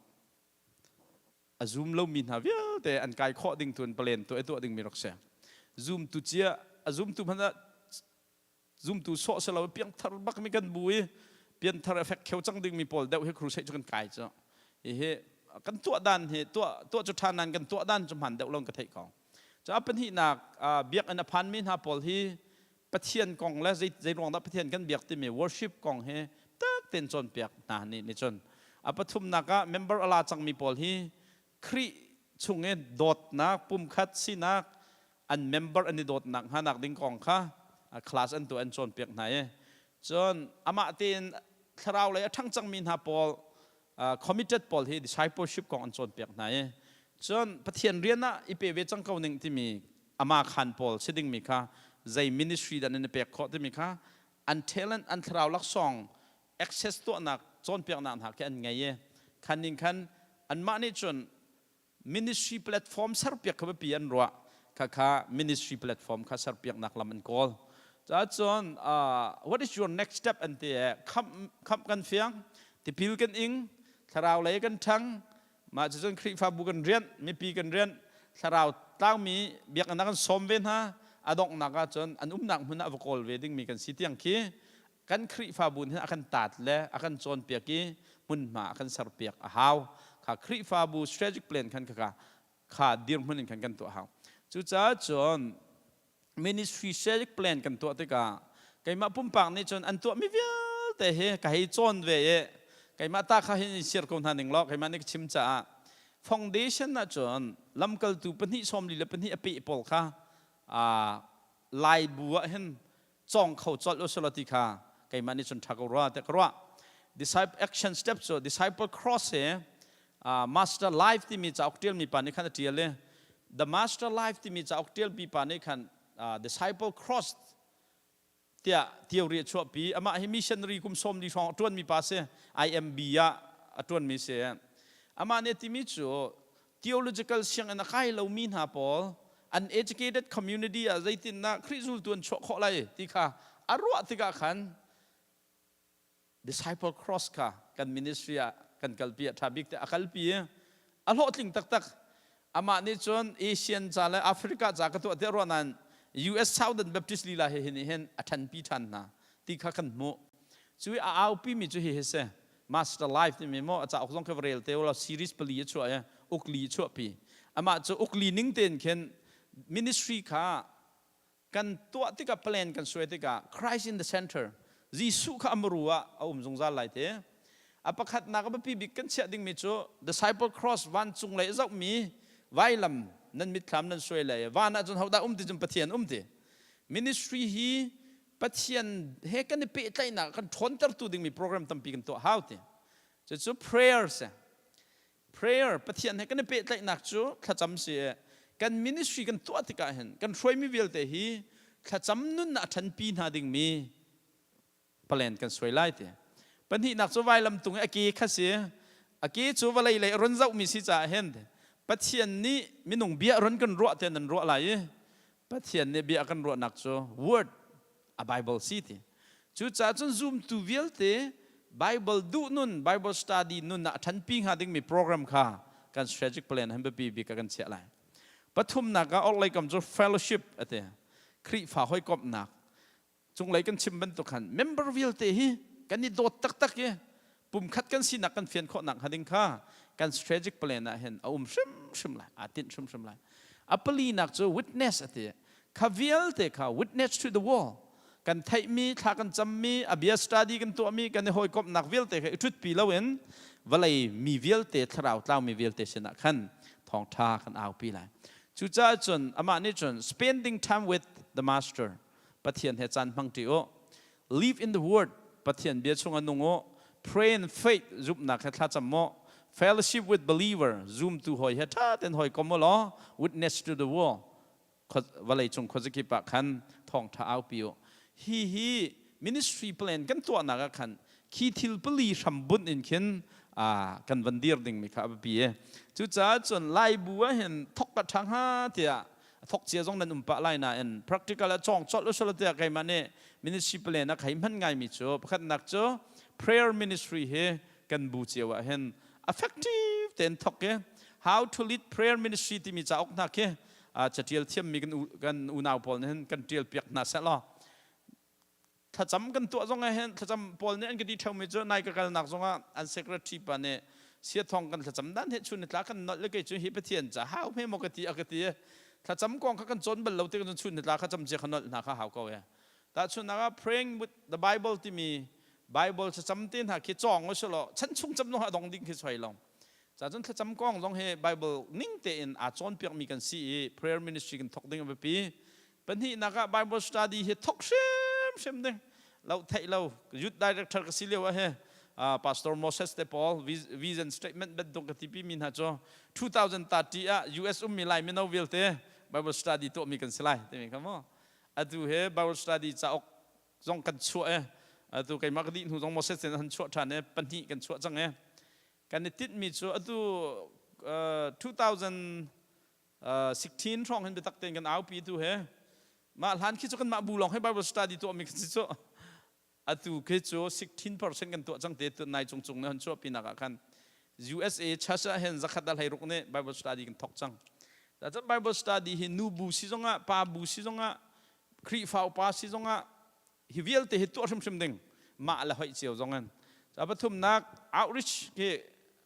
D: A zum lomi hna vialte an kai khawh ding tu in plan tuah i tuah dingmi rak si. Zumtu cia a zumtu hmanh ah zumtu sawh si lo piangthar bak mi kan bu i pianthar effect kheu cang ding mi pawl deuh hi crusade cu kan kai cu hihi kan tuah dan hi tuah tuah cu ṭha nan kan tuah dan cu hman deuh lo ka theih ko cu a pahnihnak biakinn a phan mi hna pawl hi Pathian kong le zei zei ruang dah Pathian kan biak timi worship kong hi tak ten cawnpiak hna nih nih cun a pathumnak ah member ala cangmi pawl hi Khrih. chung i dawtnak pumkhat sinak an member an i dawtnak hnga nak ding kong kha class an tuah an cawnpiak hna i cun amah tein thlarau lei a ṭhang cangmi hna pawl committed pawl hi discipleship kong an cawnpiak hna i cun Pathian rian ah i pe ve cang ko ning timi ama khan pawl si dingmi kha zei ministry dah nan i pek khawh timi kha an talent an thlarau laksawng access tuahnak cawnpiaknak hna khi an ngei i khan ning khan anmah nih cun ministry platform serpiak kha biapi an ruah. Khakha ministry platform kha serpiaknak lam an kawl. Cun what is your next step an ti khamh khamh kan fiang tipil kan ing thlarau lei kan ṭhang mah cucun Khrihfabu kan rianh mipi kan rianh thlarau tlangmi biakinn ah kan sawm ve hna a donghnak ah cun an umnak hmun ah va kawl ve dingmi kan si tiang khi kan Khrihfabu nih a kan taat le a kan cawnpiak i hmunhma a kan serpiak a hau. Kha Khrihfabu strategic plan khan kha kha dirhmun in khan kan tuah hau. Cucaah cun ministry strategic plan kan tuah tikah keimah pumpak nih cun an tuahmi vialte hi ka hei cawn ve i keimah ta kha hin in share ko hna ning law keimah nih ka chim caah foundation ah cun lamkaltu pahnih 44 a peh pawl kha Laibu ah hin cawng kho colh u selaw ti kha keimah nih cun ṭha ko rua tiah ka ruah. Disciple action step cu disciple cross hi master life timi cauk ṭialmi pa nih khan a ṭial i the master life timi cauk ṭialmi pa nih khan disciple cross tiah theory a chuahpi. Amah hi missionary kum 40 hrawng a ṭuanmi pa si. IMB ah a ṭuanmi si. Amah nih a timi cu theological sianginn a kai lomi hna pawl an educated community ah zeitindah Khrih zultu an chuah khawh lai ti kha a ruah tikah khan disciple cross kha kan ministry ah kan kalpi a ṭha bik te a kalpi i a hlawhtling taktak. Amah nih cun Asian ca le Africa ca ka tuah tiah ruah nain US Southern Baptist lila he hin hin a ṭhanpi ṭhan hna ti kha kan hmuh. Cu i a aupi mi cu hi hi si. Master Life timi maw a cauk zong kha va rel te ulaw series pali a chuah i ukli a chuahpi. Amah cu ukli ning tein khin ministry kha kan tuah tikah plan kan suai tikah Christ in the center Jesuh kha a muru ah a um zungzal lai te. A pakhatnak a biapi bik kan chiah dingmi cu disciple cross vancung lei a zohmi vailam nan mitthlam nan suai lai van ah cun hodah um ti cun Pathian um ti. Ministry hi Pathian he kan i pehtlaihnak kan ṭhawntertu dingmi program tampi kan tuah hau ti. Cucu prayer si. Prayer Pathian he kan i pehtlaihnak cu thlacam si i kan ministry kan tuah tikah hin kan hruaimi vialte hi thlacam nun a ṭhanpi hna dingmi plan kan suai lai ti. Pahnihnak cu vailam tung i a ke kha si. A ke cu vawlei lei a run zohmi si caah hin Pathian nih minung bia run kan ruah te nan ruah lai i Pathian nih bia a kan ruahnak cu word a Bible si ti. Cucaah cun zumtu vialte Bible duh nun, Bible study nun ah a ṭhanpi hnga dingmi program kha kan strategic plan han biapi bik ah kan chiah lai. Pathumnak ah orhlei kam cu fellowship a ti. Khrihfa hawikomhnak. Cunglei kan chim bantuk khan member vialte hi kan i dawt taktak i pumkhat kan sinak kan fian khawhnak hnga ding kha kan strategic plan ah hin a um hrimhrim lai, aa tinh hrimhrim lai. A palinak cu witness a ti. Kha vialte kha witness to the world kan theihmi, thla kan cammi, a bia study kan tuahmi, kan i hawikomhnak vialte kha i ṭhutpi loin vawlei mi vialte, thlarau tlaumi vialte sinah khan thawngṭha kan aupi lai. Cucaah cun amah nih cun spending time with the master Pathian he caan hmangṭi u. Live in the word Pathian bia chung ah nung u. Pray and faith zumhnak he thlacam u. Fellowship with believer zumtu hawi he ṭha tein hawikom u law witness to the world vawlei cung khuazakip ah khan thawngṭha aupi u. Hi hi ministry plan kan tuahnak ah khan khi thil pali hram bunh in khin kan van dir dingmi kha a biapi i cucaah cun Laibu ah hin thok ka ṭha hnga tiah thok cia zong nan um pah lai nain practical ah cawng colh usula tiah keimah nih ministry plan ah khai hman ngaimi cu pakhatnak cu prayer ministry hi kan bu cio ah hin effective tein thok i how to lead prayer ministry timi cauk hna khi catial thiammi kan unau pawl nih hin kan tial piak hna seh law Thlacam kan tuah zong ah hin thlacam pawl nih an ka ti ṭheumi cu nai ka kalnak zongah an secretary pa nih siathawng kan thlacam dan he chun nitla kan nolh le kei cu hi Pathian ca hau hme maw ka ti a ka ti. Thlacam kong kha kan cawn bal lo ti kan chun nitla kha cam cia kha nolh hna kha hau ko e. Tahchunhnak ah praying with the Bible timi Bible thlacam te hna khi cawng usih law chan chung cam zong ah dong ding khi soi lo. Ca cun thlacam kong zong hi Bible ning tein aa cawnpiakmi kan si i prayer ministry kan thawk ding a biapi. Pahnihnak ah Bible study hi thawk hrimhrim ding. Lo theih lo youth director ka si lio ah hi Pastor Moses te pawl vision statement bantuk ka tipi mi hna cu 2030 ah US ummi Lai mino vialte Bible study tuahmi kan si lai timi kha mu. Atu he Bible study cauk zong kan chuah e. Atu keimah ka dih hnu zong Moses ten han chuah ṭhan e pahnih kan chuah cang e. Kan i tinhmi cu atu 2016 hrawng hin biatak tein kan aupi tu he mah hlan khi cu kanmah bu lawng he Bible study tuahmi kan si cu atu khi cu 16% kan tuah cang te tu nai cung cung nih han chuahpi nak ah khan USA church ah hin zakhat a hleiruk nih Bible study kan thok cang. Cun Bible study hi nu bu si zongah pa bu si zongah Khrihfa upa si zongah hi vialte hi tuah hrimhrim ding mah le hoih cio zong in ca pathumnak outreach khi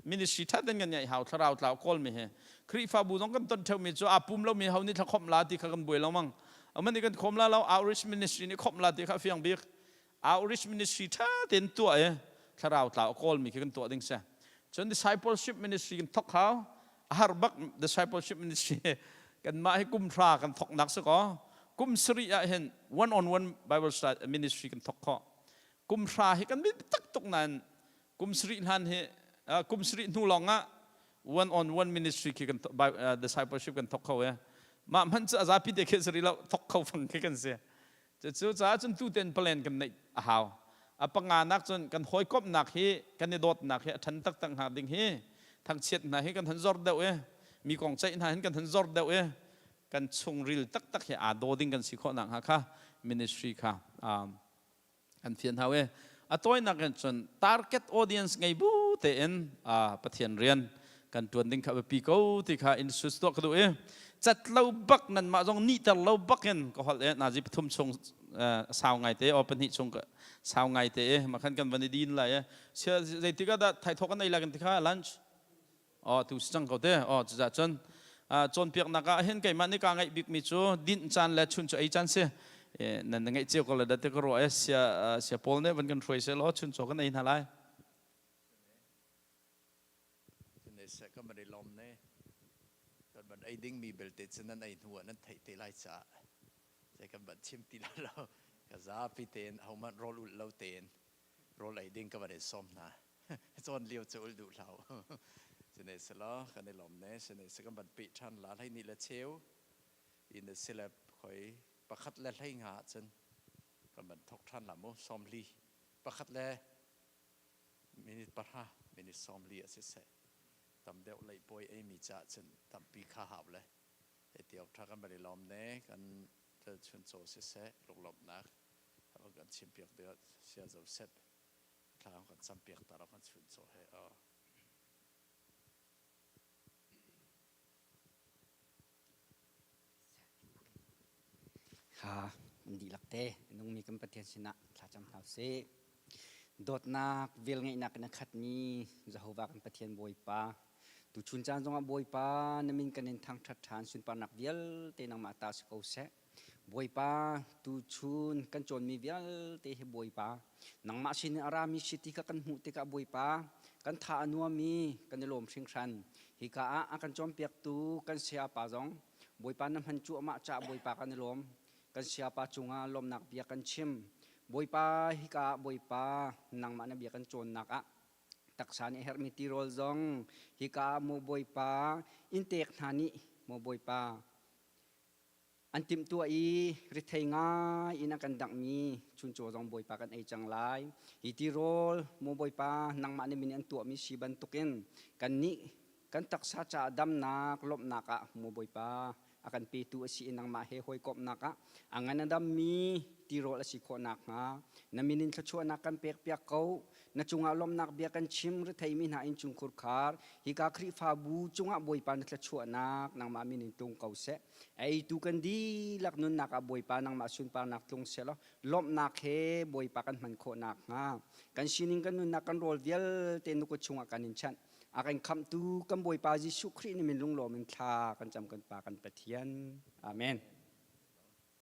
D: ministry that den kan ngeih hau thlarau tlau kawl mi hi Khrihfabu zong kan ton theumi cu aa pum lomi ho nih thla khomh la ti kha kan buai lo mang aman nih kan khom la lo outreach ministry nih khomh la ti kha fiang bik outreach ministry tha tein tuah i thlarau tlau kawl mi khi kan tuah ding si cun discipleship ministry kan thok hau a har bak discipleship ministry kanmah hi kum hra kan thoknak si kaw kum sarih ah hin one on one bible study ministry kan thok khawh kum hra hi kan mit tak tuk nain kum sarih hlan hi kum sarih hnu lawng ah one on one ministry khi kan discipleship kan thok kho e mah hmanh cu a zapi te khi sari lo thok kho fang khi kan si Cucu caah cun tuten plan kan neih a hau. A panganak cun kan hawikomhnak hi kan i dawtnak hi a ṭhan taktak hnga ding hi thangchiat hna hi kan hun zor deuh i mi kong ceih hna hin kan hun zor deuh i kan chungril taktak hi aa daw ding kan si khawh nakhnga kha ministry kha an fian hau i a tawinak in cun target audience ngei bu tein Pathian rian kan ṭuan ding kha biapi ko ti kha in sus tuah ka duh i cat lo bak nanmah zong nihter lo bak in ka holh i nazi pathum chung sau ngai te o pahnih chung sau ngai te i makhan kan van i din lai i zeitik ah dah thaithawk kan ei lai kan ti kha lunch o tu si cang ko te o cucah cun cawnpiaknak ah hin keimah nih kaa ngaih bikmi cu dinh caan le chun cu ei caan si nan ngaih cio ko le da te ka ruah i sia sia paul nih van kan hruai seh law chun chaw kan ei hna lai
B: Seh kan van i lawm ne. Kan van ei dingmi belte cu nan ei hnu ah nan theih te lai caah zei kan van chim ti lai lo. Ka zapi tein ahohmanh rawl ulh lo tein rawl ei ding ka van in sawm hna. Cawn lio cu ulh duh hlah u. Sine selaw kan i lawm ne. Sine se kan van peh ṭhan la hlei ni le cheu in a si le khoi pakhat le hlei nga ahcun kan van thok ṭhan la mu sawmli pakhat le minute pahra minute 40 a siseh tam deuh leihpawi eimi caah cun tampi kha hau le hei awk ṭha kan van i lawm ne kan chun caw siseh lunglawmhnak kan chimpiak deuh sia Joseph thla kan campiak ta kan chun caw he aw
E: Kha an dihlak te nungmi kan Pathian sinah thlacam hna usih. Dawtnak velngeihnak in a khatmi Jehovah kan Pathian Bawipa, tuchun caan zongah Bawipa na min kan in thangṭhat ṭhan sunparnak vialte nangmah ta si ko seh. Bawipa, tuchun kan cawnmi vialte hi Bawipa, nangmah sinin a rami si ti kha kan hmuh tikah Bawipa, kan tha a nuam i kan i lawm hringhran. Hika ah a kan cawnpiaktu kan sayapa zong Bawipa na hman cuahmah caah Bawipa kan i lawm. Kan sayapa cungah lawmhnak bia kan chim. Bawipa, hika ah Bawipa, nangmah na bia kan cawnnak ah taksa nih a herhmi tirawl zong hika ah maw Bawipa, inntek hna nih maw Bawipa, An timhtuah i rethei ngai in a kan danghmi chuncaw zong Bawipa kan ei cang lai. Hi tirawl, maw Bawipa, nangmah na min in an tuahmi si bantukin kannih kan taksa caah damnak, lawmhnak ah maw Bawipa a kan petu a si i nangmah he hawikomhnak ah a ngan a dammi tirawl a si khawh nakhnga na min in thluachuahnak kan pekpiak ko. Na cungah lawmhnak bia kan chim retheimi hna innchungkhur khar hika Khrihfabu cungah Bawipa na thluachuahnak nangmah min in tlung ko seh. Eitu kan dihlak nunnak ah Bawipa nangmah sunparnak tlung sehlaw lawmhnak he Bawipa kan hman khawh nakhnga kan sining kan nunnak kan rawl vialte na kut chungah kan in chanh. A kan khamhtu kan Bawipa Jesuh Khrih nih min lunglawm in thla kan cam kan Pa kan Pathian. Amen.